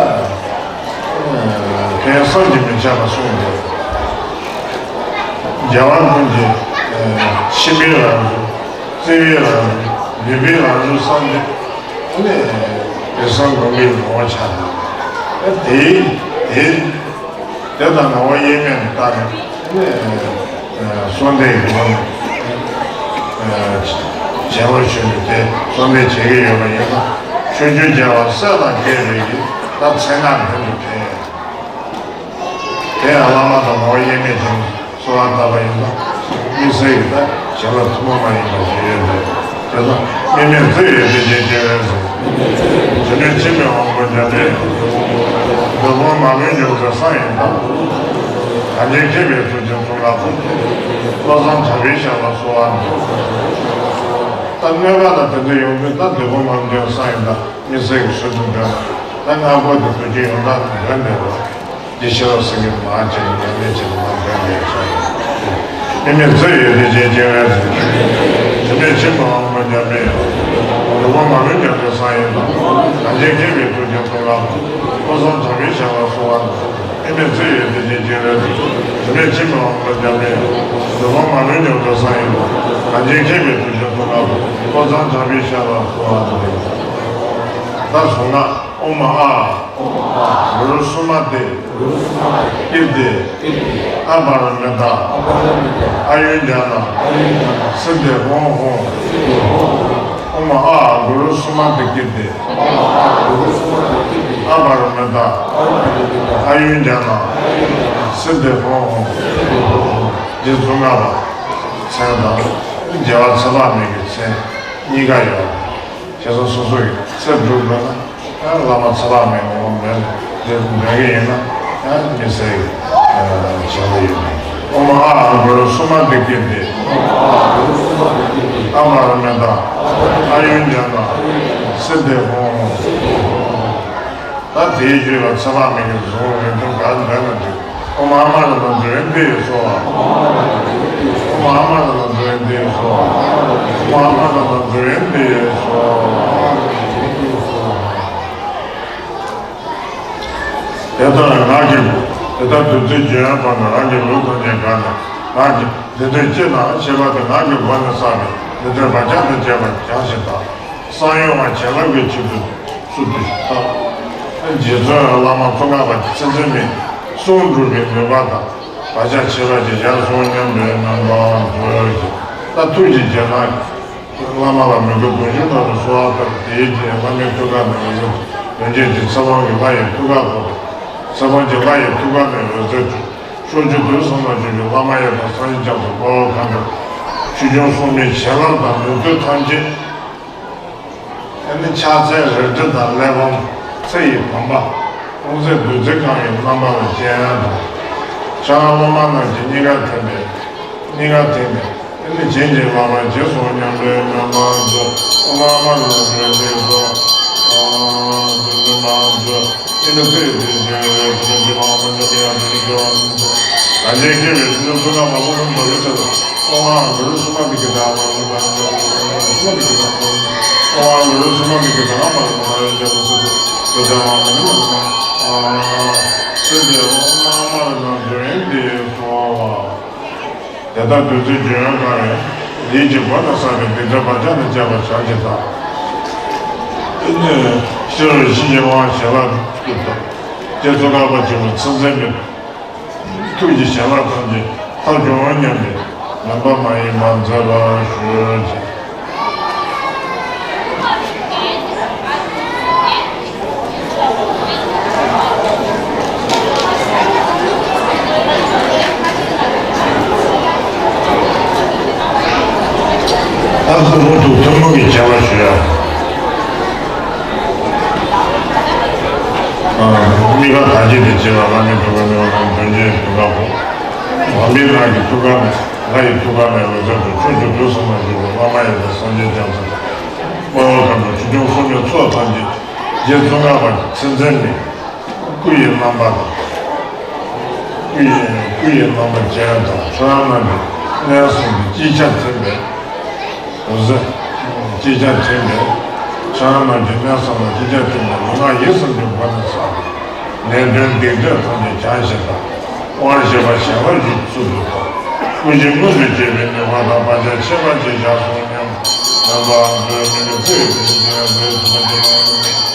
ཕན་བསམ་གྱིས་མི་ཁྱབ་པ་གསུངས་འདུག་རྒྱལ་བ་ཀུན་གྱི་ཕྱི་མའི་རང་གཟུགས། བརྩེ་བའི་རང་གཟུགས། ནུས་པའི་རང་གཟུགས་བསམ་སྟེ། ཨ་ནི་དེང་སང་དགོན་པའི་ངོ་བོ་ཆགས་འདུག་ཨ་དེ་དེ་དེ་དང་ངོ་བོ་དབྱེར་མེད་དུ་བལྟས་ནས། ཨ་ནི་གསོལ་འདེབས་ཀྱི་ངོ་བོ་ནས་བྱེ་བ་ཞུ་ནས་དེ་གསོལ་འདེབས་བྱེད་ཀྱི་ཡོད་པ་ཡིན་ན། ཆོས་རྒྱལ་རྒྱལ་བ་སྲས་དང་བཅས་པའི་གི་ད་མཚན་སྔགས་མདུན་དུ་ཕེབས། དེ་ཡང་བླ་མ་དང་ངོ་བོ་དབྱེར་མེད་ཅན་གྱི་གསོལ་བ་བཏབ་པ་ཡིན་ན། དམིགས་བསལ་གྱི་ད་བྱིན་རླབས་ཐུན་མོང་མ་ཡིན་པ་ཞིག་ཡོད་དེ། དེ་ཚོ་དམིགས་མེད་བརྩེ་བའི་གཏེར་ཆེན་སྤྱན་རས་གཟིགས། དྲི་མེད་མཁྱེན་པའི་དབང་པོ་འཇམ་པའི་དབྱངས། འདོད་དགོངས་མ་ལུས་འཇོམས་མཛད་གསང་ཡི་བདག་གངས་ཅན་མཁས་པའི་གཙུག་རྒྱན་ཙོང་ཁ་པ། བློ་བཟང་གྲགས་པའི་ཞབས་ལ་གསོལ་བ་འདེབས། ད་གནོད་པ་དང་དེ་འདྲ་ཡོང་དུས་ད་འདོད་དགོངས་མ་ལུས་འཇོམས་གསང་ཡི་བདག་དམིགས་བསལ་གྱི་གསོལ་འདེབས་འདོན། ད་སྔ་པོ་དེ་དུས་རྒྱུན་ཡོངས་གྲགས་འདོན་བསྡད་རོགས། འདི་ཤེས་རབ་སེང་གེ་མ་ཅིག་ཉམས་ལེན་བྱེད་པ་མ་འདོན་པའི་ཚོགས། དམིགས་མེད་བརྩེ་བའི་གཏེར་ཆེན་སྤྱན་རས་གཟིགས། དྲི་མེད་མཁྱེན་པའི་དབང་པོ་འཇམ་པའི་དབྱངས། འདོད་དགོངས་མ་ལུས་འཇོམས་མཛད་གསང་ཡི་བདག་གངས་ཅན་མཁས་པའི་གཙུག་རྒྱན་ཙོང་ཁ་པ། བློ་བཟང་གྲགས་པའི་ཞབས་ལ་གསོལ་བ་འདེབས། དམིགས་མེད་བརྩེ་བའི་གཏེར་ཆེན་སྤྱན་རས་གཟིགས། དྲི་མེད་མཁྱེན་པའི་དབང་པོ་འཇམ་པའི་དབྱངས། འདོད་དགོངས་མ་ལུས་འཇོམས་མཛད་གསང་ཡི་བདག་གངས་ཅན་མཁས་པའི་གཙུག་རྒྱན་ཙོང་ཁ་པ། བློ་བཟང་གྲགས་པའི་ཞབས་ལ་གསོལ་བ་འདེབས། ད་གསུངས་ན། ཨོཾ་ཨཱཿ། གུ་རུ་སུ་མ་ཏི། ཀིརྟི། ཨ་པ་ར་མི་ཏ། ཨཱ་ཡུར་ཛྙཱ་ན། སིདྡྷི་ཧོཾ་ཧོཾ། ཨོཾ་ཨཱཿ་གུ་རུ་སུ་མ་ཏི་ཀིརྟི། ཨ་པ་ར་མི་ཏ། ཨཱ་ཡུར་ཛྙཱ་ན། སིདྡྷི་ཧོཾ་ཧོཾ། འདི་ཙོང་ཁ་པ་མཚན་དང་རྒྱལ་བ་ཚེ་དཔག་མེད་ཀྱི་མཚན་གཉིས་ཀ་ཡོད། བྱས་ཙང་སོ་སོ་ཡི་ཚེ་སྒྲུབ་དགོས་ན། ཨ་བླ་མ་ཚེ་དཔག་མེད་ངོ་མ་འདོན་འདོན་གྱི་ཡིན་ན། ཨ་དམིགས་བསལ་གྱི་བྱ་བ་ཡོད་མེད། ཨོཾ་ཨཱཿ་གུ་རུ་སུ་མ་ཏི་ཀིརྟི། ཨ་པ་ར་མི་ཏ། ཨཱ་ཡུར་ཛྙཱ་ན། སིདྡྷི་ཧོཾ་ཧོཾ། ད་དེའི་རྒྱུད་ལ་ཚེ་དཔག་མེད་ཀྱི་གཟུངས་རིང་ཐུང་ག་འདོན་ན་འགྲིག་ཨོཾ་ཨ་མ་ར་ཏ་ཛུ་ཡན་ཏི་སྭཱ་ཧཱ། ཨོཾ་ཨ་མ་ར་ཏ་ཛུ་ཡན་ཏི་སྭཱ་ཧཱ། ཨོཾ་ཨ་མ་ར་ཏ་ཛུ་ཡན་ཏི་སྭཱ་ཧཱ། ངག་གི་སྒོ། དེ་ལྟར་བདུད་རྩི་འབྱུང་བའི་བར་ན་རང་གི་ལུས་ཐམས་ཅད་གང་ནས་ལགས་ཀྱི་ལུས་རྟེན་ཅི་ན་ཤེས་པ་དེ་ངག་གི་སྒོ་ནས་བསགས་པའི་ལུས་རྟེན་བག་ཆགས་དང་བཅས་པ་བྱང་ཞིང་དག་བསམ་ཡོད་པ་བྱིན་རླབས་ཀྱི་ཆེད་དུ་སུ་དུ་ཞིག་ལྟ། རྗེ་བཙུན་བླ་མ་ཙོང་ཁ་པ་ཚེ་འཛིན་མའི་གསུང་སྒྲུབ་པའི་ནུས་པ་དང་བག་ཆགས་ཆེ་བ་ཅིག་བཞག་སོང་སྙམ་པའི་རྣམ་པ་མཛོད་ཅིག་ད་ཐུགས་ཀྱི་རྗེས་གནང་། བླ་མ་ལ་མོས་གུས་དུང་ཕྱུར་ལྟ་བུ་གསོལ་བ་བཏབ། དེའི་རྗེས་བླ་མའི་ཐུགས་ཀ་ནས་འོད་ཟེར་དོན་བྱེད་ཀྱི་ཚེ་དབང་གི་ལྷ་ཡི་ཐུགས་ཀ་བསྐོར་ཏེ། ཚེ་དབང་གི་ལྷ་ཡི་ཐུགས་ཀ་ནས་འོད་ཟེར་འཕྲོས། ཕྱོགས་བཅུ་དུས་གསུམ་ན་བཞུགས་པའི་བླ་མ་ཡི་དམ་སངས་རྒྱས་ཀྱི་དཔའ་བོ་མཁའ་འགྲོ་ཆོས་སྐྱོང་སྲུང་མའི་བྱིན་རླབས་དང་ནུས་མཐུ་ཐམས་ཅད། ཨ་ནི་ཕྱག་འཚལ་རལ་གྲི་དང་གླེགས་བམ་ཚེ་ཡི་དམ་པ་དབུ་མཛད་བདུད་རྩི་གང་ཡིན་རྣམ་པ་ལ་སྤྱན་དང་། ཕྱག་ན་སློབ་མ་རྣམས་ཀྱིས་སྙིང་གར་ཐིམ་པས། སྙིང་གར་ཐིམ་པས་ཨ་ནི་བྱིན་གྱིས་བརླབས་པ་རྗེས་སུ་སྙམ་པའི་སྨོན་ལམ་མཛོད། ཨོཾ་ཨ་མ་ར་ན་མཛོད་འདི་ཚོ། ཨ་ནི་མཛོད་ཨ་ནི་ཚེ་ཡི་དུས་ཆེན་རེ་ཐུན་གྱི་མ་མ་ཉམས་ཡང་དུས་ཀྱི་ཨ་ནི་ཚོ། གང་ཅི་སྐྱེ་བའི་དུས་སུ་ང་མ་ལོ་ཁམས་འདོར་བའི་ཚེ་དང་། ཨོཾ་ཨ་གུ་རུ་སུ་མ་ཏི་ཀི་ཏ་ཨ་མ་རུ་ཏ་ཨ་མ་རུ་སུ་མ་ཏི་ཀི་ཏ་ཨ་མ་རུ། ཨོཾ་ཨ་གུ་རུ་སུ་མ་ཏི་ཀི་ཏ་ཨ་མ་རུ་ཏ་ཨ་ཡ་ཇ་ལ་སི་ཏུ་སོ་ཇ་མ་མ་ནི་མ་རུ་ཏ། ཨ་སེ་ཏེ་ཨོཾ་ཨ་མ་རུ་ཏ་ཛུ་ཡན་ཏེ་སྭཱ་ཧཱ། དེ་ལྟར་བདུད་རྩི་འབྱུང་བའི་སྒང་ནས་ཡིད་ཀྱི་སྒོ་ནས་བསགས་པའི་སྡིག་སྒྲིབ་བག་ཆགས་དང་བཅས་པ་བྱང་ཞིང་དག་ཨ་ནི་ཤེས་རབ་ཡེ་ཤེས་ཀྱི་དབང་ཞལ་ལག་ཏུ་ཐོབ། རྗེ་ཙོང་ཁ་པ་ཆེན་པོ་ཚེ་འཛིན་མའི་ཐུགས་ཀྱི་བྱིན་རླབས་ཐམས་ཅད་ཐག་ཆོད་སྙམ་པའི་ངེས་པ་མ་ཡེངས་པར་མཛད་པར་ཞུ་ཅིག་ད་གཙོ་བོ་ཐུགས་ཐུན་མོང་གི་བྱ་བ་ཞུ་ཡ། དམིགས་པ་དག་བྱེད་དུ་བྱེད་པ་ལ་ནི་དུ་བ་ནི་བ་དང་དོན་བྱེད་དུ་བ་གོ། དམ་པའི་ལྷ་ཡི་ཐུགས་ཀ་ནས་ལྷ་ཡི་ཐུགས་ཀ་ནས་འོད་ཟེར་དུ་ཕྱོགས་བཅུ་དུས་གསུམ་ན་བཞུགས་པའི་བླ་མ་ཡི་དམ་སངས་རྒྱས་བྱང་སེམས་དཔའ་བོ་མཁའ་འགྲོ་ཆོས་སྐྱོང་སྲུང་མའི་ཚོགས་ཐམས་ཅད་རྗེ་ཙོང་ཁ་པ་ཚེ་འཛིན་མའི་སྐུ་ཡི་རྣམ་པ་དང་། སྐུ་ཡི་སྐུ་ཡི་རྣམ་པ་ཅན་དང་ཁྱེད་རང་རྣམས་ཀྱི་གནས་གསུམ་དུ་ཅིག་ཅར་ཐིམ་པས། འོད་ཟེར་ཅིག་ཅར་ཐིམ་པས། ཁྱེད་རང་རྣམས་ཀྱི་གནས་གསུམ་ལ་ཅིག་ཅར་ཐིམ་པས་ལུས་ངག་ཡིད་གསུམ་གྱི་སྒོ་ནས་བསགས་པའི་ནད་གདོན་སྡིག་སྒྲིབ་ཐམས་ཅད་བྱང་ཞིང་དག་དབང་ཞེས་པ་བྱིན་རླབས་ཀྱི་ཚུལ་དུ་ཐོབ། སྐུ་བཞི་མངོན་དུ་བྱེད་པའི་ནུས་པ་དང་བག་ཆགས་ཆེ་བ་ཅིག་བཞག་སོང་སྙམ། རྣམ་པ་མཛོད་མི་འདི་ཚེ་ཡི་དུས་ཆེན་རེ་ཐུན་གྱི་མ་མ་མི་ཚེ་ཡི་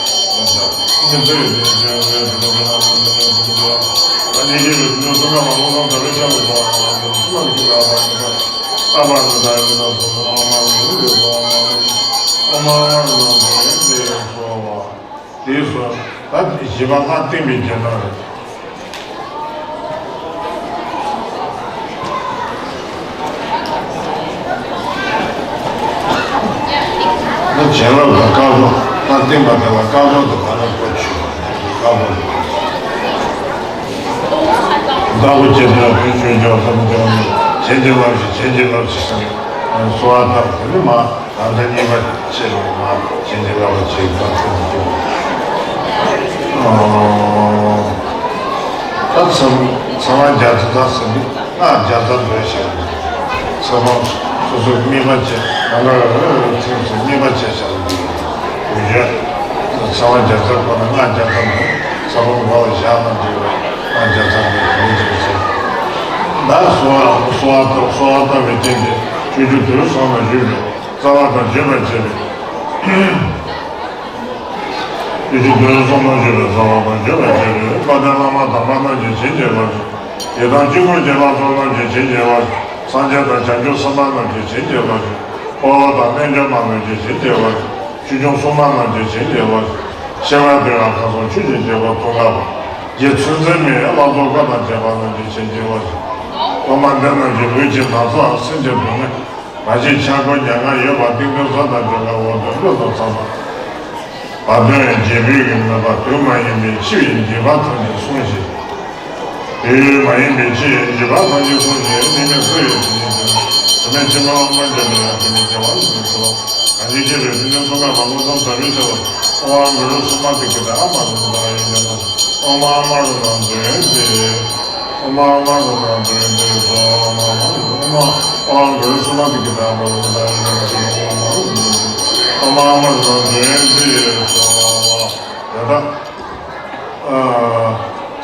དུས་ཆེན་རེ་ཐུན་གྱི་མ་མ་མི་ཚེ་ཡི་དུས་ཆེན་རེ་ཐུན་གྱི་མ་མ་མི་ཚེ་ཡི་དུས་ཆེན་རེ། ཨ་ནི་ཡིད་ཀྱི་ནུས་སྟོབས་ལ་མ་ལོ་ཙམ་དག་པའི་ཆ་ལ་སོགས་པ་ལ་སུ་ལ་མི་འགྱུར་ལ་བ་མི་འགྱུར། ཨ་བ་རུ་ད་ཡི་ན་སོ་སོ་ཨ་མ་རུ་རུ་རུ་སོ་ཨ་མ་རུ་ཨ་མ་རུ་ན་སོ་ཡི་ནི་སོ་བ། དེའི་སོ་ད་བཞི་པ་ལྷ་བསྟན་པའི་རྒྱན་ནང་རེད། ནི་བྱིན་རླབས་དང་བཀའ་སློབ་ལ་བརྟེན་པ་དེ་ལ་བཀའ་སློབ་ཏུ་ག་ལ་གོ་ཆོད་བཀའ་སློབ་ཏུ་བདག་པོ་ཁྱེད་ཚོས་བོད་ཆོས་རྒྱལ་ཁབ་འདི་བྱིན་གྱིས་བརླབས་ཤིག་བྱིན་གྱིས་བརླབས་ཤིག་ཟེར་ནས་གསོལ་བ་བཏབ་དེ་ནི་མ། ད་ལྟ་གཉིས་པ་བྱས་ནས་མ་བྱིན་གྱིས་བརླབས་པ་བྱེད་པ་ཐུབ་ཀྱི་འདུག་ད་ཚེ་ཚེ་དབང་བརྒྱ་རྩ་ཟེར་ནི་སྔགས་བརྒྱ་རྩ་འདོན་བྱས་ནས་ཚེ་དབང་སོ་སོའི་དམིགས་པ་བྱས་ནང་ལ་ཚེ་སོ་དམིགས་པ་བྱས་བྱ་བ་འདུག་འོ་ཡ། ཚེ་དབང་བརྒྱ་རྩ་ཁོ་ན་སྔགས་བརྒྱ་རྩ་འདོན་ཚེ་དབང་མགོ་ལ་བཞག་ན་འགྲིག་པས་སྔགས་བརྒྱ་རྩ་འདོན་གང་བྱས་ཟེར། ད་གསོལ་བ་གསོལ་བ་བཏབ་གསོལ་བ་བཏབ་པའི་རྐྱེན་གྱིས་ཆོས་རྒྱུད་དུས་གསུམ་ལ་བཞུགས་པའི། རྩ་བ་དང་བརྗོད་པར་བྱེད་པའི། དེ་བཞིན་དོན་གསུམ་ལ་བརྗོད་པའི་རྩ་བ་དང་བརྗོད་པར་བྱེད་པའི་དཔལ་ལྡན་བླ་མ་དམ་པ་རྣམས་ཀྱིས་བྱིན་གྱིས་བརླབ་ཅིང་། ཡི་དམ་དཀྱིལ་འཁོར་གྱི་ལྷ་ཚོགས་རྣམས་ཀྱིས་བྱིན་གྱིས་བརླབ་ཅིང་། སངས་རྒྱས་དང་བྱང་ཆུབ་སེམས་དཔའ་རྣམས་ཀྱིས་བྱིན་གྱིས་བརླབ་ཅིང་། དཔའ་བོ་དང་རྣལ་འབྱོར་པ་རྣམས་ཀྱིས་བྱིན་གྱིས་བརླབ་ཅིང་། ཆོས་སྐྱོང་སྲུང་མ་རྣམས་ཀྱིས་བྱིན་གྱིས་བརླབ་ཅིང་། ཤེས་རབ་དེ་ཡང་ཁ་སང་ཆོས་ཀྱི་རྒྱལ་པོ་ཙོང་ཁ་པ་རྗེ་ཚེ་འཛིན་མའི་བླ་རྫོགས་བཀའ་དང་བཅས་པ་རྣམས་ཀྱིས་བྱིན་གྱིས་བརླབ་ཅིང་། སློབ་མ་འདི་རྣམས་ཀྱི་ལུས་ཀྱི་ན་ཚ་སེམས་ཀྱི་སྡུག་བསྔལ། མ་སྐྱེས་ཆགས་སྡང་མྱ་ངན་ཡོད་པ་གཏིང་མཐོའི་ས་དང་འགྲོ་ཀ་འོག་ཏུ་ཀླུ་དང་ཚངས་པ། བར་དོའི་འབྱེད་པའི་གི་མོས་པ་དུས་མ་ཡིན་པའི་འཆི་བའི་འཇིགས་པ་ཐམས་ཅད་སྲུང་ཞིང་། དུས་མ་ཡིན་པའི་འཆི་བའི་འཇིགས་པ་ཐམས་ཅད་སྲུང་ཞིང་། དམིགས་མེད་བརྩེ་བའི་དྲིན་ཅན་དུ་དུ་མའི་ཕྱི་མ་དབང་པོ་འདྲེན་པའི་ཡང་དུ་མའི་རྒྱལ་བ་ཡིན་པའི་ཚུལ། གང་ཞིག་སྐྱེས་པའི་དུས་ནི་ཙོང་ཁ་པ་ཀླུ་ཚང་དར་བའི་ཆེ་བ། ཨོཾ་ཨ་གུ་རུ་སུ་མ་ཏི་ཀི་ཏ་ཨ་མ་རུ་ཏ་ཡེ་ནི་ཨོཾ་ཨ་མ་རུ་ཏ་ཛུ་ཡེ་ཏེ། ཨོཾ་ཨ་མ་རུ་ཏ་ཛུ་ཡེ་ཏེ་སྭཱ་ཧཱ། ཨོཾ་ཨ་གུ་རུ་སུ་མ་ཏི་ཀི་ཏ་ཨ་མ་རུ་ཏ་ཡེ་ནི་ཨོཾ་ཨ་མ་རུ་ཏ་ཛུ་ཡེ་ཏེ་སྭཱ་ཧཱ། ཡ་ད། ཨ།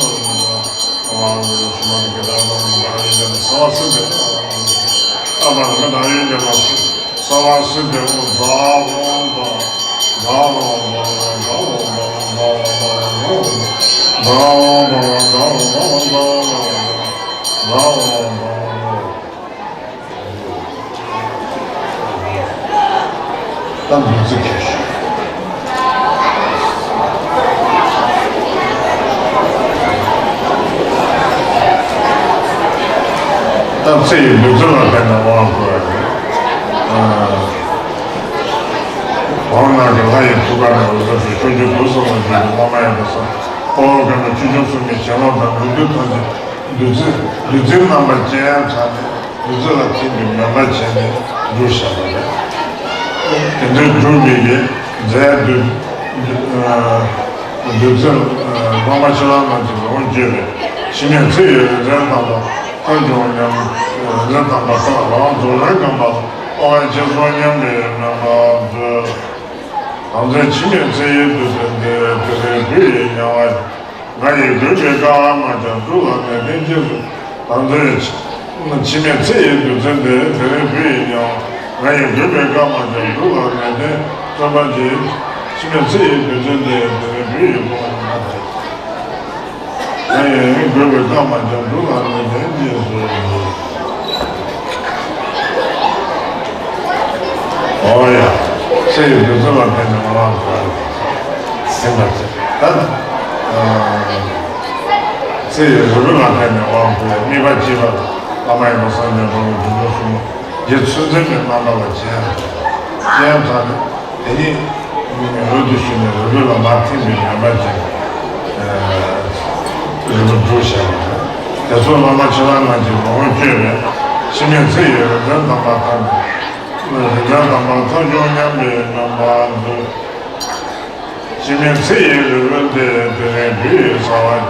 ད་འདུ་འཛི་གལ་ཆེ། ད་ཚེ་ཡི་འདུ་འཛི་ལ་བརྟེན་ནས་དབང་བསྐུར་བ་རེད། འོ་ན་གི་ལྷ་ཡི་ཐུགས་ཀ་ནས་འོད་ཟེར་ཞུ། ཕྱོགས་བཅུ་དུས་གསུམ་ལ་བཞུགས་པའི་བླ་མ་ཡི་དམ་ས་འཁོར་བའི་ཁམས་ཆོས་སྐྱོང་སྲུང་མའི་བྱིན་རླབས་དང་ལུས་འདུལ་ཐམས་ཅད་འདུ་འཛི་འདུ་འཛིའི་རྣམ་པ་ཅན་དྲངས་ནས་འདུ་འཛི་ལ་ཐིམ་པའི་མོས་པ་བྱས་ནས་སྒྲུབ་བཞག་པ་རེད། དེ་འདྲའི་སྒྲུབ་པའི་གི་རྫས་འདུ་འདུ་འཛི་བླ་མ་ཁྱེད་རང་རྣམས་ཀྱི་ལོངས་སྤྱོད་པའི་འཆི་མེད་ཚེ་ཡི་རིག་འཛིན་དམ་པ་ཐོབ་འགྱུར་བ་སྙམ། རིག་འཛིན་དམ་པ་ཐོབ་རང་རྫོགས་རིམ་ཁམས་པ་ལ་དབང་ཆེ་སོང་སྙམ་པའི་མོས་པ་མཛོད། བདག་འཛིན་འཆི་མེད་ཚེ་ཡི་བདུད་རྩི་འདི། དེ་རིང་བུ་ཡིས་མྱང་བ་ཡིན། ང་ཡི་གུས་པས་བཀའ་མ་བཅག་འབྲུག་ལ་ནན་ཏན་རྗེས་སུ། བདག་འཛིན་འཆི་མེད་ཚེ་ཡི་བདུད་རྩི་འདི། དེ་རིང་བུ་ཡིས་མྱང་བ་ཡིན། ང་ཡི་གུས་པས་བཀའ་མ་བཅག་འབྲུག་ལ་ནན་ཏན་བརྩོན་པར་བགྱི། འཆི་མེད་ཚེ་ཡི་བདུད་རྩི་འདི། དེ་རིང་བུ་ཡིས་མྱོང་བ་ཡིན། ང་ཡི་གུས་པས་བཀའ་མ་བཅག་འབྲུག་ལ་ནན་ཏན་རྗེས་སུ། འོ་ཡ། ཚེ་ཡི་བདུད་རྩི་ལ་བརྟེན་ནས་དབང་བསྐུར་བ་ཟིན་པ་ཚེ་ད། ཚེ་ཡི་རིལ་བུ་ལ་བརྟེན་ནས་དབང་བསྐུར་བའི་དམིགས་པ་གཅིག་པ་བླ་མ་ཡི་དམ་སངས་རྒྱས་དཔལ་མགོན་རིན་པོ་ཆེ་གསུམ་རྗེ་ཚུལ་འཛིན་པའི་རྣམ་པ་ལ་སྤྱན་སྤྱན་དྲངས་ནས་དེ་ཉིད་འོད་དུ་ཞུ་ནས་རིལ་བུ་ལ་མར་ཐིམ་པའི་མོས་པ་ཅན་རིལ་བུ་བསྒྲུབས་བཞག་པ་རེད། དེ་ཚོ་བླ་མ་ཁྱེད་རང་རྣམས་ཀྱི་ལོངས་སྤྱོད་པའི་འཆི་མེད་ཚེ་ཡི་རིག་འཛིན་དམ་པ་ཐོབ་ནས། རིག་འཛིན་དམ་པ་ཐོབ་འགྱུར་སྙམ་པའི་མོས་པ་མཛོད། འཆི་མེད་ཚེ་ཡི་རིལ་བུ་འདི། དེ་རིང་བུ་ཡིས་ཟ་བ་ཡིན།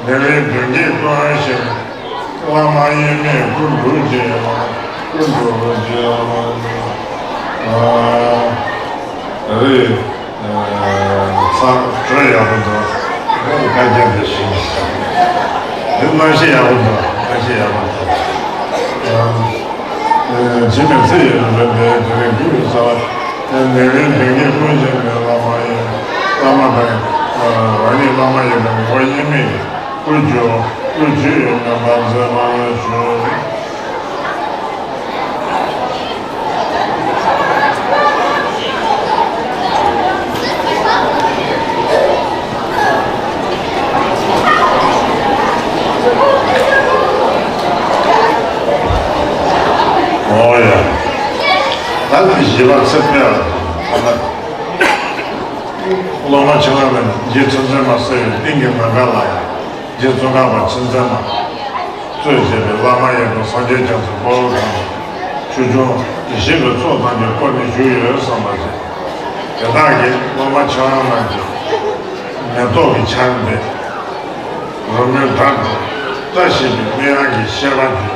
དེ་རིང་བདུད་བགེགས་ཀུན་ཞི། བླ་མ་དབྱེར་མེད་སྐུ་འགྲུབ་ཅིང་། སྐུ་འགྲུབ་ཅིང་། ཨ་རེད། ཚ་དྲོད་ཡག་པོ་འདུག་དཀའ་ལས་འདི་ཞིག་འདི་གནམ་གཤིས་ཡག་པོ་འདུག་གནམ་གཤིས་ཡག་པོ་འདུག་འཆི་མེད་ཚེ་ཡི་རིལ་བུ་འདི། དེ་རིང་བུ་ཡིས་ཟ་བ་ཡིན། དེ་རིང་བདུད་བགེགས་ཀུན་ཞི་ནས། བླ་མ་ཡི་བླ་མ་དང་རང་ཉིད་བླ་མ་ཡི་དམ་པའི་དབྱེར་མེད་སྐུ་འགྱུར་སྐུ་འགྱུར་བའི་མོས་པ་མཛད་པར་ཞུ། འོ་ཡ། ད་ནི་བཞི་པ་ཚེ་དཔལ་ལ། སློབ་མ་ཁྱེད་རང་ལ་རྗེ་བཙུན་མཚན་མ་གསལ་བའི་གཏིང་གི་ནམ་མཁའ་ལ་ཡང་། རྗེ་ཙོང་ཁ་པ་ཆེན་བཙན་མ་གཙོས་བྱས་པའི་བླ་མ་ཡི་དམ་སངས་རྒྱས་རྒྱ་མཚོའི་དཔའ་བོ་དང་། ཆོས་སྐྱོང་ཡེ་ཤེས་པའི་ཚོགས་རྣམས་ཀྱིས་བསྐོར་ནས་བཞུགས་ཡོད་བསམ་པ་ཞིག་དེ་དག་གིས་སློབ་མ་ཁྱེད་རང་རྣམས་ཀྱི་མེ་ཏོག་གི་ཆར་འབེབས། རོལ་མོའི་སྒྲ་འབོད། བཀྲ་ཤིས་པའི་སྨོན་ལམ་གྱི་བཤད་པ་འདི།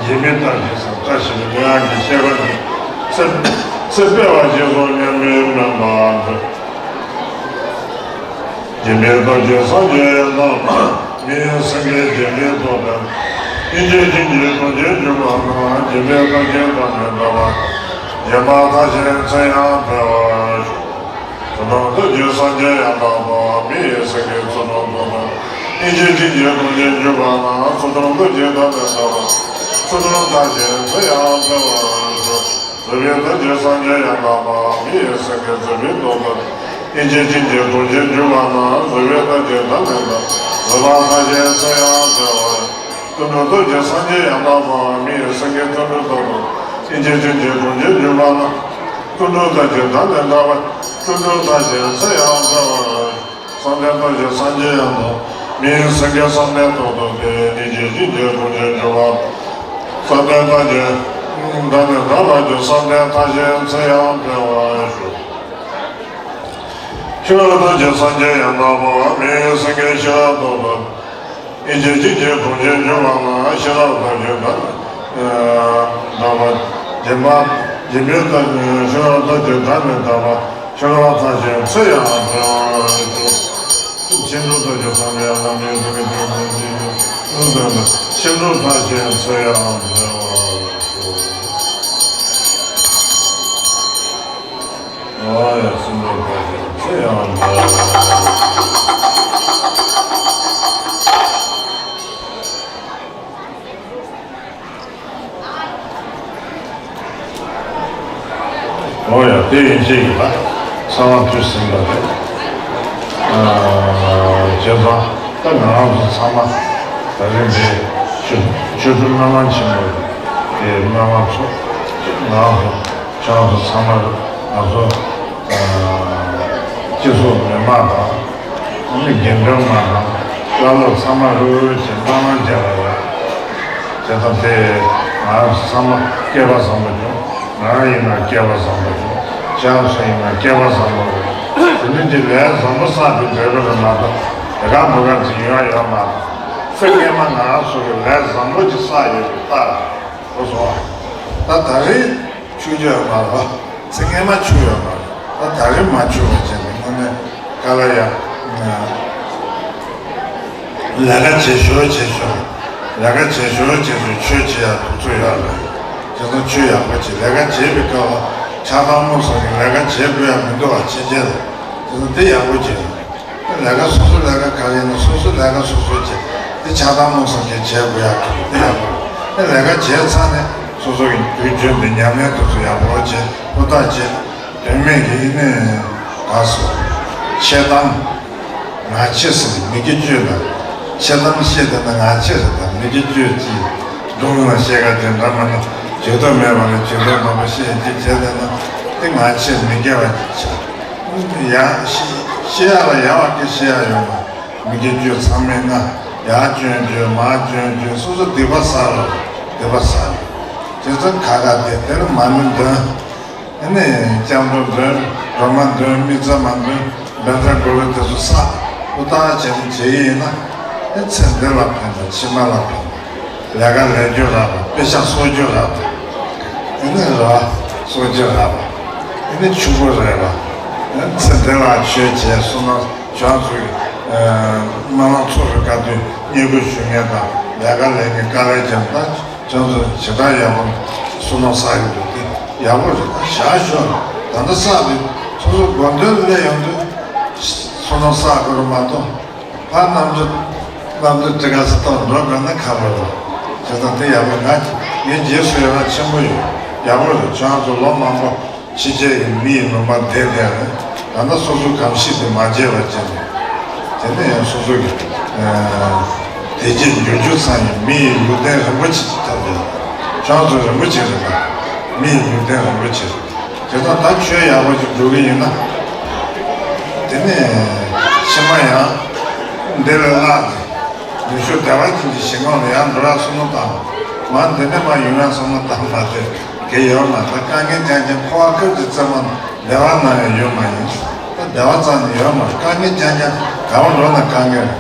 འཇིགས་མེད་ལྟར་གྱི་སར་བཀྲ་ཤིས་པའི་སྨོན་ལམ་གྱི་བཤད་པ་འདི། ཚེ་ཚེ་དཔལ་བ་ཞེས་སོགས་སྙན་པའི་སྨོན་པ་མཛོད། འཇིགས་མེད་རྡོ་རྗེ་སངས་རྒྱས་རྣམས། མི་ཡི་སེང་གེ་འཇིགས་མེད་ཐོབ་པའི། སྙིང་རྗེ་ཅན་གྱི་གདུང་རྒྱུད་གྱུར་པ་རྣམས། འཇིགས་པའི་རྟགས་ཅན་ཐོབ་ནས་འདའ་བ། སྦྱིན་པ་མཐར་ཕྱིན་མཚན་ཡང་འཕེལ་བར་ཤོག་ཐུབ་དྲུང་རྡོ་རྗེ་སངས་རྒྱས་ཡང་དག་པ། མི་ཡི་སེང་གེ་ཚུལ་ཁྲིམས་ཐོབ་པའི། སྙིང་རྗེ་ཅན་གྱི་སྡོམ་པས་འཇུག་པ་ན། ཚུལ་ཁྲིམས་ལྟར་གྱི་བདག་ནི་ལྟ་བ། ཚུལ་ཁྲིམས་མཐར་ཕྱིན་ཚེ་ཡང་འཕེལ་བར་ཤོག། སྲིད་པའི་མཐར་གྱིས་སངས་རྒྱས་ཡང་དག་པ། མི་ཡི་སེང་གེ་སྲིད་པའི་མདོག་ལྟར། སྙིང་རྗེ་ཅན་གྱི་སྡོམ་པས་འཇུག་པ་ན། སྲིད་པའི་མཐར་གྱིས་བདག་ནི་ལྟ། སྲིད་པ་མཐར་ཕྱིན་ཚེ་ཡང་འཕེལ་བར། ཀུན་འགྲོ་མཐར་གྱིས་སངས་རྒྱས་ཡང་དག་པ། མི་ཡི་སེང་གེ་ཀུན་འགྲོ་མཐར་ལྟ། སྙིང་རྗེ་ཅན་གྱི་སྡོམ་པས་འཇུག་པ་ན། ཀུན་འགྲོ་མཐར་གྱིས་བདག་ནི་ལྟ་བ། ཀུན་འགྲོ་མཐར་ཕྱིན་ཚེ་ཡང་འཕེལ་བར། བསམ་གཏན་མཐར་གྱིས་སངས་རྒྱས་ཡང་དག། མི་ཡི་སེང་གེ་བསམ་གཏན་མདོག་ལྟར་ཏེ། སྙིང་རྗེ་ཅན་གྱི་སྡོམ་པས་འཇུག་པ། བསམ་གཏན་མཐར་གྱིས་བདག་ནི་ལྟ་བ་ཀུན། བསམ་གཏན་མཐར་ཕྱིན་ཚེ་ཡང་འཕེལ་བར་ཤོག། ཤེས་རབ་མཐར་གྱིས་སངས་རྒྱས་ཡང་དག་པ། མི་ཡི་སེང་གེ་ཤེས་རབ་མདོག་ལྟར། སྙིང་རྗེ་ཅན་གྱི་སྡོམ་པས་འཇུག་པ་ན། ཤེས་རབ་མཐར་གྱིས་བདག་ནི་ལྟ་བ། སྦྱིན་པ་སྦྱིན་པའི་མཐར། ཤེས་རབ་མཐར་གྱིས་བདག་ནི་ལྟ་བ། ཤེས་རབ་མཐར་ཕྱིན་ཚེ་ཡང་འཕེལ་བར་ཤོག། བྱིན་རླབས་མཐར་གྱིས་སངས་རྒྱས་ལ། མི་ཡི་སེང་གེ་ཀུན་འགྲོ་མཐར་ཕྱིན། ཀུན་འགྲོ་མཐར་ཕྱིན་ཚེ་ཡང་འཕེལ་བར་ཤོག། ཨོ་ཡ། བྱིན་རླབས་མཐར་ཕྱིན་ཚེ་ཡང་འཕེལ། ཨོ་ཡ། དེ་ཡིན་ཅིག་ལ་ཚང་མ་ཕུལ་ཟིན་པ་རེད། ཨ། བྱས་ཙང་ད་ང་རང་ཚོ་ཚང་མ་ད་རིང་འདི་ཆོ་ཆོ་འཕྲུལ་སྨོན་ལམ་ཆེན་མོ་དེ་སྨོན་ལམ་ཚོགས། ང་རང་ཚོ་ཁྱེད་རང་ཚོ་ཚང་མ་ང་ཚོ། སྤྱི་ཚོགས་མི་མང་དང་། ཨ་ནི་དགེ་འདུན་མང་དང་། བླ་སློབ་ཚང་མ་རུ་རུ་གྱིས་སྨོན་ལམ་རྒྱག་པ་རེད། བྱས་ཙང་དེ་ང་ཚང་མ་སྐལ་པ་བཟང་པོ་བྱུང་། ང་རང་ཡིན་ན་སྐལ་པ་བཟང་པོ་བྱུང་། ཁྱེད་རང་ཚོ་ཡིན་ན་སྐལ་པ་བཟང་པོ་རེད། དེ་ནི་འདི་ལས་བཟང་པོ་བསགས་པའི་འབྲས་བུ་རེད་མ་གཏོགས། དེ་ག་འབུ་ག་ཅིག་ཡོང་ཡ་ཡོད་མ་རེད། ཚེ་སྔས་མ་ང་རང་ཚོ་གི་ལས་བཟང་པོ་ཅིག་བསགས་ཡོད་པའི་རྟགས་རེད། གོ་སོང་ང་། ད་ད་རེས་ཆུ་རྒྱུ་ཡོད་མ་རེད། ཚེ་སྔས་མ་ཆུ་ཡོད་མ་རེད། ད་ད་རེས་མ་ཆུ་བ་བྱས་ནས་དངོས་གནས་དཀའ་ལས་ཡ། ལས་ཀ་བྱེད་ཞོར་བྱེད་ཞོར། ལས་ཀ་བྱེད་ཞོར་བྱེད་ཞོར་ཆོས་བྱེད་ཡ་ཐུགས་ཚོད་ཡོད་རེད། བྱས་ཙང་ཆོས་ཡག་པོ་བྱེད། ལས་ཀ་བྱེད་པའི་སྐབས་ལ་ཆགས་སྡང་རྨུགས་སོགས་ཀྱི་ལས་ཀ་བྱེད་དགོས་ཡ་མི་འདུག་བ། ཕྱིན་ཆད་ལ། བྱས་ཙང་དེ་ཡག་པོ་བྱེད། ལས་ཀ་སོ་སོ་ལས་ཀ་ག་རེ་ཡིན་ན་སོ་སོ་ལས་ཀ་སོ་སོ་བྱེད། དེ་ཆགས་སྡང་རྨུགས་སོགས་ཀྱིས་བྱེད་དགོས་ཡག་གི་དེ་ཡག་པོ་རེད། ལས་ཀ་བྱས་ཚར་ནས་སོ་སོ་གི་དུས་རྒྱུན་དུ་ཉམས་ལེན་དེ་ཚོ་ཡག་པོ་བྱེད། ཧུར་ཐག་བྱེད། དོན་མེད་ཀྱི་ཨེ་ནས་ག་སོ། འཆལ་གཏམ། ངག་འཁྱལ་ཟེར་ནས་མི་དགེ་བཅུ་དང་། འཆལ་གཏམ་བཤད་བསྡད་ན་ངག་འཁྱལ་རེད་དང་། མི་དགེ་བཅུ་གཅིག་སྒྲུང་ལ་བཤད་ག་དེ་འདྲ་མ་ན་བརྗོད་དོན་མེད་པ་ལ་བརྗོད་དོན་མང་པོ་བཤད་ཅིག་བྱས་བསྡད་ན་དེ་ངག་འཁྱལ་མི་དགེ་བ་ཅིག་ཆགས། ཡང་ཤེས་ཡ་ལ་ཡང་བ་སྐད་ཤེས་ཡ་ཡོད་ན་མི་དགེ་བཅུ་ཚང་མས་ང་ཡར་སྐྱོན་བརྗོད་མར་སྐྱོན་བརྗོད་སོ་སོ་སྡིག་པ་བསགས་རོགས། སྡིག་པ་བསགས་རོགས། བྱས་ཙང་ཁ་ཁ་དེ་དེར་མ་ནུ་འདོན། ཨ་ནི་སྐྱབས་འགྲོ་འདོན། སྒྲོལ་མ་འདོན། དམིགས་བརྩེ་མ་འདོན། བཛྲ་གུ་རུ་དེ་ཚོ་བསགས། ཧུར་ཐག་བྱས་ནས་བྱེད་ཀྱི་ཡིན་ན། ཨེ་ཚེ་འདི་ལ་ཕན་དང་ཕྱི་མ་ལ་ཕན། ལས་ཀ་ལས་རྒྱུ་རག་པ། དཔེ་ཆ་གསོག་རྒྱུ་རག་པ། ཨེ་ནི་ར་གསོག་རྒྱུ་རག་པ། ཨེ་ནི་ཕྱུག་པོ་རེད་པ། ཨེ་ཚེ་འདི་ལ་ཆོས་བྱས་སོང་ན་ཁྱོད་ཚོའི་སྨོན་ལམ་ཚོགས་པའི་སྐབས་དུས་བསྙེན་བཀུར་ཞུ་མཁན་དང་ལས་ཀ་ལས་མཁན་དཀའ་ལས་བརྒྱབ་ན་ཁྱོད་ཚོ་ཇི་ལྟར་ཡག་པོ་བསོད་ནམས་བསགས་ཀྱི་འདུག་དེ་ཡག་པོ་རེད། ད་བཞག་ཤོག་ད་ལྟ་བསགས་དུས་སོ་སོ་དགོས་འདོད་སླེབས་ཡོང་དུས་བསོད་ནམས་བསགས་དགོས་རེད་མ་གཏོགས། ཕར་རྣམ་དཔྱོད་རྣམ་དཔྱོད་དེ་ག་ཚོད་གཏོང་འགྲོ་དགོས་ན་ཁག་པོ་རེད། བྱས་ཙང་དེ་ཡག་པོ་ང་ངས་རྗེས་སུ་ཡི་རང་ཆེན་པོ་ཡོད། ཡག་པོ་རེད། ཁྱོད་རང་ཚོ་ལོ་མང་པོ་ཕྱི་རྒྱལ་གྱི་མི་ཡི་ལུང་པར་བསྡད་བསྡད་རེད། ད་ལྟ་སོ་སོའི་གོམས་གཤིས་དེ་མ་བརྗེད་པ་བྱས་ནས། དེ་ནས་ཡང་སོ་སོ་གི་ཨ་བདེ་སྐྱིད་འགྱུར་རྒྱུ་ཚང་ཡིན། མི་ཡི་ལུས་རྟེན་རིན་པོ་ཆེ་ཐོབ་ཡོད། ཁྱོད་ཚོ་རིན་པོ་ཆེ་རེད་པ། མི་ཡི་ལུས་རྟེན་རིན་པོ་ཆེ་རེད། དེ་ལྟར་ད་ཆོས་ཡག་པོ་ཞིག་སྒྲུབ་ཀྱི་ཡིན་ན། དེ་ནས་ཕྱི་མ་ཡང་འདི་ལས་ལྷག་སྟེ། ཉི་ཤུ་ཟླ་བ་ཅན་གྱི་ཞིང་ཁམས་ལ་ཡང་འགྲོ་ཡག་བསམ་བློ་བཏང་། མ་འདི་ནས་མ་ཡོང་ཡག་བསམ་བློ་བཏང་མ་ཐེབས་གི་ཡོད་མ་རེད། དཀའ་ངལ་རྐྱང་རྐྱང་འཁོར་བ་སྐབས་ཀྱི་རྩེ་མོ་བདེ་བ་ན་ཡང་ཡོད་མ་ཡིན། ད་བདེ་བ་ཙམ་ནི་ཡོད་མ་རེད། དཀའ་ངལ་རྐྱང་རྐྱང་ག་བ་འགྲོ་ན་དཀའ་ངལ་རེད།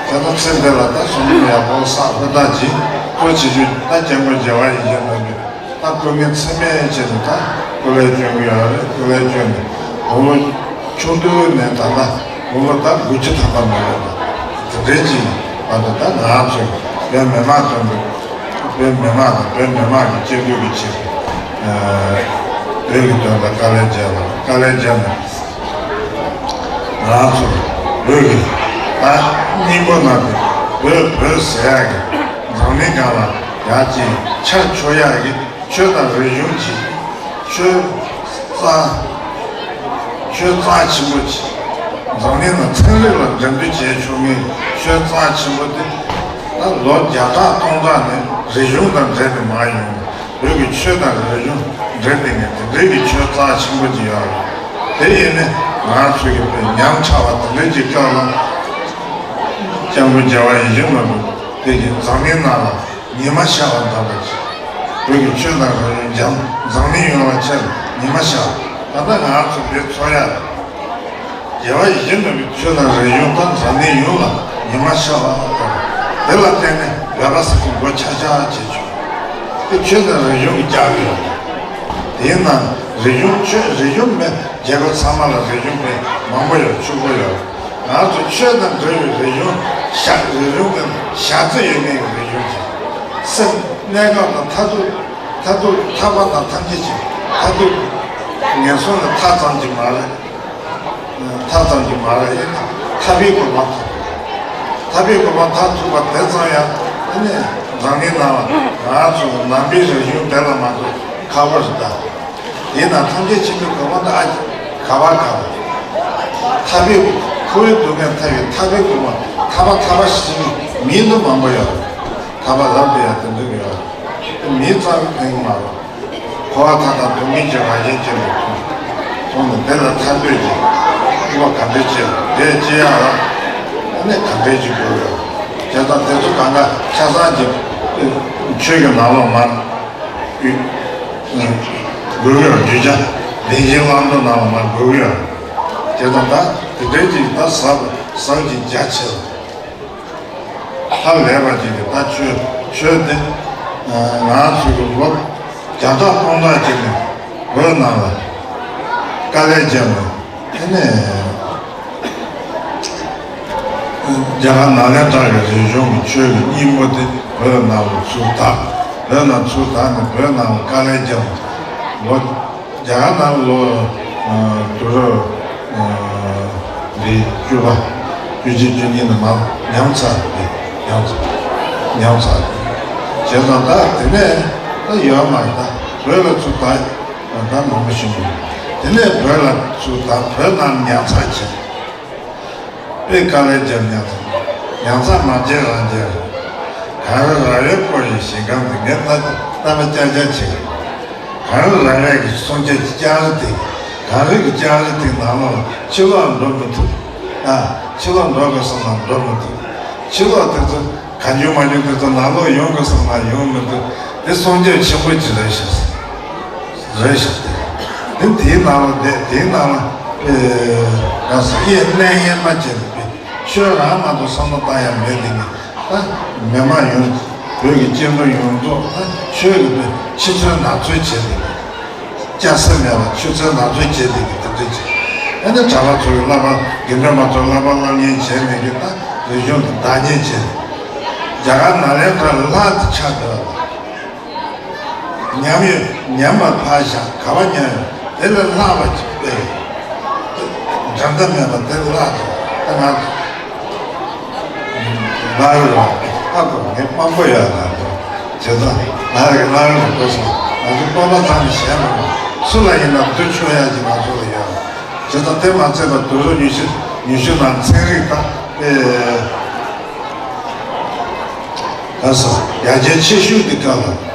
དེ་ལྟར་ཚེ་འདི་ལ་ད་བསོད་ནམས་ཡག་པོ་བསགས། ཧུར་ཐག་གྱིས་ཁོ་བྱེད་རྒྱུ་ད་སྐྱབས་མགོན་རྒྱལ་བ་ཡིད་བཞིན་ནོར་བུས། ད་སྐུ་ངལ་ཚད་མེད་བྱས་ནས་ད་སྐུ་ལས་སྐྱོན་གྱི་ཡོད་རེད། སྐུ་ལས་སྐྱོན་ནས་དགུང་ལོ་ཆུང་དུས་ནས་ད་ལྟ་དགུང་ལོ་ད་དགུ་བཅུ་ཐམ་པ་མ་ཡོད་པ་དེ་འདྲའི་ཅིག་བར་དུ་ད་ང་ཚོས་བོད་མི་མང་དོན་དུ་བོད་མི་མང་དང་བོད་མི་མང་གི་སྐྱིད་སྡུག་གི་ཆེད་དུ་བོད་ཀྱི་དོན་དུ་དཀའ་ལས་བརྒྱབ་པ་དཀའ་ལས་བརྒྱབ་ནས་ང་ཚོ་བོད་ཀྱི་ ད་སྙིང་པོ་ན་དེ་བོད་བོད་ཟེར་ཡག་གི་འཛམ་གླིང་སྒང་ལ་ཡག་ཅིག་ཆར་ཆོ་ཡག་གི་ཆོས་དང་རིག་གཞུང་གི་ཆོས་རྩ་ཆོས་རྩ་ཆེན་པོ་ཅིག་འཛམ་གླིང་ལ་ཚན་རིག་ལ་འགྲན་བསྡུར་བྱས་ཆོག་མཁན་ཆོས་རྩ་ཆེན་པོ་དེ་ད་ལོ་བརྒྱ་ཕྲག་སྟོང་ཕྲག་ནས་རིག་གཞུང་དང་འབྲེལ་ནས་མར་ཡོང་། བོད་ཀྱི་ཆོས་དང་རིག་གཞུང་འབྲེལ་བསྡད་མཁན་དེ་འདྲའི་གི་ཆོས་རྩ་ཆེན་པོ་ཅིག་ཡོད་རེད། དེ་ཡིན་ནའི་ང་ཚོ་གི་བོད་ཉམས་ཆག་པ་དེ་འདྲའི་ཅིག་སྐབས་ལ་སྐྱབས་མགོན་རྒྱལ་བ་ཡིད་བཞིན་ནོར་བུ་དེ་གི་འཛམ་གླིང་ནང་ལ་ཉི་མ་ཤར་བ་འདྲ་པོ་ཅིག་བོད་ཀྱི་ཆོས་དང་རིག་གཞུང་འཛམ་འཛམ་གླིང་ཡོངས་ལ་ཁྱབ་ཉི་མ་ཤར་བ། ད་ལྟ་ང་ཚོ་འདིར་འཚོ་ཡག་རྒྱལ་བ་ཡིད་བཞིན་ནོར་བུའི་ཆོས་དང་རིག་གཞུང་དང་འཛམ་གླིང་ཡོངས་ལ་ཉི་མ་ཤར་བ་དང་། དེ་ལ་བརྟེན་ནས་བོད་པ་ཟེར་གྱི་མགོ་ཆག་ཆག་བྱེད་ཆོག་དེ་ཆོས་དང་རིག་གཞུང་གི་རྒྱབ་ཡོད། དེས་ན་རིག་གཞུང་ཆོས་རིག་གཞུང་མེད་རྒྱལ་ཁབ་ཚང་མ་ལ་རིག་གཞུང་མེད་མང་པོ་ཡོད་ཕྱུག་པོ་ཡོད། ང་ཚོ་ཆོས་དང་འབྲེལ་བའི་རིག་གཞུང་ཞག་རིག་གཞུང་གི་ཞག་རྩི་ཡོད་མཁན་གྱི་རིག་གཞུང་ཅིག་སེམས་གནས་སྐབས་དང་མཐར་ཐུག་མཐར་ཐུག་ཐར་པ་དང་ཐམས་ཅད་ཅིག་མཐར་ཐུག་ངན་སོང་ལ་ཐར་ཙམ་ཅིག་མ་རེད། ཐར་ཙམ་གྱི་མ་རེད། ཐར་པའི་གོ་འཕང་ཐོབ། ཐར་པའི་གོ་འཕང་ཐོབ་ཐུབ་པ་དེ་ཙམ་ཡང་ཨ་ནི་འཛམ་གླིང་ནང་ལ་ང་ཚོ་ནང་པའི་རིག་གཞུང་དེ་ལ་མ་གཏོགས་ཁག་པོ་རེད་ད། དེས་ན་ཐམས་ཅད་མཁྱེན་པའི་གོ་འཕང་དེ་ཨ་ཅེ་ག་པར་ག་པར། ཐར་པའི་འཁོར་བའི་སྡུག་བསྔལ་ཐར་བའི་ཐར་པའི་གོ་འཕང་ཐར་པ་ཐར་པ་ཞིག་མི་འདུག་མང་པོ་ཡོད། ཐར་པ་རབ་ཏུ་ཡང་དེ་འདྲ་ཡོད། དེ་མི་ཙམ་ཕན་གྱི་མ་རེད། འཁོར་བ་མཐའ་དག་སྡུག་བསྔལ་གྱི་རང་བཞིན་ཅན་དུ་མཐོང་། མཐོང་ནས་དེ་ལ་ཐར་འདོད་ཀྱི་སྤོབས་པ་ག་འདྲ་བྱེད་དེ་ཅི་ཡང་ར། ཨ་ནི་ག་འདྲ་ཅིག་དགོས་རེད། བྱས་ཙང་དེ་ཚོ་གང་ག་ཆ་ཚང་གྱི་ཆོས་ཀྱི་ནང་ལོགས་མར་དགོས་ཀྱི་རེད། རྒྱུ་ཆ་བདེན་བཞིའི་བླང་དོར་ནང་ལ་མར་དགོས་ཀྱི་རེད། བྱས་ཙང་ད་དེ་འདྲའི་ཅིག་ད་ཟབ་ཟབ་ཅིག་རྒྱ་ཆེ་རུ། ཧ་ལས་པ་ཅིག་གིས་ད་ཆོས་ཆོས་འདི་ང་ཚོའི་ལོ་བརྒྱ་ཕྲག་སྟོང་ཕྲག་ཅིག་ནས་བོད་ནང་ལ་དཀའ་ལས་བརྒྱབ་ནས་དེ་ནས་རྒྱ་གར་ནཱ་ལེནྡྲ་གི་རིག་གཞུང་གི་ཆོས་ཀྱི་སྙིང་པོ་དེ་བོད་ནང་ལ་ཚུར་དར། བོད་ནང་ཚུར་དར་ནས་བོད་ནང་ལ་དཀའ་ལས་བརྒྱབ་ནས་ལོ། རྒྱ་གར་ནང་ལོ་དུས་རབས་འདི་བཅུ་པ་བཅུ་གཅིག་བཅུ་གཉིས་ནས་མར་ཉམས་ཚར་རེད། ཉམས་ཚར་ཉམས་ཚར་རེད། བྱས་ཙང་ད་དེ་ནས་ད་ཡོད་མ་རེད། ད་བོད་ལ་ཚུར་ད་ད་མང་པོ་ཞིག་མི་འདུག་དེ་ནས་བོད་ལ་ཚུར་ད་བོད་ནང་ཉམས་ཚར་བྱས། དཔེ་དཀའ་ལས་བརྒྱབ་མྱངས་སོང་། ཡང་ཚ་མ་བརྗེད་རང་རྒྱལ་རེད། གངས་རི་ར་བས་བསྐོར་བའི་ཞིང་ཁམས་འདི་ངས་ལྟ་ལྟ་བ་ཅག་ཅག་བྱེད། གངས་རི་ར་བས་ཀྱི་སྲུང་སྐྱོབ་ཀྱི་ལྕགས་རི་དེ། གངས་རི་གི་ལྕགས་རི་དེའི་ནང་ལོགས་ཕྱི་ལོགས་འགྲོ་མི་ཐུབ། ཨ། ཕྱི་ལོགས་འགྲོ་དགོས་བསམ་ན་འགྲོ་མི་ཐུབ། ཕྱི་ལོགས་དེ་ཚོ་གང་བྱུང་མང་བྱུང་དེ་ཚོ་ནང་ལོགས་ཡོང་དགོས་བསམ་ན་ཡོང་མི་ཐུབ། དེ་སྲུང་སྐྱོབ་ཆེན་པོ་ཅིག་རེད་ཤག་རེད་ཤག་སྟེ། དེ་དེའི་ནང་ལ་བསྡད་དེའི་ནང་ལ་ཨེ་ང་ཚོ་ཡེ་གནས་ཡེ་མ་བྱས་ནས་ཆོས་རང་མ་གཏོགས་བསམ་བློ་བཏང་ཡ་མེད་དེ་ནི་ད་མི་མང་ཡོངས་བོད་ཀྱི་སྐྱེ་འགྲོ་ཡོངས་རྫོགས་ད་ཆོས་ཀྱི་ཕྱི་ཚོད་ནང་ཚོད་བྱས་ཏེ་སྐྱ་སེར་མེད་པར་ཆུ་ཚོད་ནང་ཚོད་བྱས་ཏེ་གི་དེ་འདྲ་བྱས། ཨ་ནི་གྲྭ་པ་ཚོ་གི་བསླབ་པ་དགེ་འདུན་པ་ཚོ་བསླབ་པ་བསླབ་ཉན་བྱས་ནས་གི་ད་རིག་གཞུང་དེ་བདག་གཉེར་བྱས། རྒྱ་གར་ནཱ་ལེནྡྲ་ལྷ་དེ་ཆགས་འདུག་ཉམས་ཡོད་ཉམས་པ་ཕར་བཞག་ག་བ་ཉམས་ཡོད་དེ་ལས་ལྷག་པ་ཅིག་དཔེ་འགྲན་ཟླ་མེད་པ་དེ་ལྷག་ཏུ་ད་ང་ལྷག་རེད་བ། ཧ་གོ་ངས་དཔང་པོ་ཡོད་ན་དོ་བྱས་ཙང་ལྷག་རེད་ལྷག་རེད་དགོས་སོང་། ང་ཚོ་སྤོབས་པ་ཙམ་ཞིག་གཞན་མ་གཏོགས་སུ་ལ་ཡིན་ན་འདུ་ཆོག་ཡ་ཅིག་ང་ཚོ་ལ་ཡོད། བྱས་ཙང་དེ་མ་ཚད་པ་དུས་རབས་ཉི་ཤུ་ཉི་ཤུ་ནང་ཚན་རིག་དང་དཔེ། ད་སོ་ཡར་རྒྱས་ཆེ་ཤོས་དེ་ག་ལ།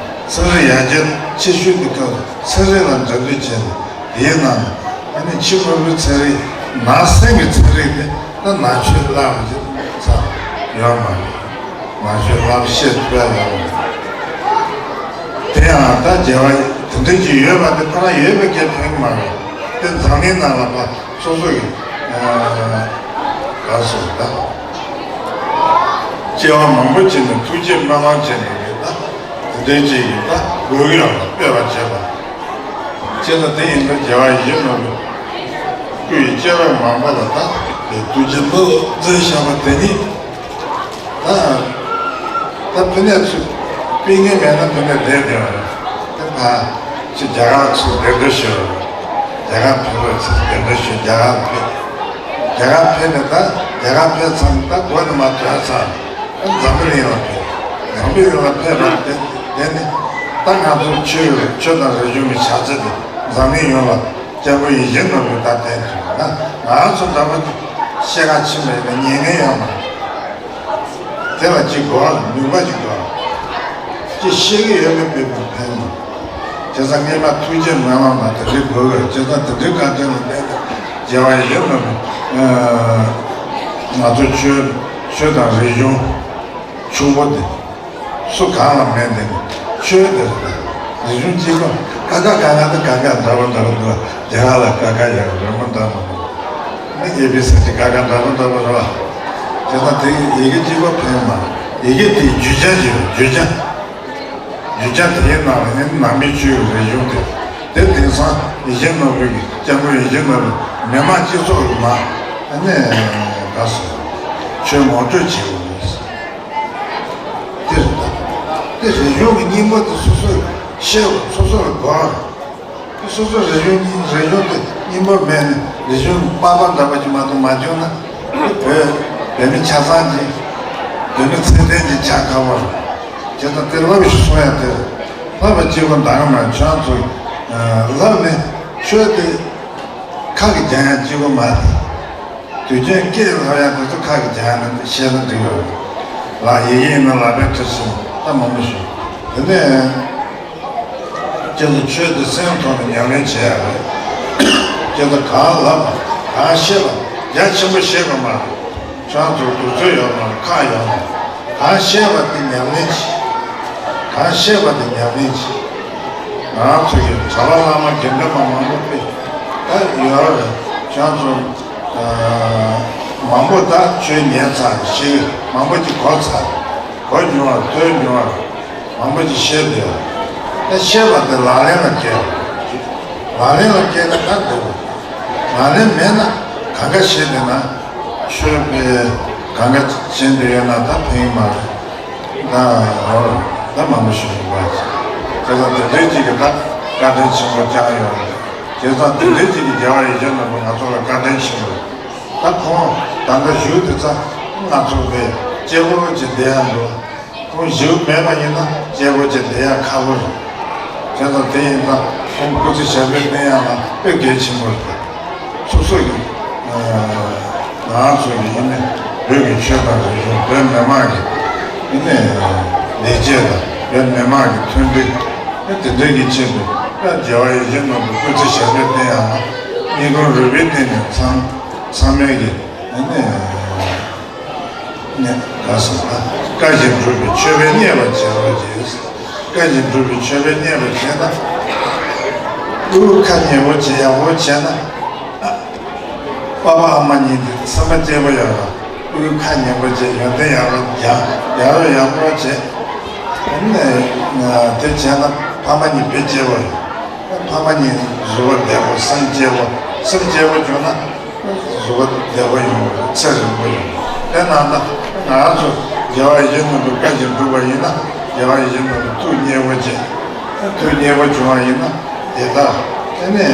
ཚན་རིག་ཡར་རྒྱས་ཆེ་ཤོས་དེ་ག་ལ་ཚན་རིག་ལ་འགྲན་བསྡུར་བྱས་ནས་དེའི་ནང་ཨ་ནི་ཕྱི་དངོས་པོའི་ཚན་རིག་ནང་སེམས་ཀྱི་ཚན་རིག་དེ་ད་ནང་ཆོས་བསླབ་ཀྱི་ཚ་ཡོད་མ་རེད། ནང་ཆོས་བསླབ་བཤད་ཐུབ་ཡ་ཡོད་མ་རེད། དེ་ཡང་ད་རྒྱལ་བ་དེ་འདྲ་ཅིག་ཡོད་པ་དེ་ཁོ་རང་ཡོད་པའི་སྐད་ཕན་གྱི་མ་རེད། དེ་འཛམ་གླིང་ནང་ལ་ཕ་སོ་སོ་ཡི་ག་སོ་ད། སྐྱེ་བ་མང་པོ་བྱས་ནས་ཐུགས་རྗེ་སྨོན་ལམ་བྱས་ནས་རེད་ད། དེ་འདྲའི་ཅིག་ཡིན་ད་དགོས་ཀྱི་ཡོད་ལ་དཔེ་བ་བྱས་པ། ཅེས་ན་དེ་ཡིན་ན་རྒྱལ་བ་ཡིད་བཞིན་ནོར་བུ་སྐུ་ཡི་སྐྱེ་བ་མང་པོ་ལ་ད་དེ་ཐུགས་རྗེ་མནོ་མཛད་བཞག་པ་དེ་ཉིད་ད། ད་ཕ་ནས་ཚུར་སྤེལ་མཁན་མེད་ན་ཕ་ནས་བསྡད་བསྡད་པ་རེད། དེ་ཕ་ཅིག་རྒྱ་གར་ཚུར་གདན་འདྲེན་ཞུས་པ་རེད། རྒྱ་གར་ཕེབས་པར་ཚུར་གདན་འདྲེན་ཞུས་རྒྱ་གར་ཕེབས། རྒྱ་གར་ཕེབས་ནས་ད་རྒྱ་གར་ཕེབས་ཚར་ནས་ད་མགོ་ནས་མར་དོན་ཚར་ནས་འཛམ་བུ་གླིང་ལ་ཕེབས། འཛམ་བུ་གླིང་ལ་ཕེབས་པ་དེ་དེ་ནི་ད་ང་ཚོ་ཆོས་ཆོས་དང་རིག་གཞུང་གི་བྱ་བྱེད་དེ་འཛམ་གླིང་ཡོངས་ལ་སྐྱབས་མགོན་ཡིད་བཞིན་ནོར་བུས་ད་བསྟན་ཐུབ་ན། ང་ཚོ་འདྲ་པོ་ཤེས་ཁ་ཕྱིན་པ་ཡིན་ན་ཉན་མཁན་ཡོད་མ་རེད། དེ་ལ་ཅིག་དགོས། ནུས་པ་ཅིག་དགོས། ཅིག་ཤེས་ཀྱི་ཡོད་མེད་དཔེ་མི་ཕན་ནོ། བྱས་ཙང་སྔས་མ་ཐུགས་རྗེ་གནང་བ་མ་དེ་འདྲའི་དགོས་དགོས། བྱས་ཙང་དེ་འདྲའི་བཀའ་དྲིན་ལ་བརྟེན་ནས་རྒྱལ་བ་ཡིད་བཞིན་ནོར་བུ་ང་ཚོ་ཆོས་ཆོས་དང་རིག་གཞུང་ཕྱུག་པོ་དེ་སུ་གང་ལ་མེད་དེ། ཆོས་དེ་རིག་གཞུང་གཅིག་པ་ཀ་ཁ་ག་ང་དང་ག་ག་འདྲ་པོ་འདྲ་པོ་འདུག་རྒྱ་གར་ལ་ཀ་ཁ་ཡག་རི་མོ་འདྲ་མ་འདུག་ཨེ་བི་སི་ཌི་ག་ག་འདྲ་པོ་འདྲ་པོ་རེད་བ། དེ་ན་དེ་ཡི་གེ་གཅིག་པ་ཕན་མ། ཡི་གེ་དེའི་རྒྱུ་ཆ་ཅིག་རྒྱུ་ཆ། རྒྱུ་ཆ་དེའི་ནང་ལ་ནི་ནང་པའི་ཆོས་ཀྱི་རིག་གཞུང་དེ། དེ་དེང་སང་ཡིད་བཞིན་ནོར་བུ་གི་སྐྱབས་མགོན་ཡིད་བཞིན་ནོར་བུ་མི་དམངས་སྤྱི་ཚོགས་ཀྱི་མ་ཨ་ནི་ག་སོ་ཆོས་ངོ་སྤྲོད་བྱེད་དགོས་རེད། དེ་རེད་ད། དེ་རིག་གཞུང་གི་སྙིང་པོ་དེ་སོ་སོས་ཤེས་དགོས། སོ་སོ་ལ་དགོས། སོ་སོ་རིག་གཞུང་རིག་གཞུང་དེ་སྙིང་པོ་མེད་ནས་རིག་གཞུང་པགས་པ་འདྲ་པོ་ཅིག་མ་གཏོགས་མ་བྱུང་ན། བོད་བོད་མི་ཆ་ཚང་གི་བོད་མི་ཚད་ལྡན་གྱི་ཆགས་དཀའ་བོ་རེད། བྱས་ཙང་དེ་ལབ་ཞིག་གསུང་ཡ་དེ་ལྷབ་པ་གཅིག་པོ་འདང་མ་ཁྱོད་ཚོ་ལྷབ་ནས་ཆོས་དེ་ཁ་གི་སྦྱང་ཡ་གཅིག་པོ་མ་རེད། དུས་རྒྱུན་སྐད་ལྷབ་ཡ་དེ་ཚོ་ཁ་གི་སྦྱང་ཡ་ནི་བཤད་ན་འགྲིག་ཡོད་རེད། ལགས་ཡི་གེ་ཡིན་ན་ལག་པའི་ཁྲིད་ཟིན་ད་མང་པོ་ཞིག་དེ་ནས། ཁྱེད་ཚོ་ཆོས་དེ་སེམས་ཐོག་ནས་ཉམས་ལེན་བྱེད་ཡ་རེད། ཁྱེད་ཚོ་གང་ལབ་པ་གང་བཤད་པ་རྒྱ་ཆེན་པོ་བཤད་པ་མ་རེད། ཁྱེད་ཚོ་དུས་ཚོད་ཡོད་མ་རེད། ཁག་ཡོད་མ་རེད། གང་བཤད་པ་དེ་ཉམས་ལེན་བྱེད། གང་བཤད་པ་དེ་ཉམས་ལེན་བྱེད། ང་ཚོ་གི་གྲྭ་པ་བླ་མ་དགེ་འདུན་པ་མང་པོ་དཔེ་ད་ཡོད་རེད། ཁྱེད་ཚོ་མང་པོ་ད་ཆོས་ཉན་ཚར་ཞིག་མང་པོ་ཅིག་གོ་ཚར། གོ་མྱོང་བ་ཐོས་མྱོང་བ། མང་པོ་ཅིག་བཤད་བསྡད་ཡོད། ད་བཤད་པ་དེ་ལག་ལེན་ལ་བཀལ་དགོས། ལག་ལེན་ལ་བཀལ་ན་ད་འགྲིག་གོ། ལག་ལེན་མེད་ན་གང་ག་བཤད་བསྡད་ན་ཆོས་པའི་གང་ག་བྱེད་འདོད་ཡོད་ན་ད་ཕན་གྱི་མ་རེད། ད་འོ་ད་མང་པོ་ཞིག་ཡོད་པ་བྱས་ཙང་དེ་འདྲའི་ཅིག་གི་ད་བཀའ་དྲིན་ཆེན་པོ་བསྐྱངས་ཡོད་རེད། བྱས་ཙང་དེ་འདྲའི་ཅིག་གི་རྒྱལ་བ་ཡིད་བཞིན་ནོར་བུ་ང་ཚོ་ལ་བཀའ་དྲིན་ཆེན་པོ་རེད། ད་ཁོང་ད་ལྟ་བཞུགས་དེ་ཚ་ང་ཚོ་བས་སྐྱེ་བོ་ཅིག་བསྡད་ཡ་འདུག་ཁོང་བཞུགས་མེད་པ་ཡིན་ན་སྐྱེ་བོ་ཅིག་བསྡད་ཡ་ཁག་པོ་རེད། བྱས་ཙང་དེ་ཡིན་ཙང་ཁོང་སྐུ་ཚེ་ཞབས་པད་བརྟན་ཡ་ལ་དཔེ་གལ་ཆེན་པོ་རེད། སོ་སོ་ཡིན། ང་ཚོ་ཡིན་ནས་བོད་ཀྱི་ཆོས་དང་རིག་གཞུང་བོད་མི་མང་གི་ཡིན་ནས་ལས་བྱེད་དང་བོད་མི་མང་གི་མཐུན་སྒྲིལ་དེ་འདྲའི་གི་ཆེད་དུ་རྒྱལ་བ་ཡིད་བཞིན་ནོར་བུ་སྐུ་ཚེ་ཞབས་པད་བརྟན་ཡ་ལ་སྙིང་ཁོང་རུས་པའི་གཏིང་ནས་འཚམས། ཚང་མས་ཀྱི་ཨ་ནི་ནས་ག་ཟེར་ན་བཀའ་བཞིན་སྒྲུབ་པའི་མཆོད་པས་མཉེས་པར་བྱེད་རོགས་གྱིས། བཀའ་བཞིན་སྒྲུབ་པའི་མཆོད་པས་མཉེས་པར་བྱེད་ན། དབུགས་ཁ་ཉེ་པོ་བྱེད་ཡག་པོ་བྱས་ན། ཨ་པ་ཕ་ཨ་མ་གཉིས་དེ་སེམས་པ་སྐྱིད་པོ་ཡོད་ར། དབུགས་ཁ་ཉེ་པོ་བྱེད་ཡོན་ཏན་ཡག་པོ་རྒྱག་ཡག་རོགས་ཡག་པོ་བྱེད། ཨ་ནི་དེ་བྱས་ན་ཕ་མ་གཉིས་དཔེ་སྐྱིད་པོ་ཡོད། ཕ་མ་གཉིས་གཟུགས་པོ་བདེ་པོ་སེམས་སྐྱིད་པོ་སེམས་སྐྱིད་པོ་བྱུང་ན། གཟུགས་པོ་བདེ་པོ་ཡོང་བ་ཚེ་རིང་པོ་ཡོང་བ་དེ་ནང་ན་ང་ཚོ་རྒྱལ་བ་ཡིད་བཞིན་ནོར་བུའི་བཀའ་བཞིན་སྒྲུབ་པ་ཡིན་ན་རྒྱལ་བ་ཡིད་བཞིན་ནོར་བུ་ཐུགས་མཉེས་པོ་བྱེད། ཐུགས་མཉེས་པོ་བྱུང་བ་ཡིན་ན་དེ་དག་ཨ་ནི་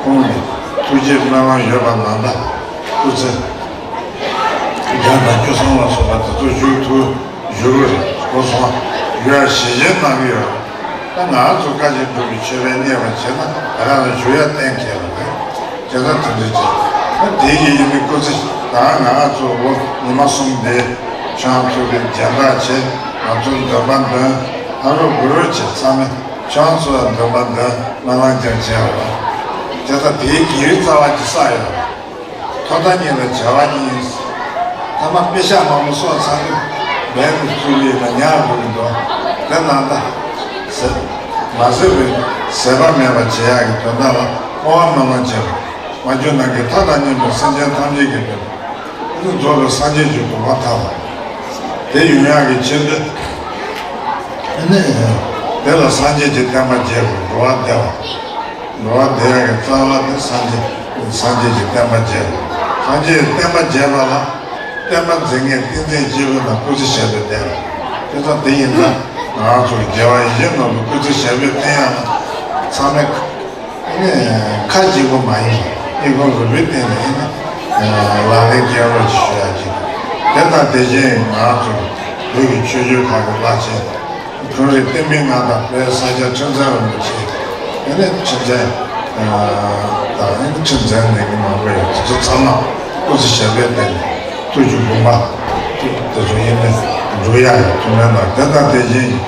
ཁོང་གི་ཐུགས་རྗེ་སྨོན་ལམ་ཡོད་པ་ནང་ན་སྐུ་ཚེ་བརྒྱ་དང་བཅུ་གསུམ་ལ་སོགས་པ་དེ་ཚོ་བཞུགས་ཐུབ། བཞུགས་རེད་སྐུ་སོང་ཡོད་ཞེ་བྱའི་གནང་གི་ཡོད། ད་ང་ཚོ་བཀའ་བཞིན་སྒྲུབ་པའི་མཆོད་པས་མཉེས་པར་བྱས་ན་ད་ག་ལ་བཞུགས་ཡ་གཏན་འཁེལ་བ་རེད། བྱས་ཙང་དེ་འདྲ་བྱས་ད་དེ་ཡི་ཡིན་ནི་སྐུ་ཚེ་ད་ང་ཚོ་ལོ་ཉི་མ་གསུམ་འདས་ཁྱོད་ཚོ་གི་སྦྱིན་བདག་བྱས་ང་ཚོ་འདོན་པ་འདོན་ཧ་རོ་གུ་རོ་བྱས་ཚང་མས་ཁྱོད་ཚོ་ལ་འདོན་པ་འདོན་སྨོན་ལམ་ཀྱང་བྱས་པ་རེད། བྱས་ཙང་དེའི་གི་རིགས་རྩ་བ་ཅིག་བསགས་ཡོད་རེད། ཐོག་མཐའ་གཉིས་ལ་བྱ་བ་གཉིས། ཐ་མ་དཔེ་ཤག་མང་པོ་གསོག་ཚར་དུས་འབད་དུ་ཚུལ་ལས་ལ་ཉག་རུ་འགྲོ། དེ་ནང་ད་ཟེར་མ་ཟེར་བའི་ཟད་པ་མེད་པར་བྱེད་ཡག་གི་དོན་དག་ལ་བསྔོ་བ་སྨོན་ལམ་བྱེད་པ། མ་གྱུར་ནམ་མཁའི་མཐའ་དང་མཉམ་པའི་སེམས་ཅན་ཐམས་ཅད་ཀྱི་དོན་དུ་རྫོགས་པའི་སངས་རྒྱས་ཀྱི་གོ་འཕང་ཐོབ་པ། དེ་ཡོང་ཡག་གི་ཆེད་དུ། ཨ་ནི། དེ་ལ་སངས་རྒྱས་ཀྱི་བསྟན་པ་རྒྱས་པར་འགྲོ་བ་བདེ་བ། འགྲོ་བ་བདེ་ཡག་གི་རྩ་བ་དེ་སངས་རྒྱས་སངས་རྒྱས་ཀྱི་བསྟན་པ་རྒྱས་པ། སངས་རྒྱས་ཀྱི་བསྟན་པ་རྒྱས་པ་ལ་བསྟན་པ་འཛིན་མཁན་ཏིང་འཛིན་སྐྱེས་བུ་རྣམས་སྐུ་ཚེ་ཞབས་པད་བརྟན་པ། དེ་ཙམ་དེ་ཡིན་ན་ང་ཚོ་རྒྱལ་བ་ཡིད་བཞིན་ནོར་བུ་སྐུ་ཚེ་ཞབས་པད་བརྟན་ཡག་ལ་ཚང་མས་ཁ་གཅིག་པོ་མ་ཡིན་པར་སྙིང་ཁོང་རུས་པའི་གཏིང་ནས་ཨ་ནི་ ལག་ལེན་བཀལ་རོགས་ཅིག་ཞུ་ཡ་ཅིག་དེ་དང་དེ་བཞིན་ང་ཚོ་བོད་ཀྱི་ཆོས་བརྒྱུད་ཁག་གི་བླ་ཆེན་ཁྲོམ་རའི་བསྟན་པའི་མངའ་བདག་དཔལ་ས་སྐྱ་ཁྲི་འཛིན་རིན་པོ་ཆེ། ཨ་ནི་ཁྲི་འཛིན་དང་ཨ་ནི་ཁྲི་འཛིན་ལས་ཀྱི་མང་པོ་ཡོད། དེ་ཚོ་ཚང་མ་སྐུ་ཚེ་ཞབས་པད་བརྟན་ནས་ཐུགས་ཀྱི་དགོངས་པ་དེ་ཚོ་ཡིན་ནས་འགྲུབ་ཡ་ཡོད། ཐུགས་སྨོན་དང་དེ་དང་དེ་བཞིན་གྱི་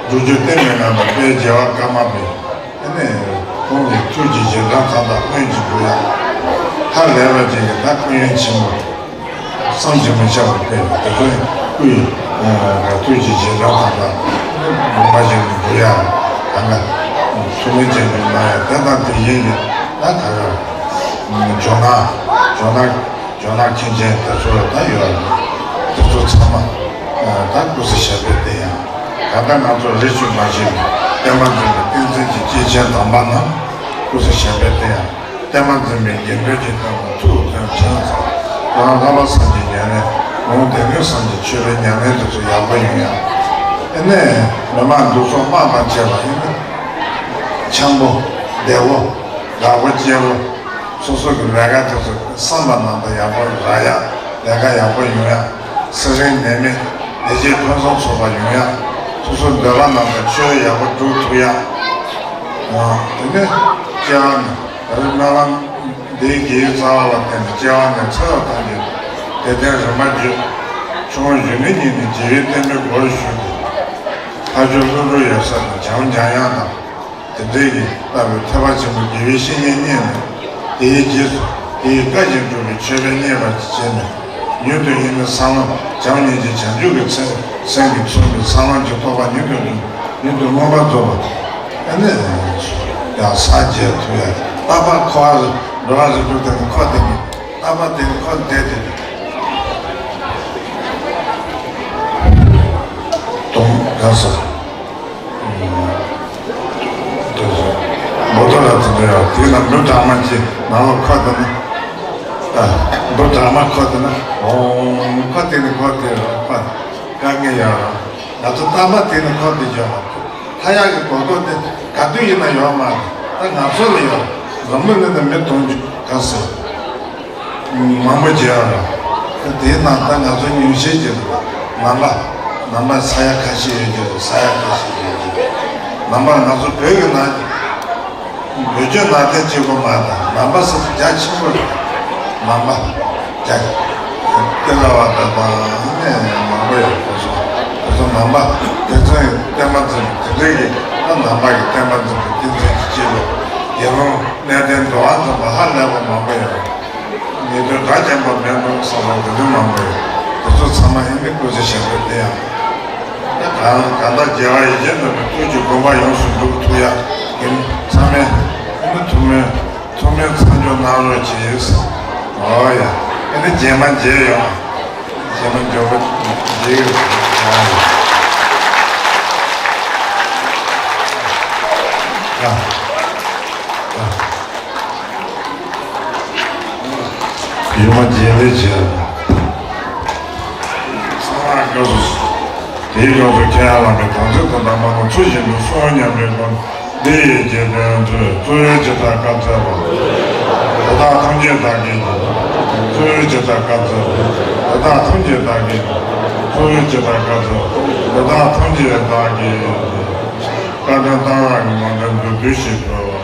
སྒྲུབ་བརྒྱུད་བསྟན་པའི་མངའ་བདག་དཔལ་རྒྱལ་བ་ཀརྨ་པའི་ཨ་ནི་ཁོང་གི་ཐུགས་ཀྱི་རྗེས་འབྲང་མཐའ་དག་སྔོན་གྱི་འགྲུབ་ཡ། ཧ་ལས་པ་ཅན་གྱི་ད་ཀུན་ཡོན་ཆེན་པོ་བསམ་གྱིས་མི་ཁྱབ་པ་སྤེལ་བ་དེ་ཚོ་ནི་སྐུ་ཡི་ཐུགས་ཀྱི་རྗེས་འབྲང་དམ་པ་ལུང་པ་ཅན་དུ་འགྲོ་ཡ་གང་ག་ཐུགས་སྨོན་ཅན་དུ་གནང་ཡ་དེ་དང་དེ་བཞིན་གྱི་ད་ག་ག་ཇོ་ནང་ཇོ་ནང་ཇོ་ནང་མཁན་ཆེན་དེ་ཚོ་ད་ཡོད་རེད། དེ་ཚོ་ཚང་མ་ད་སྐུ་ཚེ་ཞབས་པད་བརྟན་ཡ། ད་ལྟ་ང་ཚོ་རེ་ཞུ་མ་བྱེད་པའི་བསྟན་པ་འཛིན་པའི་བསྟན་འཛིན་གྱི་སྐྱེས་ཆེན་དམ་པ་རྣམས་སྐུ་ཚེ་ཞབས་པད་བརྟན་ཡ། བསྟན་པ་འཛིན་པའི་དགེ་འདུན་གྱི་སྟེང་དུ་ཐུགས་མཐུན་ཕྲིན་ཚོགས་རང་ལྷག་པ་སངས་རྒྱས་ཉམས་ལེན་ལུང་སྡེ་སྣོད་སངས་རྒྱས་ཆོས་པའི་ཉམས་ལེན་དེ་ཚོ་ཡག་པོ་ཡོང་ཡ། ཨེ་ནས་མི་མང་འདུ་ཚོགས་དམངས་དང་བཅས་པ་ཡིན་ན་འཆམ་པོ་བདེ་པོ་དགའ་པོ་སྐྱིད་པོ་སོ་སོ་གི་ལས་ཀ་དེ་ཚོ་བསམ་པ་ནང་དུ་ཡག་པོ་རག་ཡ། ལས་ཀ་ཡག་པོ་ཡོང་ཡ། སེམས་རིང་ནད་མེད་བདེ་སྐྱིད་ཕུན་སུམ་ཚོགས་པ་ཡོང་ཡ། སོ་སོ་འདོད་པ་ནང་དུ་ཆོས་ཡག་པོ་སྒྲུབ་ཐུབ་ཡ། དེ་ནས་སྐྱེ་བ་ནི་ད་རེས་སྨོན་ལམ་འདིའི་དགེ་བའི་རྩ་བ་ལ་བརྟེན་ནས་སྐྱེ་བ་ནས་ཚེ་བ་ཐམས་ཅད་དད་ལྡན་རིམ་པར་བརྒྱུད། ཆུང་ངུ་གཞོན་ནུའི་སྙིང་ནས་རྗེ་བའི་བསྟན་པའི་སྒོར་ཞུགས་ཏེ། ཕ་ཆོས་ལྷུན་གྲུབ་ཡོད་ས་དང་བྱམས་ཀྱང་ཡང་དང་། དེ་འདྲའི་གི་ལྟ་བུའི་ཐེག་པ་ཆེན་པོའི་དགེ་བའི་བཤེས་གཉེན་རྙེད་ནས། དེའི་རྗེས་སུ་དེའི་བཀའ་བཞིན་སྒྲུབ་པའི་ཆོས་པའི་གཉེར་པ་བྱས་ནས། མྱུར་དུ་ཡིན་ནའི་སངས་རྒྱས་བྱམས་སྙིང་རྗེ་བྱང་ཆུབ་ཀྱི་སེམས་སེམས་ཀྱིས་མཚོན་པའི་སངས་རྒྱས་ཀྱི་རྟོགས་པ་མྱུར་དུ་འགྲུབ། མྱུར་དུ་མངོན་པར་རྫོགས་པ། ཨ་ནི་ཡང་སངས་རྒྱས་ཐུབ་ཡ། རྟག་པར་འཁོར་བ་འགྲོ་བ་རིགས་དྲུག་དེ་ནི་འཁོར་དེ་ནི་རྟག་པར་དེ་ནི་འཁོར་བསྡད་དེ། དུང་དཀར་ས། འབུ་ཏོ་ལ་དེ་འདྲ་ཡོད། དེ་ན་འབུ་གྲང་མ་ཅིག་ནང་ལ་ཁོ་དེ་ན། ཨ། འབུ་གྲང་མ་ཁོ་དེ་ན། འོང་ཁོ་དེ་ནི་ཁོ་དེ་ར་ཁོ་དཀའ་ངལ་ཡོད་ར། ང་ཚོ་རྟག་པར་དེ་ནི་ཁོ་དེ་ཡོད་མ་རེད། ཐ་ཡག་གི་གོ་རྟོགས་དེ་ག་དུས་ཡིན་ན་ཡོད་མ་རེད། ད་ང་ཚོ་ལ་ཡོད། འཛམ་གླིང་འདི་ན་མི་དུང་ཕྱུར་ག་ཚོད། མང་པོ་བརྗེ་བ་རེད། དེའི་ནང་ད་ང་ཚོ་ཉུང་ཤས་ཀྱི་ནང་པ་ནང་པ་ས་ཡ་ཁ་ཤས་ཡོད་ཀྱི་རེད། ས་ཡ་ཁ་ཤས་ཡོད་ཀྱི་རེད། ནང་པ་ང་ཚོ་བོད་ཀྱི་ནང་བོད་བརྒྱུད་ནང་བསྟན་གཅིག་པོ་མ་དང་ནང་པ་ཟེར་རྒྱ་ཆེན་པོ་རེད། ནང་པ་རྒྱ་ཏི་ལ་བ་ད་དང་ནས་མང་པོ་ཡོད་པ་སོང་། དེ་ཚོ་ནང་པ་དེ་ཚོ་ཡི་བསྟན་པ་འཛིན་པའི་དེ་འདྲའི་གི་ད་ནང་པ་གི་བསྟན་པ་འཛིན་པའི་བསྟན་འཛིན་གྱི་སྤྱི་ལོ་དགེ་སློང་གནས་བརྟན་འགྲོ་བ་འཛིན་པ་ཧ་ལས་པ་མང་པོ་ཡོད། ཉེ་དུས་དགྲ་བཅོམ་པ་མེད་འགྲོ་བསམ་པ་དེ་འདྲ་མང་པོ་ཡོད། དེ་ཚོ་ཚང་མ་ཡིན་གྱི་སྐུ་ཚེ་ཞབས་པད་བརྟན་ཡ། ད་གང་གང་ལྟར་རྒྱལ་བ་ཡིད་བཞིན་ནོར་བུའི་ཐུགས་ཀྱི་དགོངས་པ་ཡོངས་སུ་འགྲུབ་ཐུབ་ཡ་ཡིན་ཚང་མས་ཡིན་ན་ཐུགས་སྨོན་ཐུགས་སྨོན་མཚམས་འཇོག་གནང་རོགས་གྱིས། འོ་ཡ། ཨ་ནི་རྗེས་མ་མཇལ་ཡོང་། རྗེས་མ་མཇལ་བ་མཇལ་ཡོང་། ཡ། ཡ། ཡ། ཡུམ་མ་རྗེས་ལས་བྱེད། ཚང་མ་དགའ་བསུ། དེའི་སྐབས་སུ་ཁྱེད་ཡར་ལངས་པའི་དམ་ཚིག་དང་ལྡན་པ་རྣམས་ཚུལ་བཞིན་དུ་གསོལ་བ་ཉམས་པའི་སྒོ་ནས་འདི་ཡི་རྗེས་དོན་མཛོད། གཙོ་བོའི་ཇི་ལྟར་བཀའ་སྩལ་པ། དེ་དག་ཐམས་ཅད་བདག་གིས་ཀྱང་། གཙོ་བོའི་ཇི་ལྟར་བཀའ་སྩལ་པ། དེ་དག་ཐམས་ཅད་བདག་གིས་ཀྱང་། གཙོ་བོའི་ཇི་ལྟར་བཀའ་སྩལ་པ། དེ་དག་ཐམས་ཅད་བདག་གིས་ཀྱང་། བཀའ་དྲིན་གཏང་རག་གི་མ་འདྲེན་མདོར་བསྡུས་ཤིག་ཕུལ་བ།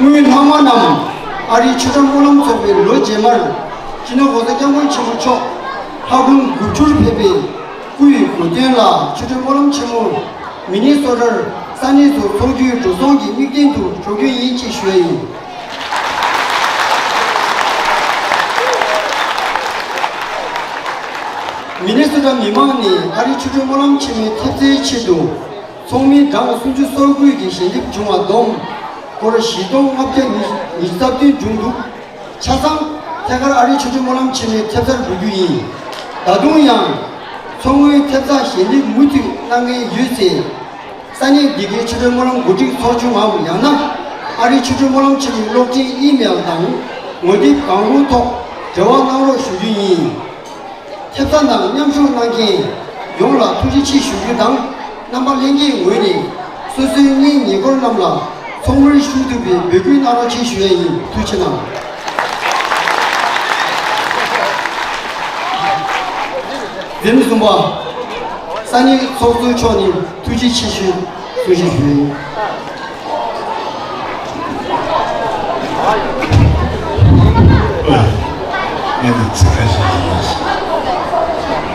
དངུལ་ལྷག་མ་རྣམས་ཨ་རིའི་ཆོས་གྲྭ་སྨོན་ལམ་ཚོགས་པའི་ལོ་རྗེས་མར་སྤྱི་ནོར་༸གོང་ས་༸སྐྱབས་མགོན་ཆེན་པོ་མཆོག་ལྷ་ཁང་དགུ་བཅུར་ཕེབས་པའི་སྐུའི་གོ་སྟོན་ལ་ཆོས་གྲྭ་སྨོན་ལམ་ཆེན་མོ་མི་ནི་སོ་ཊར་ས་གནས་སུ་ཚོགས་རྒྱུའི་འགྲོ་སོང་གི་དམིགས་རྟེན་དུ་འཇོག་རྒྱུ་ཡིན་ཅེས་ཞུ་ཡ་ཡིན། མི་ནི་སོ་ཊ་མི་མང་ནས་ཨ་རིའི་ཆོས་གྲྭ་སྨོན་ལམ་ཆེན་མོའི་ཐེབས་རྩའི་ཆེད་དུ་ཚོགས་མི་གྲངས་སུམ་ཅུ་སོ་དགུ་གི་ཞལ་འདེབས་བྱུང་བ་བསྡོམས་སྒོར་བཞི་སྟོང་ལྔ་བརྒྱ་ཉི་ཤུ་རྩ་བདུན་བྱུང་འདུག་ཆ་ཚང་ཐད་ཀར་ཨ་རིའི་ཆོས་གྲྭ་སྨོན་ལམ་ཆེན་མོའི་ཐེབས་རྩར་འགྲོ་རྒྱུ་ཡིན། ད་དུང་ཡང་ཚོགས་དངུལ་ཐེབས་རྩ་ཞལ་འདེབས་མུ་མཐུད་གནང་མཁན་ཡོད་ཚེ། ས་གནས་འདི་གའི་ཆོས་གྲྭ་སྨོན་ལམ་འགོ་ཁྲིད་ཚོགས་ཆུང་ངམ་ཡང་ན་ཨ་རིའི་ཆོས་གྲྭ་སྨོན་ལམ་ཆེན་མོའི་གློག་འཕྲིན་ཨི་མེལ་དང་ངོ་དེབ་གང་རུང་ཐོག་འབྲེལ་བ་གནང་རོགས་ཞུ་རྒྱུ་ཡིན། ཐེབས་རྩ་ནང་མཉམ་ཞུགས་གནང་མཁན་ཡོངས་ལ་ཐུགས་རྗེ་ཆེ་ཞུ་རྒྱུ་དང་། རྣམ་པ་ལྷན་རྒྱས་ངོས་ནས་སོ་སོའི་གཉེན་ཉེ་འཁོར་རྣམས་ལ་ཚོགས་དངུལ་ཞུ་ཐུབ་པའི་འབོད་སྐུལ་གནང་རོགས་ཞེས་ཞུ་ཡས་ཡིན། ཐུགས་རྗེ་གནང་། འཛིན་གསུམ་པ། ས་གནས་ཚོགས་གཙོ་མཆོག་ནས་ཐུགས་རྗེ་ཆེ་ཞུའི་གསུང་བཤད་ཞུ་ཡས་ཡིན།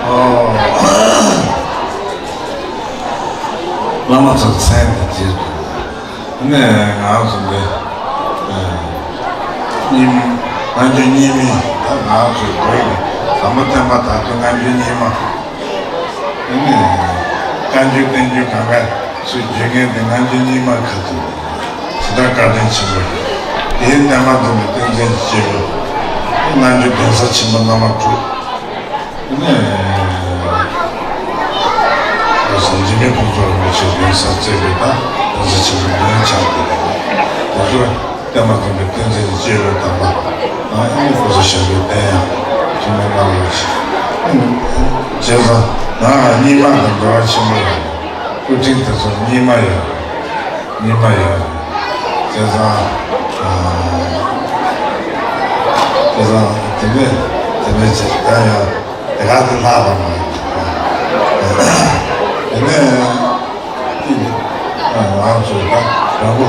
ཨོ། བླ་མ་ཚོ་མཚན་དང་བཅས་པ། ནས་ང་ཚོ་འདི། ཨ། རྙིང་། ང་ཚོ་རྙིང་མའི་ད་ང་ཚོའི་བོད་ཀྱི་དམ་པ་བསྟན་པ་དར་ཚུལ་ང་ཚོའི་རྙིང་མ། དེ་ནས་བཀའ་འགྱུར་བསྟན་འགྱུར་གང་ག་ཚུར་བརྗོད་མཁན་དེ་ང་ཚོའི་རྙིང་མ་ཁ་ཐུག་ཇི་ལྟར་བཀའ་དྲིན་ཆེན་པོ་རེད། དེའི་བསྟན་པ་འཛིན་པའི་བསྟན་འཛིན་གྱི་སྐྱེས་བུ། རྣལ་འབྱོར་གདན་ས་ཆེན་པོ་བླ་མ་དྲུག་ནས། བོད་སངས་རྒྱས་མི་ཕུན་ཚོགས་རིན་པོ་ཆེ་གདན་ས་གཙོས་པའི་ད་གདན་ས་ཆེན་པོ་མང་ཆགས་ཏེ། དེ་ཚོ་བསྟན་པ་འཛིན་པའི་བསྟན་འཛིན་གྱི་སྐྱེས་བུ་དམ་པ། ཨ་ནི་སྐུ་ཚེ་ཞབས་པད་བརྟན་ཡག་ཐུགས་སྨོན་གནང་རོགས་ཞེས། བྱས་ཙང་ང་རྙིང་མ་དང་འབྲེལ་བ་ཆེན་པོ་ཡོད། སྐུ་ཕྲེང་དེ་ཚོ་རྙིང་མ་ཡོད། རྙིང་མ་ཡོད། བྱས་ཙང་། ཨ། བྱས་ཙང་དེ་ནས་དེ་ནས་ཅིག་ད་ཡང་དེ་ག་དེ་ལྷག་པ་མ་རེད། དེ་ནས་ཨ་ང་ཚོ་ད་དང་པོ་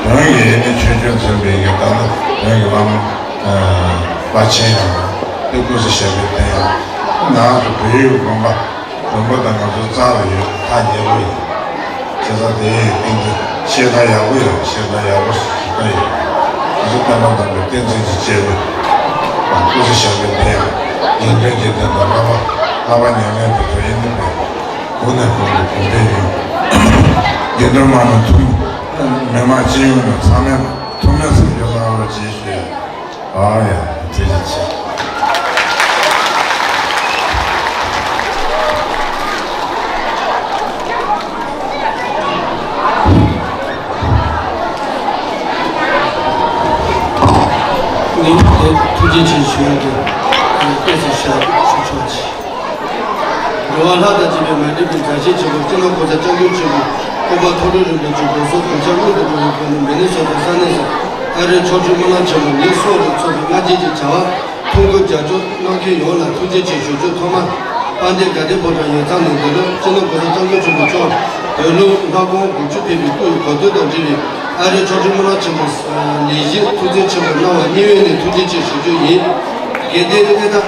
བོན་གྱི་ཡེ་ནས་ཆོས་སྐྱོང་མཚོན་པའི་གི་ད་ནི་བོན་གྱི་བླ་མ་དཔའ་ཆེན་ཡང་དེ་སྐུ་ཚེ་ཞབས་པད་བརྟན་ཡང་ང་ཚོ་བོད་ཡུལ་དགོན་པ། དགོན་པ་དང་ང་ཚོའི་རྩ་ལ་ཡོད། ཐག་ཉེ་པོ་ཡིན། བྱས་ཙང་དེ་ཡི་སྟེང་དུ་བཤད་གྲྭ་ཡག་པོ་ཡོད། བཤད་གྲྭ་ཡག་པོ་ཞིག་ཞིག་ད་ཡོད། དེ་ཚོ་བསྟན་པ་དམ་པའི་བསྟན་འཛིན་གྱི་སྐྱེས་བུ། སྐུ་ཚེ་ཞབས་པད་བརྟན་ཡག་དགེ་འདུན་གྱི་སྡེ་དང་བསླབ་པ་བསླབ་པ་ཉམས་ལེན་དུ་ཐོན་ཡིན་ནི་མེད། གོང་ནས་གོང་དུ་གོང་འཕེལ་ཡོང་། དགེ་འདུན་མང་ནས་ཐུན། མི་མང་སྤྱི་ཡོངས་ནས་ཚང་མས་ཐུན་མིན་སེམས་ཀྱི་གནང་རོགས་ཅེས་ཞུ་ཡ། ཨ་ཡ། ཐུགས་རྗེ་ཆེ། ངས་དེ་ཐུགས་རྗེ་ཆེ་ཞུ་ཡ་དེ་ཏོག་ཙམ་བཤད་ཆོག་ཆོག་ཅིག་འགྲོ་བ་ལྷ་དང་བཅས་པའི་ངར་འདྲེན་པའི་མཛའ་བཤེས་ཆེན་པོ་སྤྱི་ནོར་༸གོང་ས་༸སྐྱབས་མགོན་ཆེན་པོ་སྐུ་པར་མཐོང་གྲོལ་རིན་པོ་ཆེ་དགོངས་གསོལ་གདུལ་བྱ་དངོས་དང་བསྟུན་པའི་སྒོ་ནས་མི་ནི་སོ་ཊ་ས་གནས་སུ་ཨ་རིའི་ཆོ་འཕྲུལ་སྨོན་ལམ་ཆེན་མོ་ཉེར་གསུམ་རུ་ཚོགས་པའི་སྔ་རྗེས་ཀྱི་བྱ་བ་ཐུགས་ཁུར་རྒྱབ་སྐྱོར་གནང་མཁན་ཡོངས་ལ་ཐུགས་རྗེ་ཆེ་ཞུ་རྒྱུ། ཐོག་མར་དཔལ་ལྡན་དགའ་ལྡན་ཕོ་བྲང་ཡོད་ཚང་ནས་འདི་ལོ་སྤྱི་ནོར་༸གོང་ས་༸སྐྱབས་མགོན་ཆེན་པོ་མཆོག་བོད་ལུང་ལྷ་ཁང་དགུ་བཅུ་ཕེབས་པའི་སྐུའི་གོ་སྟོན་དང་འབྲེལ་བའི་ཨ་རིའི་ཆོ་འཕྲུལ་སྨོན་ལམ་ཆེན་མོ་ལས་གཞི་ཐུགས་འཛིན་ཆེན་པོ་གནང་བར་སྙིང་དབུས་ནས་ཐུགས་རྗེ་ཆེ་ཞུ་རྒྱུ་ཡིན། དགེ་ལྡན་གནས་བདག་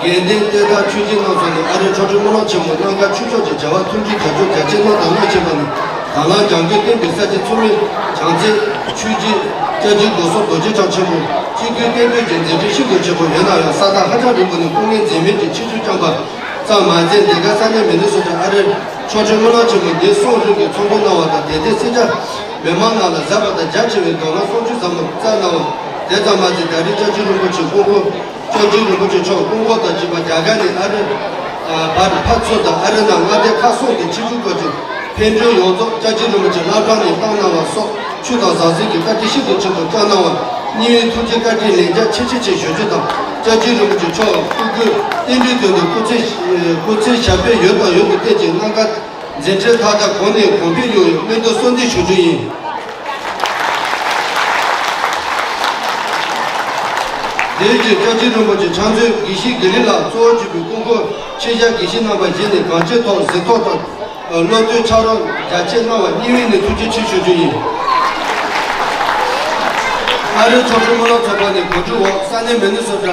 དགེ་ལྡན་གནས་བདག་ཆོས་སྦྱིན་རྣམ་གསུམ་ནས་ཨ་རིའི་ཆོ་འཕྲུལ་སྨོན་ལམ་ཆེན་མོ་གནང་སྐབས་ཆོས་ཕྱོགས་ཀྱི་བྱ་བ་མཐུན་སྒྲིལ་རྒྱབ་སྐྱོར་རྒྱ་ཆེ་གནང་དང་གནང་བཞིན་པ་ནི། དང་བླངས་རྒྱ་མགོན་བསྟན་པའི་ས་ཆེན་མཚོ་སྨན་བྱང་རྩེ་ཆོས་རྗེ་སྐྱབས་རྗེ་རྡོ་སོ་རྡོ་རྗེ་འཆང་ཆེན་པོ་སྤྱི་འཐུས་བསྟན་འཛིན་གྱི་མཛད་འཕྲིན་ཤིན་ཏུ་ཆེན་པོ་ཡོད་ན་ཡང་ས་ཐག་ཧ་ཅང་རིང་པོ་ནས་སྐུ་ངལ་འཛེམས་མེད་ཀྱིས་ཆེད་འཛུལ་བསྐྱངས་པ་ཙམ་མ་ཟད། འདི་ག་ས་གནས་མི་ནི་སོ་ཊ་ཨ་རིའི་ཆོ་འཕྲུལ་སྨོན་ལམ་ཆེན་མོ་ཉེར་གསུམ་རུ་གིས་ཚོགས་འདུ་གནང་བ་དང་དེ་ཐད་སེར་སྐྱ་ མི་མང་རྣམས་ལ་ཟབ་པ་དང་རྒྱ་ཆེ་བའི་མདོ་སྔགས་སུམ་ཅུ་ཟབ་མོ་བསྩལ་གནང་བ། དེ་ཙམ་མ་ཟད་ད་རེས་སྐྱབས་རྗེ་རིན་པོ་ཆེ་སྐུ་འཁོར། སྐྱབས་རྗེ་རིན་པོ་ཆེ་མཆོག་སྐུ་འཁོར་དང་བཅས་པ་རྒྱ་གར་ནས་ཨ་རི། ཨ། བར་ཕར་ཚུར་དང་ཨ་རི་ནང་མངའ་སྡེ་ཁག་གསུམ་དུ་ཆིབས་བསྒྱུར་སྐོར་གྱི་ཕེབས་འབྲེལ་ཡོངས་རྫོགས་སྐྱབས་རྗེ་རིན་པོ་ཆེ་བླ་བྲང་ནས་བཏང་གནང་བ་སོགས་ཆོས་དང་ཟང་ཟིང་གི་བཀའ་དྲིན་ཤིན་ཏུ་ཆེན་པོ་བསྐྱངས་གནང་བར་སྙིང་དབུས་ཐུགས་རྗེ་བཀའ་དྲིན་ལན་བརྒྱ་ཆེ་ཆེ་ཞེས་ཞུ་རྒྱུ་དང་། སྐྱབས་རྗེ་རིན་པོ་ཆེ་མཆོག་སྐུ་སྒེར་རྟེན་འབྲེལ་དོན་དུ་སྐུ་ཚེ། སྐུ་ཚེ་ཞབས་པད་ཡུན་དང་ཡུན་དུ་བརྟན་ཅིང་རྣམ་དཀར་འཛིན་གྲྭའི་མཐའ་དག་གོང་ནས་གོང་འཕེལ་ཡོང་བའི་སྨོན་འདུན་གསོལ་འདེབས་ཞུ་རྒྱུ་ཡིན། དེའི་རྗེས་སྐྱབས་རྗེ་རིན་པོ་ཆེ་ཕྱག་མཛོད་དགེ་བཤེས་དགེ་ལེགས་ལགས་གཙོ་བོར་གྱུར་པའི་སྐུ་འཁོར་ཆོས་བཤད་དགེ་བཤེས་རྣམ་པ་བཞི་ནས་གང་ཅིའི་ཐོག་གཟིགས་རྟོག་དང་། སློབ་སྟོན་ཕྱག་རོགས་རྒྱ་ཆེ་གནང་བར་སྙིང་དབུས་ནས་ཐུགས་རྗེ་ཆེ་ཞུ་རྒྱུ་ཡིན། ཨ་རིའི་ཆོ་འཕྲུལ་སྨོན་ལམ་ཚོགས་པ་ནས་གོ་སྒྲིག་འོག་ས་གནས་མི་ནི་སོ་ཊ་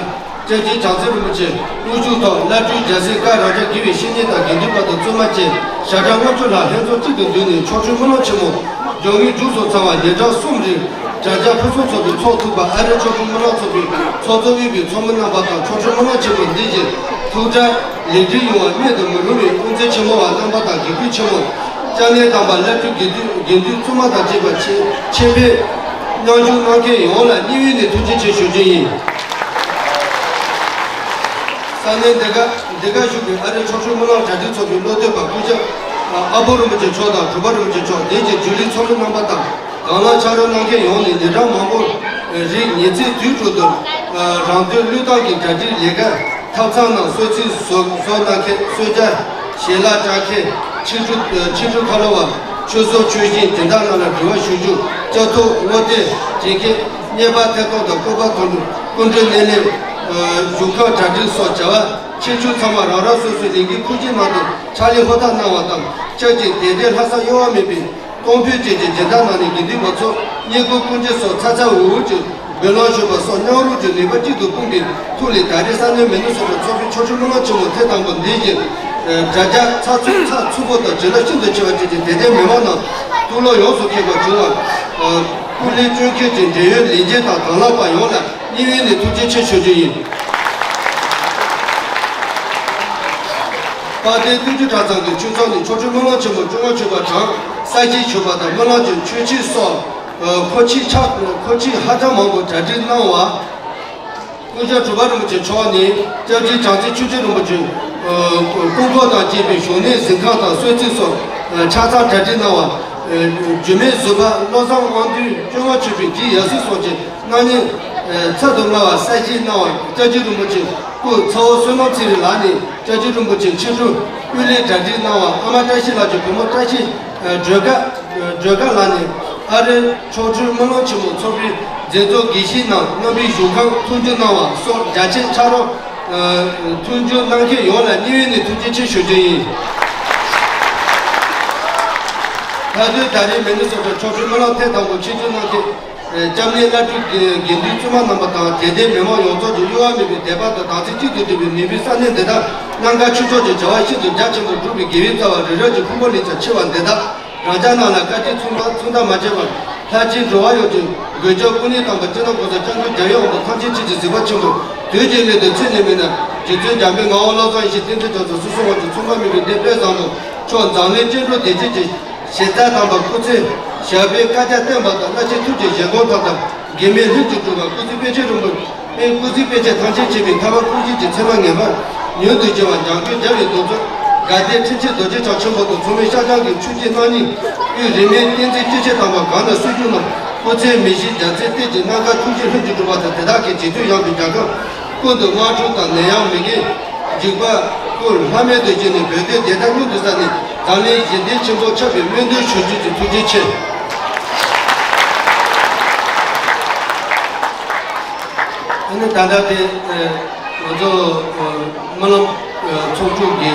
སྐྱབས་རྗེ་བྱང་རྩེ་རིན་པོ་ཆེ་དབུ་བཞུགས་ཐོག་བླ་སྤྲུལ་རྒྱལ་སྲས་ཀ་རམ་བྱ་དགེ་བའི་བཤེས་གཉེན་དང་དགེ་འདུན་པ་དང་བཙུན་མ་བཅས་ཞལ་གྲངས་ལྔ་བཅུ་ལྷག་ལྷན་ཚོགས་གཅིག་ཏུ་འདུས་ནས་ཆོ་འཕྲུལ་སྨོན་ལམ་ཆེན་མོ་མགྱོགས་མྱུར་མཇུག་སོང་ཚར་བར་ཉིན་གྲངས་གསུམ་རིང་དྲ་རྒྱ་ཕུན་སུམ་ཚོགས་པའི་ཚོགས་ཐུབ་པར་ཨ་རིའི་ཆོ་འཕྲུལ་སྨོན་ལམ་ཚོགས་པའི་ཚོགས་གཙོ་དབུས་པའི་ཚོགས་མི་རྣམ་པ་དང་ཆོ་འཕྲུལ་སྨོན་ལམ་ཆེན་མོ་འདི་བཞིན་ཐུགས་གྲ་ལེགས་འགྲིག་ཡོང་བར་སྨོན་དང་མི་རུང་བའི་དབུ་མཛད་ཆེན་མོ་བ་རྣམ་པ་དང་དགེ་བསྐོས་ཆེན་མོ། སྐྱབས་གནས་དམ་པ་བླ་སྤྲུལ་དགེ་འདུན་དགེ་འདུན་བཙུན་མ་དང་བཅས་པ་ཆེད་ཆེད་ཕེབས་མཉམ་ཞུགས་གནང་མཁན་ཡོངས་ལ་སྙིང་དབུས་ནས་ཐུགས་རྗེ་ཆེ་ཞུ་རྒྱུ་ཡིན། ས་གནས་འདི་ག་འདི་ག་བཞུགས་པའི་ཨ་རིའི་ཆོ་འཕྲུལ་སྨོན་ལམ་གྲ་སྒྲིག་ཚོགས་པའི་བློ་འདོད་པ་སྐུ་ཞབས་ཨ་པོ་རིན་པོ་ཆེ་མཆོག་དང་གྲུབ་པ་རིན་པོ་ཆེ་མཆོག་དེ་བཞིན་རྒྱུན་ལས་ཚོགས་མི་རྣམ་པ་དང་། དང་བླངས་ཕྱག་རོགས་གནང་མཁན་ཡོངས་ནས་ཉིན་གྲངས་མང་པོར་རིང་ཉིན་མཚན་དུས་དྲུག་ཏུ་རང་དོན་བློས་བཏང་གིས་གྲ་སྒྲིག་ལས་ཀ་ཐབ་ཚང་ནང་གསོལ་ཚིགས་བཟོ་བཟོ་གནང་མཁན་གསོལ་ཇ་ཞལ་ལག་སྦྱར་མཁན་ཕྱི་དྲོ་ཕྱི་དྲོ་ཁ་ལོ་བ་ཆོས་ཟོར་ཆོས་གཞན་སྦྱིན་བདག་རྣམས་ལ་དྲི་བ་ཞུ་རྒྱུ་སྐྱབས་ཐོ་བསྔོ་རྟེན་བྱེད་མཁན་གཉེར་པ་ཐད་གཏོང་དང་སྐུ་པར་ཐོག་ཏུ་སྐུ་མགྲོན་སྣེ་ལེན་བཞུགས་ཁང་གྲ་སྒྲིག་སོགས་བྱ་བ་ཆེ་ཆུང་ཚང་མ་རང་རང་སོ་སོའི་ལས་འགན་ཁུར་གྱིན་ནང་དུ་ཕྱག་ལས་ཧུར་ཐག་གནང་བ་དང་བཅས་ཀྱིས་དད་ལྡན་ལྷ་ས་གཡོ་བ་མེད་པའི། གཏོང་ཕོད་ཅན་གྱི་སྦྱིན་བདག་རྣམས་ནས་དགེ་འདུན་པ་ཚོ་བསྙེན་བཀུར་སྐུ་འགྱེད་སོགས་ཚ་ཚ་འུར་འུར་གྱིས་འབུལ་ལམ་ཞུས་པ་སོགས་མཉམ་རུབ་ཀྱི་ནུས་པ་གཅིག་ཏུ་སྤུངས་པའི་ཐོག་ལས་ད་རེས་ས་གནས་མི་ནི་སོ་ཊ་ཚོགས་པའི་ཆོ་འཕྲུལ་སྨོན་ལམ་ཆེན་མོ་ཐེངས་དང་པོ་འདི་བཞིན་དྲ་རྒྱ་ཚགས་ཚུད་ཚགས་ཚུད་པོ་དང་བྱིན་རླབས་ཤིན་ཏུ་ཆེ་བ་བཅས་ཀྱི་དད་ལྡན་མི་མང་རྣམས་གཙུག་ལག་ཡོངས་སུ་ཁེགས་པ་བྱུང་བར་སྐུ་ལས་བསྐྱོན་མཁན་གྱི་འབྲེལ་ཡོད་ལས་བྱེད་དང་དང་བླངས་པ་ཡོངས་ལ་སྙིང་དབུས་ནས་ཐུགས་རྗེ་ཆེ་ཞུ་རྒྱུ་ཡིན། དཔལ་ལྡན་སྟོད་ཀྱི་གྲྭ་ཚང་གི་ཆོས་ཚོགས་ནས་ཆོ་འཕྲུལ་སྨོན་ལམ་ཆེན་མོ་བཅོ་ལྔ་མཆོད་པ་གྲངས་གསལ་བྱེད་མཆོད་པ་དང་སྨོན་ལམ་གྱི་མཆོད་ཆས་སོགས་མཁོ་ཆས་ཆ་མཁོ་ཆས་ཧ་ཅང་མང་པོ་གྲ་སྒྲིག་གནང་བ། སྐུ་ཞབས་གྲུབ་པ་རིན་པོ་ཆེ་མཆོག་ནས་སྐྱབས་རྗེ་བྱང་རྩེ་ཆོས་རྗེ་རིན་པོ་ཆེ་སྐུ་འཁོར་དང་བཅས་པའི་བཞུགས་གནས་གཟིམ་ཁང་དང་གསོལ་ཚིགས་སོགས་ཆ་ཚང་གྲ་སྒྲིག་གནང་བ། རྒྱུད་སྨད་ཟུར་པ་བློ་བཟང་དབང་འདུས་བཅོ་ལྔ་མཆོད་པའི་རྗེས་ཡར་སྲིད་སོགས་ཀྱི་གནང་ཉིན་ཚར་དུ་དམའ་བ་གསལ་བཤད་གནང་བ་སྐྱབས་རྗེ་རིན་པོ་ཆེ་སྐུ་ཚ་བོ་བསོད་ནམས་ཚེ་རིང་ལགས་ནས་སྐྱབས་རྗེ་རིན་པོ་ཆེ་ཕྱི་དྲོ་དབུ་ལས་གྲ་སྒྲིག་གནང་བ་ཨ་མ་བཀྲ་ཤིས་ལགས་ཀྱི་བུ་མོ་བཀྲ་ཤིས་སྒྲོལ་དཀར་སྒྲོལ་དཀར་ལགས་ནས་ཨ་རིའི་ཆོ་འཕྲུལ་སྨོན་ལམ་ཆེན་མོ་ཚོགས་པའི་མཛད་གཙོ་དགེ་བཤེས་རྣམས་རྣམ་པའི་བཞུགས་ཁང་མཐུན་འགྱུར་གནང་བ་སོགས་རྒྱ་ཆེའི་ཕྱག་རོགས་མཐུན་འགྱུར་གནང་མཁན་ཡོངས་ལ་སྙིང་དབུས་ནས་ཐུགས་རྗེ་ཆེ་ཞུ་རྒྱུ་ཡིན། ད་དུས་ད་རེས་མི་ནི་སོ་ཊ་ཆོ་འཕྲུལ་སྨོན་ལམ་ཐེངས་དང་པོ་ཆིབས་བསྒྱུར་གནང་མཁན། སྐྱབས་གནས་བླ་སྤྲུལ་དགེ་འདུན་བཙུན་མ་རྣམ་པ་དང་དད་ལྡན་མི་མང་ཡོངས་རྫོགས་ཀྱི་གཡོ་བ་མེད་པའི་དད་པ་དང་དམ་ཚིག་གཅིག་ཏུ་བསྒྲིལ་བའི་ནུས་པས་ས་གནས་འདི་དག་རྣམ་དཀར་ཆོས་ཕྱོགས་ཀྱི་བྱ་བ་ཤིན་ཏུ་རྒྱ་ཆེན་པོར་སྒྲུབ་པའི་དགེ་བའི་རྩ་བ་རི་རབ་ཀྱི་ཕུང་པོ་ལས་ཀྱང་ཆེ་བ་འདི་དག་རང་ཅག་རྣམས་ལ་བཀའ་དྲིན་མཚུངས་མཚུངས་ཟླ་མ་བརྗེད་པར་ལྷར་བཅས་འགྲོ་བ་ཡོངས་ཀྱི་མགོན་སྐྱབས་ཀུན་ནས་དམ་པ་སྤྱི་ནོར་༸གོང་ས་༸སྐྱབས་མགོན་རྒྱལ་བའི་དབང་པོ་ཐམས་ཅད་མཁྱེན་ཅིང་གཟིགས་པ་ཆེན་པོ་དུས་ཀྱི་གནས་དུ་ཚེ་ནས་མི་གནས་རྗེ་བཙུན་འཇམ་དཔལ་ངག་དབང་བློ་བཟང་ཡེ་ཤེས་བསྟན་འཛིན་རྒྱ་མཚོ་སོ་སོ་དབང་གྱུར་མཚུངས་པ་མེད་པའི་གདན་དཔལ་བཟང་པོ་མཆོག་འཛམ་གླིང་བརྙན་འཕྲིན་བདེ་སྐྱིད་ཀྱི། ཞེ་སྡང་དམ་པ་སྐུ་ཚེ་ཞབས་པད་བསྐལ་བརྒྱར་བརྟན་པ་དང་བླ་ཆེན་ཐུགས་ཀྱི་བཞེད་དགོངས་ཐམས་ཅད་འགལ་མེད་ལྷུན་གྱིས་གྲུབ་པ་སྐུ་ཚེ་པཎ་ཆེན་རིན་པོ་ཆེ་སྐུ་ཚེ་པཎ་ཆེན་ཐམས་ཅད་མཁྱེན་པའི་ཐར་པ་སྐུ་བཞི་གྱི་ཚད་མ་ངེས་པར་མྱུར་དུ་འབྱོངས་པར་འབྱོངས་མགོན་རྒྱལ་བའི་གདུང་འཚོབ་དགའ་ལྡན་ཁྲི་ཆེན་རྡོ་རྗེ་འཆང་ཆེན་པོ་དང་མཚུངས་མེད་ཤཱཀྱ་གི་ཆོས་ཀྱི་སྣང་བརྙེས་དབུས་རིས་མེད་བསྟན་འཛིན་སྐྱེས་ཆེན་དམ་པ་གང་ན་གསོལ་རྒྱུ་རྣམས་སྐུ་ཚེ་མི་ཤིགས་རྒྱལ་མཚན་གཏེར་གྱི་རྣམ་དཀར་ཐུགས་རྗེ་ལྷུན་གྱིས་གྲུབ་པ་དང་དེ་དག་གི་རྗེས་མཐུན་ཡངས་པའི་རྒྱལ་ཁམས་ཀུན་ཏུ་དམག་འཁྲུག་དང་ནད་ཡམས་མི་དགེ། འཇིགས་པ་ཀུན་ལྷ་མེད་དུ་ཞི་ནས་བོད་དོན་བདེན་མཐའ་མྱུར་དུ་གསལ་ནས་འཛམ་གླིང་ཞི་བདེ་ཆེན་པོ་ཁྱབ་པའི་སྨོན་འདུན་ཞུ་རྒྱུ་གྱི་ཐུགས་རྗེ་ཆེ། ཨ་ནི་ད་ལྟ་དེ་ང་ཚོ་སྨོན་ལམ་ཚོགས་དྲུག་གི་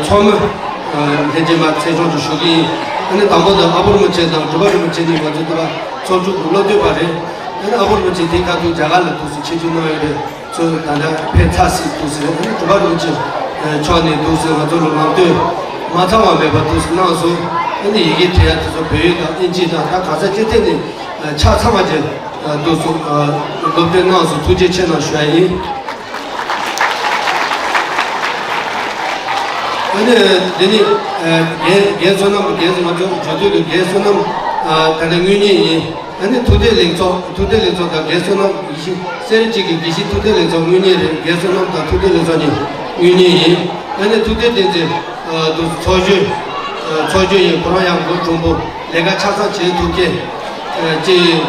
ཚོགས་མི་ལྷན་རྒྱས་མ་མཚན་སྦྱོང་དུ་ཞུ་གི་ཡིན། ཨ་ནི་དང་པོ་དེ་ཨ་པོ་རིན་པོ་ཆེ་དང་གྲུབ་པ་རིན་པོ་ཆེ་གཉིས་ང་ཚོ་འདི་པ་ཚོགས་དྲུག་གི་བློ་འདོད་པ་རེད། ཨ་ནི་ཨ་པོ་རིན་པོ་ཆེ་དེ་ཁ་ཐུག་རྒྱ་གར་ལ་འདུག་སེ་ཆིབས་བསྒྱུར་གནང་ཡོད་རེད། ཚོས་ད་ལྟ་ཕེབས་ཚར་སྲིད་འདུག་ཟེར། ཨ་ནི་གྲུབ་པ་རིན་པོ་ཆེ་མཆོག་ནས་འདུག་ཟེར་ང་ཚོ་ལ་ལམ་སྟོན་མ་ཚང་བ་མེད་པ་འདུག་ཟེར་གནང་སོང་། ཨ་ནི་ཡི་གེ་འབྲི་ཡ་དེ་ཚོ་བོད་ཡིག་དང་ཨིན་ཇི་དང་ད་ག་ས་ཅི་ཐད་ནས་ཆ་ཚང་བ་ཅན་འདུག་སོང་། སློབ་སྟོན་གནང་སོང་། ཐུགས་རྗེ་ཆེ་གནང་ཞུ་ཡ་ཡིན། ཨ་ནི་འདི་ནི་རྒན་རྒན་བསོད་ནམས། རྒན་ང་ཚོ་བརྗོད་དོན་གྱི་རྒན་བསོད་ནམས་ ཨ། ད་ནི་དངུལ་གཉེར་ཡིན། ཨ་ནི་ཐུབ་བསྟན་ལེགས་ཚོགས། ཐུབ་བསྟན་ལེགས་ཚོགས་དང་རྒན་བསོད་ནམས། ཡེ་ཤེས་གསེར་གྱི་དགེ་བཤེས། ཐུབ་བསྟན་ལེགས་ཚོགས་དངུལ་གཉེར་རེད། རྒན་བསོད་ནམས་དང་ཐུབ་བསྟན་ལེགས་ཚོགས་གཉིས་དངུལ་གཉེར་ཡིན། ཨ་ནི་ཐུབ་བསྟན་བསྟན་འཛིན། ཨ། དུ་ཚོགས་གཞོན། ཨ། ཚོགས་གཞོན་ཡིན། ཁོ་རང་ཡང་མགོ་གྲུང་པོ། ལས་ཀ་ཆ་ཚང་བྱེད་ཐུབ་མཁན། ཨ། ཅེས།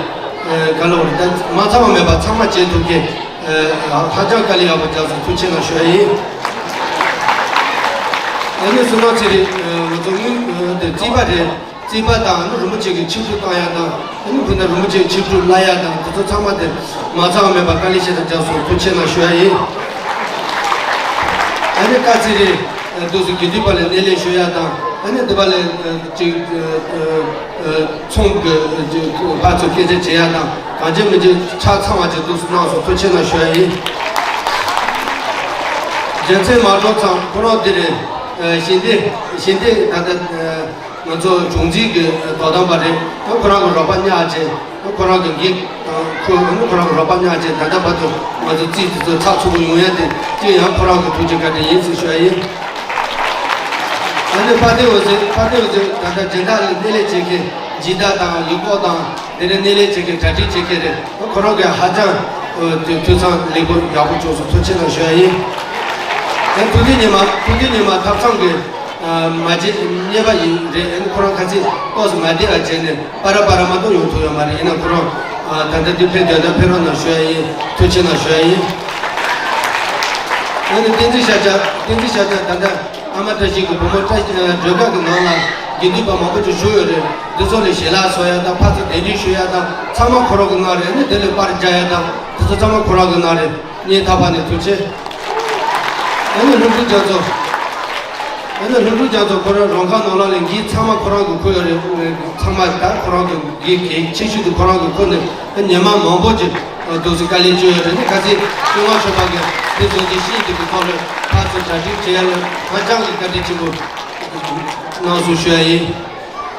ཨ། ག་ལ་བར་ད་མ་ཚང་བ་མེད་པ་ཚང་མ་བྱེད་ཐུབ་མཁན། ཨ། ཧ་ཅང་དཀའ་ལས་ཡག་པོ་རྒྱག་སོང་། ཐུགས་རྗེ་གནང་ཞུ་ཡ་ཡིན། ཨ་ནི་བསོད་ནམས་ཚེ་རིང་། ཨ། ང་ཚོ་དངུལ། ཨ། དེ་རྩིས་པ་རེད། རྩིས་པ་དང་ཨ་ནི་རིན་པོ་ཆེ་གི་ཆིབས་སྒྲུབ་བཏང་ཡ་དང་། ཨ་ནི་ཕུ་ན་རིན་པོ་ཆེ་གི་ཆིབས་སྒྲུབ་གླ་ཡ་དང་། དེ་ཚོ་ཚང་མ་དེ་མ་ཚང་བ་མེད་པ་དཀའ་ལས་ཆེ་དྲགས་རྒྱག་སོང་། ཐུགས་རྗེ་གནང་ཞུ་ཡ་ཡིན། ཨ་ནི་བཀའ་ཚེ་རིང་། ཨ། འདུག་སེ་དགེ་འདུན་པ་ལ་སྣེ་ལེན་ཞུ་ཡ་དང་། ཨ་ནི་འདི་པ་ལ་ཅིག་ཨ། ཨ། ཚོང་གི་ཕར་ཚུར་སྐད་ཆ་བྱེད་ཡ་དང་། གང་བྱེད་མི་བྱེད་ཆ་ཚང་བ་ཅིག་འདུག་སེ་གནང་སོང་། ཐུགས་རྗེ་གནང་ཞུ་ཡ་ཡིན། རྒྱལ་མཚན་མ་གྲོགས་ཚང་ཁོ་རང་འདི་རེད། ཨ། ཞིང་སྡེ། ཞིང་སྡེ་ད་ལྟ། ཨ། ང་ཚོ་གཞུང་འཛིན་གྱི་དོ་དམ་པ་རེད། ཨ། ཁོ་རང་གི་རོགས་པ་གཉེར་བྱས། ཨ། ཁོ་རང་གི་འགན་དང་ཁོ། ཨ་ནི་ཁོ་རང་གི་རོགས་པ་གཉེར་བྱས། ད་ལྟ་བར་དུ་ང་ཚོ་རྩིས་དེ་ཚོ་ཚགས་ཚུད་པོ་ཡོང་ཡ་དེ་དེ་ཡང་ཁོ་རང་གི་ཐུགས་རྗེ་བཀའ་དྲིན་ཡིན་ཟེར་ཞུ་ཡ་ཡིན། ཨ་ནི་དཔལ་ལྡན་འོད་ཟེར། དཔལ་ལྡན་འོད་ཟེར་ད་ལྟ་སྦྱིན་བདག་ལ་སྣེ་ལེན་བྱེད་མཁན། སྦྱིན་བདག་དང་ཡིག་སྐོགས་དང་། དེ་ནས་སྣེ་ལེན་བྱེད་མཁན། གྲ་སྒྲིག་བྱེད་མཁན་རེད། ཁོ་རང་གིས་ཧ་ཅང་། ཨ། དུས་དུས་ཚང་ལེགས་པོ་ཡག་པོ་བྱུང་སོང་། ཐུགས་རྗེ་གནང་ཞུ་ཡ་ཡིན། ཨ། ཐུབ་བསྟན་ཉི་མ། ཐུབ་བསྟན་ཉི་མ་ཐབ་ཚང་གི། ཨ། མ་བྱེད་མཉེས་པ་ཡིན་རེད། ཨ་ནི་ཁོ་རང་ཁ་ཚིག་ཏོག་ཙམ་མ་བདེ་བ་བྱས་ནས་པ་ར་པ་ར་མ་གཏོགས་ཡོང་ཐུབ་ཡོད་མ་རེད། ཡིན་ན་ཁོ་རང་། ཨ། ད་ལྟ་འདི་ཕེབས་དོན་དག་ཕེབས་རོགས་གནང་ཞུ་ཡ་ཡིན། ཐུགས་རྗེ་གནང་ཞུ་ཡ་ཡིན། ཨ་ནི་བསྟན་འཛིན་ཤཱཀྱ། བསྟན་འཛིན་ཤཱཀྱ་ད་ལྟ། ཨ་མ་བཀྲ་ཤིས་ཀྱི་བུ་མོ་བཀྲ། ཨ། སྒྲོལ་དཀར་གྱི་ནང་ལ་དགེ་འདུན་པ་མང་པོ་ཅིག་བཞུགས་ཡོད་རེད། འདི་ཚོ་ལ་ཞལ་ལག་བཟོ་ཡ་དང་། ཕར་ཚུར་གདན་འདྲེན་ཞུ་ཡ་དང་། ཚང་མ་ཁོ་རང་གི་ནང་རེད། ཨ་ནི་དེ་ལ་པར་རྒྱག་ཡ་དང་། འདི་ཚོ་ཚང་མ་ཁོ་རང་གི་ནང་རེད། སྙིང་ཐག་པ་ནས་ཐུགས་རྗེ་ཆེ། ཨ་ནི་ལྷུན་གྲུབ་རྒྱ་མཚོ། ཨ་ནི་ལྷུན་གྲུབ་རྒྱ་མཚོ་ཁོ་རང་རང་ཁང་ནང་ལོགས་ལ་འགན་ཚང་མ་ཁོ་རང་གི་འཁུར་ཡོད་རེད། ཚང་མ་ད་ཁོ་རང་གི་འགན་གལ་ཆེ་ཤོས་དེ་ཁོ་རང་གི་འཁུར་ནས། ཉི་མ་མང་པོ་ཅིག་འདུག་སེ་དཀའ་ལས་བྱས་ཡོད་རེད། ཨ་ནི་ཁ་སང་སྐྱོ་ངལ་ཆོག་པ་གི་དེ་ཚོ་གི་ཤེས་དེ་གི་ཐོག་ལ་ཕར་ཚུར་གྲ་སྒྲིག་བྱེད་ཡ་ལ་ཧ་ཅང་གི་བཀའ་དྲིན་ཆེན་པོ་གནང་སོང་ཞུ་ཡ་ཡིན།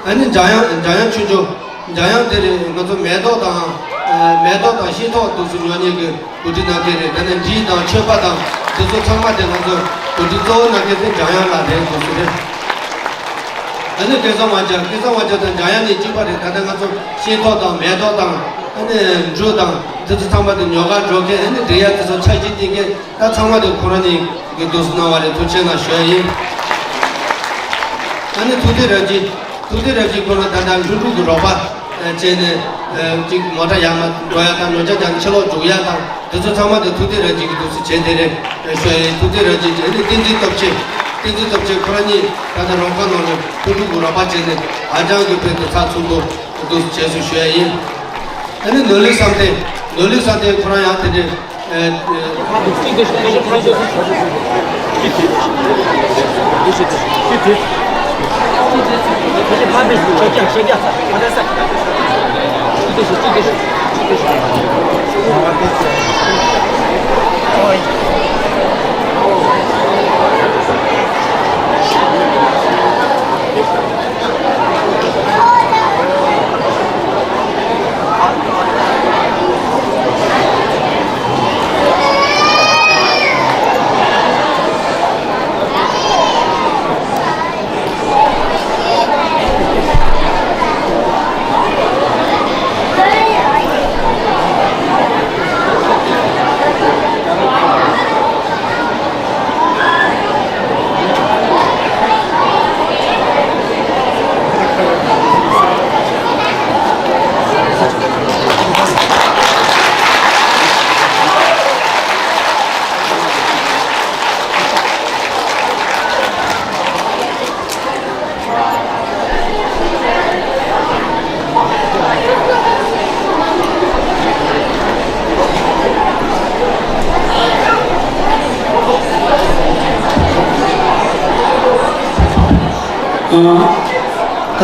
ཨ་ནི་འཇམ་དབྱངས། འཇམ་དབྱངས་ཆོས་འབྱོར། འཇམ་དབྱངས་དེ་རེད། ང་ཚོ་མེ་ཏོག་དང་། ཨ། མེ་ཏོག་དང་ཤིང་ཏོག་འདུག་སེ་ཉོ་མཁན་གྱི་གོ་སྒྲིག་གནང་མཁན་རེད། ད་ནི་འབྲས་དང་མཆོད་པ་དང་དེ་ཚོ་ཚང་མ་དེ་ང་ཚོ་གོ་སྒྲིག་གཙོ་བོ་གནང་མཁན་དེ་འཇམ་དབྱངས་ལགས་རེད། འདུག་སེ་རེད། ཨ་ནི་སྐལ་བཟང་དབང་རྒྱལ། སྐལ་བཟང་དབང་རྒྱལ་དང་འཇམ་དབྱངས་གཉིས་གཅིག་པ་རེད། ད་ལྟ་ང་ཚོ་ཤིང་ཏོག་དང་མེ་ཏོག་དང་། ཨ་ནི་འབྲས་དང་དེ་ཚོ་ཚང་མ་དེ་ཉོ་གར་འགྲོ་མཁན། ཨ་ནི་འབྲི་ཡ་དེ་ཚོ་ཆ་ཞིག་བསྟན་མཁན། ད་ཚང་མ་དེ་ཁོ་རང་གཉིས་ཀྱིས་འདུག་སེ་གནང་བ་རེད། ཐུགས་རྗེ་གནང་ཞུ་ཡ་ཡིན། ཨ་ནི་ཐུབ་བསྟན་རབ་རྒྱས། ཐུབ་བསྟན་རབ་རྒྱས་ཁོ་རང་ད་ལྟ་ལྷུན་གྲུབ་ཀྱི་རོགས་པ་བྱས་ནས། ཨ། ཅིག་མོ་ཊ་ཡར་མར་འགྲོ་ཡ་དང་། ཉོ་ཆ་རྒྱག་ནས་ཕྱིར་ལོག་འགྲོ་ཡ་དང་། དེ་ཚོ་ཚང་མ་དེ་ཐུབ་བསྟན་རབ་རྒྱས་ཀྱིས་འདུག་སེ་བྱས་དེ་རེད་ཞུ་ཡ་ཡིན། ཐུབ་བསྟན་རབ་རྒྱས་ཀྱིས། ཨ་ནི་བསྟན་འཛིན་སྟོབས་ཆེན། བསྟན་འཛིན་སྟོབས་ཆེན་ཁོ་རང་གཉིས་ད་ལྟ་རོགས་ཁང་ནང་ནས་ལྷུན་གྲུབ་ཀྱི་རོགས་པ་བྱས་ནས་ཧ་ཅང་གི་དཔེ་དེ་ཚགས་ཚུད་པོ་འདུག་སེ་བྱས་སོང་ཞུ་ཡ་ཡིན། ཨ་ནི་ནོར་ལུག་བསམ་གཏན། ནོར་ལུག་བསམ་གཏན་ཁོ་རང་ཡང་དེ་འདྲའི། ཨ། ད་ད་ལྟ་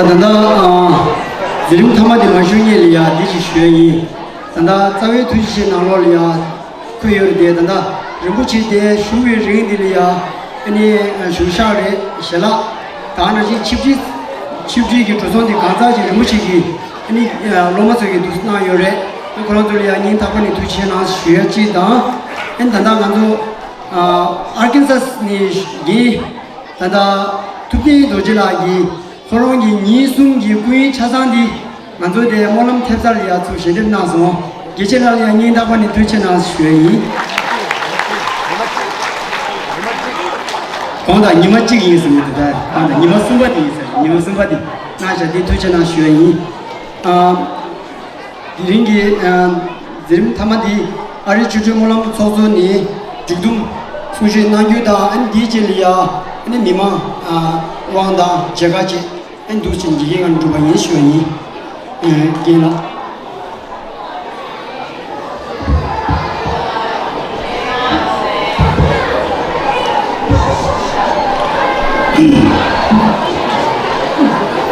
འཛིན་རིམ་མཐའ་མ་དེ་མ་ཞུ་སྔོན་ལ་ཡ་འདི་ཞིག་ཞུ་ཡ་ཡིན། ད་ལྟ་རྩ་བའི་ཐུགས་རྗེ་ཆེ་ནང་ལོགས་ལ་ཡ། ཁུལ་ཡོད་རེད་དེ། ད་ལྟ་རིན་པོ་ཆེ་དེ་བཞུགས་པའི་རིང་འདི་ལ་ཡ། ཨ་ནི་གཞུང་ཞབས་རེད། ཞལ་ལག་དང་ནང་བཞིན་ཆིབས་བསྒྲིགས། ཆིབས་བསྒྲིགས་ཀྱི་འགྲོ་སོང་འདི་གང་ཙམ་ཞིག་རིན་པོ་ཆེ་གིས་ཨ་ནི་སློབ་མ་ཚོ་གིས་འདུག་གནང་ཡོད་རེད། ཨ། ཁོ་རང་ཚོ་ལ་ཡ་སྙིང་ཐག་པ་ནས་ཐུགས་རྗེ་ཆེ་གནང་ཞུ་ཡ་གཅིག་དང་། ཨ་ནི་ད་ལྟ་ང་ཚོ་ཨར་ཀན་སཱས་ནས་ཀྱི་ད་ལྟ་ཐུབ་བསྟན་རྡོ་རྗེ་ལགས་ཀྱིས་ཁོ་རང་གི་ཉིན་གསུམ་གྱི་སྐུ་ཡོན་ཆ་ཚང་འདི། ང་ཚོ་དེ་སྨོན་ལམ་ཐེབས་རྩ་ལ་ཡ་ཚུར་ཞལ་འདེབས་གནང་སོང་། དགེ་ཆེ་ལགས་ལ་ཡ་སྙིང་ཐག་པ་ནས་ཐུགས་རྗེ་གནང་ཞུ་ཡ་ཡིན། དགོངས་དག་ཉི་མ་གཅིག་ཡིན་ཟེར་ནས་དེ་ལྟར་དགོངས་དག་ཉི་མ་གསུམ་པ་དེ་ཡིན་ཟེར། ཉི་མ་གསུམ་པ་དེ་གནང་བཞག་དེ་ཐུགས་རྗེ་གནང་ཞུ་ཡ་ཡིན། ཨ། དེ་རིང་གི་ཨ། མཛད་རིམ་མཐའ་མ་འདི་ཨ་རིའི་ཆོས་འབྲེལ་སྨོན་ལམ་ཚོགས་གཙོ་ནས་མཇུག་བསྡོམས་གསུང་བཤད་གནང་རྒྱུ་དང་། ཨ་ནི་འདིའི་རྗེས་ལ་ཡ་ཨ་ནི་མི་མང་ཨ་དབང་དང་མཇལ་ཁ་བཅས་ཨ་ནི་འདུག་ཅིང་འཇིགས་ངང་གྲུབ་པ་ཡིན་ཞུ་བ་ཡིན། ཨ། རྒན་ལགས།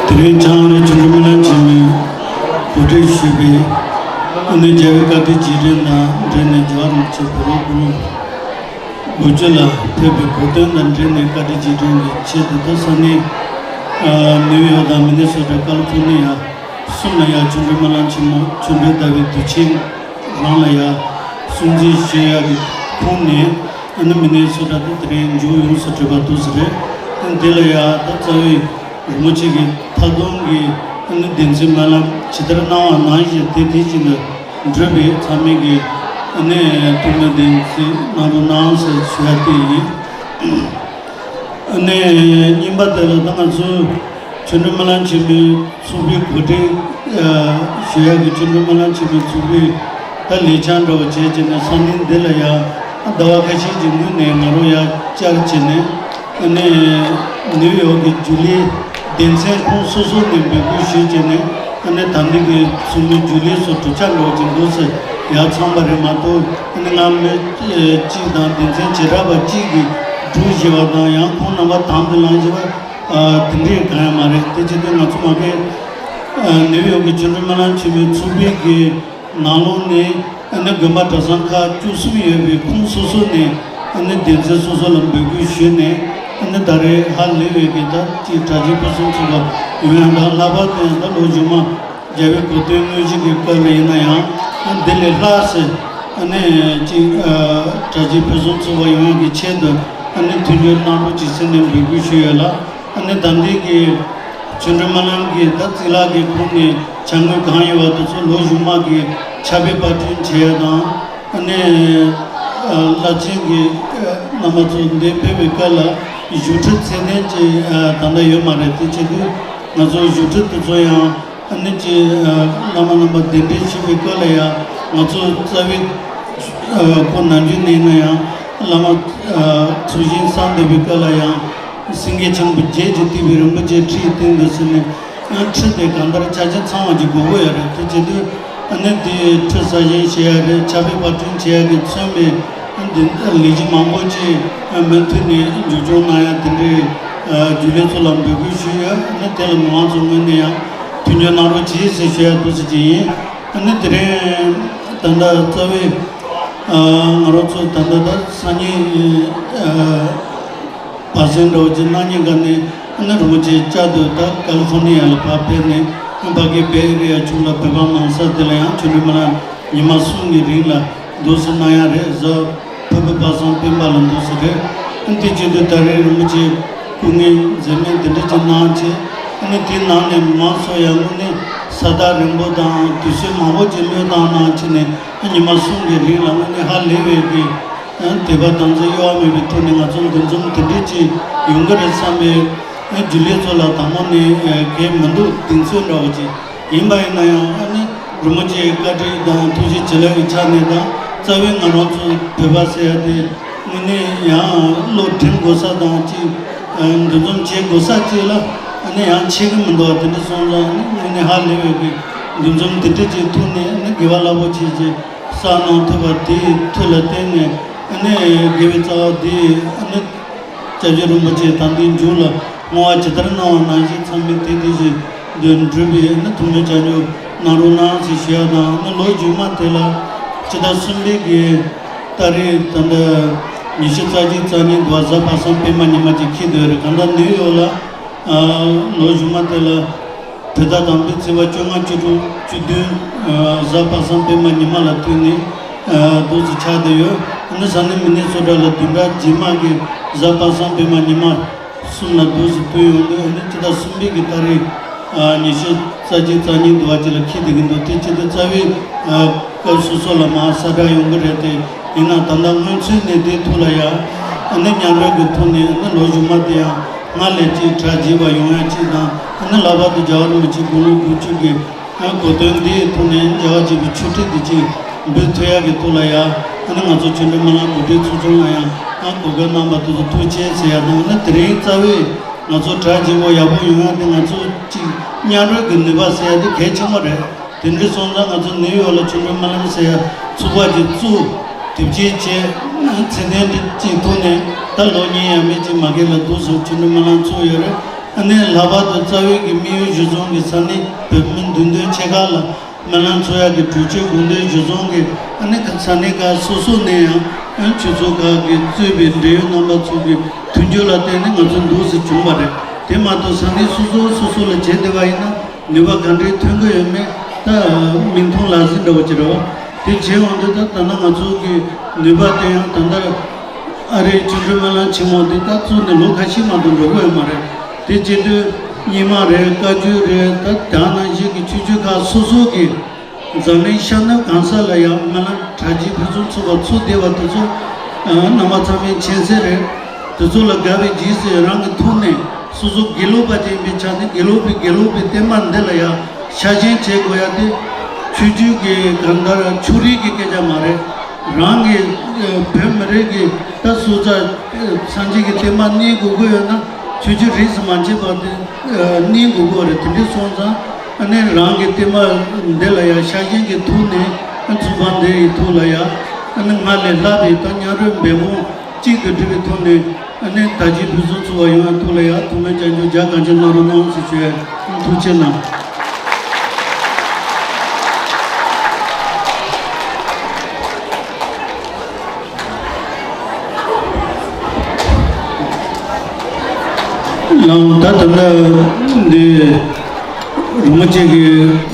དེ་རིང་བྱང་ཨ་རིའི་ཆོས་འབྲེལ་སྨོན་ལམ་ཆེན་མོའི་གོ་སྒྲིག་ཞུས་པའི་ཨ་ནི་རྒྱལ་བའི་བཀའ་དྲིན་རྗེས་དྲན་དང་འབྲེལ་ནས་རྒྱལ་བ་རིན་པོ་ཆེ་བོད་རིགས་སྐུ་ལུས་སྒོ་བཅུ་ལ་ཕེབས་པའི་གོ་སྟོན་དང་འབྲེལ་ནས་བཀའ་དྲིན་རྗེས་དྲན་གྱི་ཆེད་དུ། ད་ས་གནས་ཨ་ནིའུ་ཡོག་དང་མི་ནི་སོ་ཊ། ཀ་ལི་ཧྥོ་ནི་ཡ་གསུམ་ལ་ཡ་ཆོས་འབྲེལ་སྨོན་ལམ་ཆེན་མོ་ཆོས་འབྲེལ་ཟླ་བའི་དུས་ཆེན་རང་ལ་ཡ་སྲུང་བརྩི་ཞུ་ཡག་གི་ཁོངས་ནས། ཨ་ནི་མི་ནི་སོ་ཊ་དེ་དེ་རིང་མཇུག་ཡོངས་སུ་གྲུབ་པ་འདུག་ཟེར་རེད། ཨ་ནི་དེ་ལ་ཡ་ད་རྩ་བའི་རིན་པོ་ཆེ་གི་མཐའ་སྡོམ་གྱི་ཨ་ནི་བདེན་ཚིག་སྨོན་ལམ་ཇི་ལྟར་གནང་བ་ནང་བཞིན་དེ་དེ་བཞིན་དུ་འགྲུབ་པའི་ཚང་མས་ཀྱི་ཨ་ནི་ཐུགས་སྨོན་བདེན་ཚིག་གནང་རོགས་གནང་ཟེར་ཞུ་ཡ་དེ་ཡིན། ཨ་ནི་གཉིས་པ་དེ་ལ་ད་ང་ཚོ་ཆོས་འབྲེལ་སྨོན་ལམ་ཆེན་མོའི་ཚོགས་པའི་གོ་སྒྲིག་ཨ་ཞུ་ཡག་གི། ཆོས་འབྲེལ་སྨོན་ལམ་ཆེན་མོའི་ཚོགས་པའི་ད་ལས་འཆར་འདྲ་བོ་བྱས་བྱས་ནས་ས་གནས་འདི་ལ་ཡ་ཟླ་བ་ཁ་ཤས་ཀྱི་སྔོན་ནས་ང་རང་ཡ་བཅར་བྱས་ནས། ཨ་ནི་ནིའུ་ཡོག་གི་རྒྱུན་ལས་སྡེ་ཚན་ཁོངས་སོ་སོ་ནས་འབོད་སྐུལ་ཞུས་བྱས་ནས། ཨ་ནི་ད་ལྟའི་གི་ཚོགས་མི་རྒྱུན་ལས་ཚོ་གྲུབ་ཆ་འདྲ་བོ་ཅིག་འདུག་ཟེར་ཡར་ཚང་པ་རེད་མ་གཏོགས། ཨ་ནི་སྔ་མི་གཅིག་དང་སྡེ་ཚན་བྱེ་བྲག་པ་གཅིག་གིས་གྲུབ་བཞེས་པ་དང་། ཡང་ཁོང་རྣམ་པ་དམ་དུ་བླངས་བཞེས་པ་ཨ་དེ་འདྲའི་གང་ཡང་མ་རེད། དེ་བྱེད་དུས་ང་ཚོ་མ་གི་ཨ་ནིའུ་ཡོག་གི་ཆོས་འབྲེལ་སྨོན་ལམ་ཆེན་མོའི་ཚོགས་པའི་གི་ནང་ལོགས་ནས། ཨ་ནི་དགོན་པ་གྲྭ་ཚང་ཁག་བཅུ་གསུམ་ཡོད་པའི་ཁོངས་སོ་སོ་ནས། ཨ་ནི་སྡེ་ཚན་སོ་སོ་ལ་འབོད་སྐུལ་ཞུས་ནས། ཨ་ནི་ད་རེས་ཧ་ལས་པའི་གི་ད་ཅིག་གྲ་སྒྲིག་ཕུན་སུམ་ཚོགས་པ་ཡོང་ཡག་དང་། ལྷག་པར་དུ་ཡང་ད་ལོ་རྗེས་མ་རྒྱལ་བའི་གོ་སྟོན་དངོས་གཞི་གི་སྐབས་ལ་ཡིན་ན་ཡང་། ཨ་འདི་ལས་ལྷག་ཟེར་ཨ་ནི་ཅིག་ཨ་གྲ་སྒྲིག་ཕུན་སུམ་ཚོགས་པ་ཡོང་ཡག་གི་ཆེད་དུ། ཨ་ནི་མཐུན་འགྱུར་གནང་རོགས་ཅིག་ཟེར་ནས་འབོད་སྐུལ་ཞུས་ཡོད་ལ། ཨ་ནི་ད་ལྟའི་གི་ཆོས་འབྲེལ་སྨོན་ལམ་གྱི་ད་གཙུག་ལག་གི་ཁོངས་ནས་བྱ་དངོས་གང་ཡོད་པ་དེ་ཚོ་ལོ་གཞུག་མ་གི་ཕྱག་དཔེ་པར་སྐྲུན་བྱེད་ཡ་དང་། ཨ་ནི་ཨ་བླ་ཆེན་གྱི་ཨ་རྣམ་པ་ཚོ་འདིར་ཕེབས་པའི་སྐབས་ལ་བཞུགས་ཁྲི་ཚད་ལྡན་ཅིག་ཨ་ད་ལྟ་ཡོད་མ་རེད། དེ་བྱེད་དུས་ང་ཚོ་བཞུགས་ཁྲི་དེ་ཚོ་ཡང་། ཨ་ནི་ཅིག་ཨ་བླ་མ་རྣམ་པ་གདན་འདྲེན་ཞུས་པའི་སྐབས་ལ་ཡང་། ང་ཚོ་རྩ་བའི་ཨ་ཁོ་ནམ་རྒྱུན་ནས་ཡིན་ན་ཡང་བླ་མ་ཨ་ཚོགས་ཞིང་གསར་འདེབས་པའི་སྐབས་ལ་ཡང་། སེང་གེ་ཆེན་པོ་བརྒྱད་ཀྱིས་བཏེགས་པའི་རིན་པོ་ཆེའི་ཁྲིའི་སྟེང་དུ་ཟེར་ནས། ཨ་ཁྲི་དེ་གང་ལྟར་ཆ་ཆེན་ཚང་བ་ཅིག་དགོས་ཀྱི་ཡོད་རེད། དེ་བྱེད་དུས་ཨ་ནི་དེ་ཁྲི་གསར་བཞེངས་བྱེད་ཡ་རེད། ཕྱག་དཔེ་པར་སྐྲུན་བྱེད་ཡ་གི་མཚོན་པའི་ཨ་འདི་ལས་གཞི་མང་པོ་ཅིག་ཨ་མུ་མཐུད་ནས་མཇུག་སྐྱོང་གནང་ཡ་དེ་འདྲའི་ཨ་རྒྱུན་ལས་ཚོ་ལ་འབོད་སྐུལ་ཞུས་ཡོད། ཨ་ནི་དེ་ལ་མི་མང་ཚོ་ངོས་ནས་ཡང་མཐུན་འགྱུར་གནང་རོགས་གྱིས་ཟེར་ཞུ་ཡ་འདུག་ཟེར་གྱི་ཡིན། ཨ་ནི་དེ་རིང་ད་ལྟ་རྩ་བའི་ཨ་ང་རང་ཚོ་ད་ལྟ་ད་སང་ཉིན་ཨ་བར་གསེང་འདྲ་བོ་ཅིག་གནངས་ཉིན་ག་ནས། ཨ་ནི་རིན་པོ་ཆེ་བསྐྱར་དུ་ད་ཀ་ལི་ཧྥོར་ནི་ཡ་ལ་ཕར་ཕེབས་ནས། ཨ་ཕ་གི་བེ་ཨེ་རི་ཡ་ཕྱོགས་ལ་བོད་པ་མང་ས་དེ་ལ་ཡང་ཆོས་འབྲེལ་སྨོན་ལམ་ཉི་མ་གསུམ་གྱི་རིང་ལ་འདུག་སེ་གནང་ཡ་རེད། གཟའ་ཕུར་བུ་པ་སངས་སྤེན་པ་ལ་འདུག་སེ་རེད། ཨ་དེ་བྱེད་དུས་ད་རེས་རིན་པོ་ཆེ་སྐུ་ངལ་འཛེམས་མེད་དེ་འདྲ་ཅིག་གནང་བྱས། ཨ་ནི་དེའི་ནང་ནས་མང་ཚོགས་ཡང་དངོས་གནས་ས་ཐག་རིང་པོ་དང་དུས་ཚོད་མང་པོ་ཅིག་བློས་བཏང་གནང་བྱས་ནས། ཨ་ཉི་མ་གསུམ་གྱི་རིང་ལ་དངོས་གནས་ཧ་ལས་པའི་གི་ཨ་དད་པ་དམ་ཚིག་གཡོ་བ་མེད་པའི་ཐོག་ནས་ང་ཚོ་འདུ་འཛོམས་དེ་འདྲ་ཅིག་ཡོང་གི་རེད་བསམ་པའི། ཨ་རྒྱུན་ལས་ཚོ་ལ་དང་པོ་ནས་ཨ་གལ་མི་འདུག་གདེང་ཚོད་འདྲ་བོ་ཅིག་ཡིན་པ་ཡིན་ན་ཡང་། ཨ་ནི་རིན་པོ་ཆེའི་བཀའ་དྲིན་དང་ཐུགས་རྗེ་བྱིན་རླབས་ཀྱི་ཆ་ནས་དང་། རྩ་བའི་ང་རང་ཚོ་བོད་པ་ཟེར་ཡ་དེ་དངོས་གནས་ཡང་བློ་དྲན་དགོས་ས་དང་། ཅིག་ཨ་འདུ་འཛོམས་བྱེད་དགོས་ས་ཅིག་ལ་ཨ་ནི་ཡང་ཆད་ཀྱི་མི་འདུག་པ། དེ་འདྲ་སོང་ཙང་ཨ་ནི་དངོས་གནས་ཧ་ལས་པའི་གི་འདུ་འཛོམས་དེ་འདྲ་ཅིག་ཐོག་ནས། ཨ་ནི་དགེ་བ་རླབས་པོ་ཆེ་ཅིག་བསགས་གནང་ཐུབ་པ་དེའི་མཐུ་ལ་བརྟེན་ནས། ཨ་ནི་དགེ་བའི་རྩ་བ་དེ་ཨ་ནི་སྐྱབས་རྗེ་རིན་པོ་ཆེ་ད་ལྟའི་མཇུག་ལ་བསྔོ་བ་ཇི་ལྟར་གནང་བ་ནང་བཞིན་ཚང་མས་དེ་དེ་བཞིན་དུ་འགྲུབ་པའི་ཨ་ནི་ཐུགས་སྨོན་ཆ་སྙོམས་གནང་རོགས་གནང་ཞེས་ཞུ་ཡ་དང་། ཨ་ནི་ལོ་རྗེས་མ་དེ་ལ་སྤྱི་ཟླ་གསུམ་པའི་གི་ཏ་རིག་ད་ལྟ་ཉི་ཤུ་རྩ་གཅིག་རྩ་གཉིས་དུ་བ་གཟའ་པ་སངས་སྤེན་པ་ཉི་མ་ཅིག་འཁེལ་བསྡད་ཡོད་རེད། གང་ལྟར་ནིའུ་ཡོག་ལ་ཨ་ལོ་གཞུག་མ་དེ་ལ་བོད་ཟླ་དང་པོའི་ཚེས་པ་བཅོ་ལྔ་བཅུ་དྲུག་བཅུ་བདུན་ཨ་གཟའ་པ་སངས་སྤེན་པ་ཉི་མ་ལ་ཐུག་ནས་ཨ་འདུག་སེ་ཆགས་བསྡད་ཡོད། ཨ་ནི་ས་གནས་མི་ནི་སོ་ཊ་ལ་བདུན་ཕྲག་རྗེས་མ་གི་གཟའ་པ་སངས་སྤེན་པ་ཉི་མ་གསུམ་ལ་འདུག་སེ་ཐུག་ཡོང་དུས། ཨ་ནི་སྤྱི་ཟླ་གསུམ་པའི་གི་ཏ་རིག་ ཉི་ཤུ་རྩ་གཅིག་རྩ་གཉིས་འདུ་བ་ཅིག་ལ་འཁེལ་བསྡད་ཀྱི་འདུག་དེ་ཅི་སྟེ་རྩ་བའི་སྐབས་སོ་སོ་ལ་མར་གསལ་བསྒྲགས་ཡོང་གི་རེད། དེ་ཡིན་ན་ད་ལྟ་སྔོན་ཚུད་ནས་དེ་ཐུགས་ལ་ཡ། ཨ་ནི་མཉམ་རོགས་ཀྱི་ཐོག་ནས་ཨ་ནི་ལོ་གཞུག་མ་དེ་ཡང་སྔར་ལས་ཅིག་གྲ་རྒྱས་པ་ཡོང་ཡ་ཅིག་དང་། ཨ་ནི་ལྷག་པར་དུ་རྒྱལ་བ་རིན་པོ་ཆེ་དགུང་ལོ་དགུ་བཅུ་གི་གོ་སྟོན་འདིའི་ཐོག་ནས་རྒྱལ་བ་དགྱེས་པའི་ཆོས་ཁྲིད་འདི་ཅིག་འབུལ་ཐུབ་ཡག་གི་ཐོག་ལ་ཡ། ཨ་ནི་ང་ཚོ་ཆོས་འབྲེལ་སྨོན་ལམ་གོ་སྒྲིག་ཚོགས་ཆུང་ལ་ཡང་ཨ་གོ་སྐབས་གནང་བ་དེ་ཚོ་ཐུགས་རྗེ་ཆེ་ཟེར་ཡ་དང་། ཨ་ནི་དེ་རིང་རྩ་བའི་ང་ཚོ་གྲ་རྒྱས་པོ་ཡག་པོ་ཡོང་ཡ་དེ་ང་ཚོ་ཅིག་མཉམ་རོགས་ཀྱི་ནུས་པ་ཟེར་ཡ་དེ་གལ་ཆེན་པོ་རེད། དེ་འདྲ་སོང་ཙང་ང་ཚོ་ནིའུ་ཡོག་ལ་ཆོས་འབྲེལ་སྨོན་ལམ་ཟེར་ཡ་ཚོགས་པ་ཅིག་བཙུགས། དེབ་སྐྱེལ་བྱས། ཚད་ལྡན་འདི་ཅིག་ཐོག་ནས་ད་ལོ་གཉིས་ཡས་མས་ཅིག་མ་གི་ལ་འདུག་སེ་ཆོས་འབྲེལ་སྨོན་ལམ་ཚོགས་ཡོད་རེད། ཨ་ནི་ལྷག་པར་དུ་རྩ་བའི་གི་དམིགས་ཡུལ་གཞིར་བཟུང་གི་ས་གནས་བོད་མི་འདུས་སྡོད་ཆེ་ཁག་ལ་སྨོན་ལམ་ཚོགས་ཡག་གི་གྲོས་ཆོད་དགོངས་དོན་གཞིར་བཟུང་གི་ཨ་ནི་ས་གནས་ཁག་སོ་སོ་ནས་ཡང་ཨ་ནི་ཆོས་ཚོགས་ཁག་གིས་གཙོས་པའི་འབྲེལ་ཡོད་རྣམ་པ་ཚོ་གི་མཐུན་འགྱུར་ལ་བརྟེན་ནས་ང་ཚོ་འདུག་སེ་བྱུང་བ་རེད། དེ་མ་གཏོགས་ས་གནས་སོ་སོ་སོ་སོ་ལ་བྱས་བསྡད་པ་ཡིན་ན། ནུས་པ་ག་འདྲའི་ཐོན་གྱི་ཡོད་མེད་ད་མིག་མཐོང་ལག་ཟིན་འདྲ་བོ་ཅིག་རེད་བ། དེ་བྱས་འོང་དུས་ད་ད་ལྟ་ང་ཚོ་གི་ནུས་པ་དེ་ཡང་ད་ལྟ་ཨ་རིའི་ཆོས་འབྲེལ་སྨོན་ལམ་ཆེན་མོ་འདི་ད་བཙུགས་ནས་ལོ་ཁ་ཤས་མ་གཏོགས་འགྲོ་གི་ཡོད་མ་རེད། དེ་བྱེད་དུས་རྙིང་མ་རེད། བཀའ་བརྒྱུད་རེད། ད་དེ་ནང་བཞིན་གྱི་ཆོས་བརྒྱུད་ཁག་སོ་སོ་གི་འཛམ་གླིང་ཤར་ནུབ་གང་ས་ལ་ཡང་སྨོན་ལམ་གྲ་རྒྱས་ཕུན་སུམ་ཚོགས་པ་ཚུགས་བསྡད་པ་དེ་ཚོ་རྣམ་པ་ཚང་མས་མཁྱེན་གསལ་རེད། དེ་ཚོ་ལ་དགའ་བའི་རྗེས་སུ་ཡི་རང་གི་ཐོག་ནས་སོ་སོ་དགེ་ལུགས་པ་ཅིག་ཡིན་པའི་ཆ་ནས་དགེ་ལུགས་པའི་དགེ་ལུགས་པའི་བསྟན་པ་འདི་ལ་ཡང་ཤ་ཞེན་བྱེད་དགོས་ཡ་དེ་ཆོས་བརྒྱུད་ཀྱི་གང་ལྟར་ཕྱོགས་རིས་ཀྱི་སྐད་ཆ་མ་རེད། རང་གི་བོད་མི་རིགས་ཀྱི་ད་སོ་སོ་སངས་རྒྱས་ཀྱི་བསྟན་པ་གནས་དགོས་ཀྱི་ཡོད་ན་ཆོས་བརྒྱུད་རིས་སུ་མ་ཆད་པ་དེ་གནས་དགོས་ཀྱི་རེད། དེ་འདྲ་སོང་ཙང་ཨ་ནི་རང་གི་བསྟན་པ་འདི་ལ་ཡང་ཤ་ཞེན་གྱི་ཐོག་ནས་ཚོགས་པ་འདི་ཡི་ཐོག་ལ་ཡང་ཨ་ནི་སྔར་ལས་ལྷག་པའི་ད་མཉམ་རོགས་འབད་འབུངས་གཅིག་ཏུ་སྒྲིལ་བའི་ཐོག་ནས་ཨ་ནི་དར་རྒྱས་ཕུན་སུམ་ཚོགས་པ་ཡོང་བའི་ཐོག་ལ་ཡང་ཐུགས་སྨོན་སྐྱབས་འཇུག་རྒྱ་གང་ཆེ་གནང་རོགས་གནང་ཞེས་ཞུ་ཡ། ཐུགས་རྗེ་གནང་། ལགས་ད་ད་ལྟ་འདི་རོལ་མོ་ཅན་གྱི།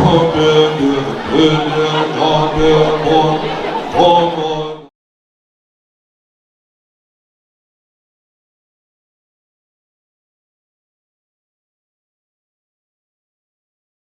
ཁོང་པའི་དུས་དུས་ནས་དྲག་པའི་དཔུང་།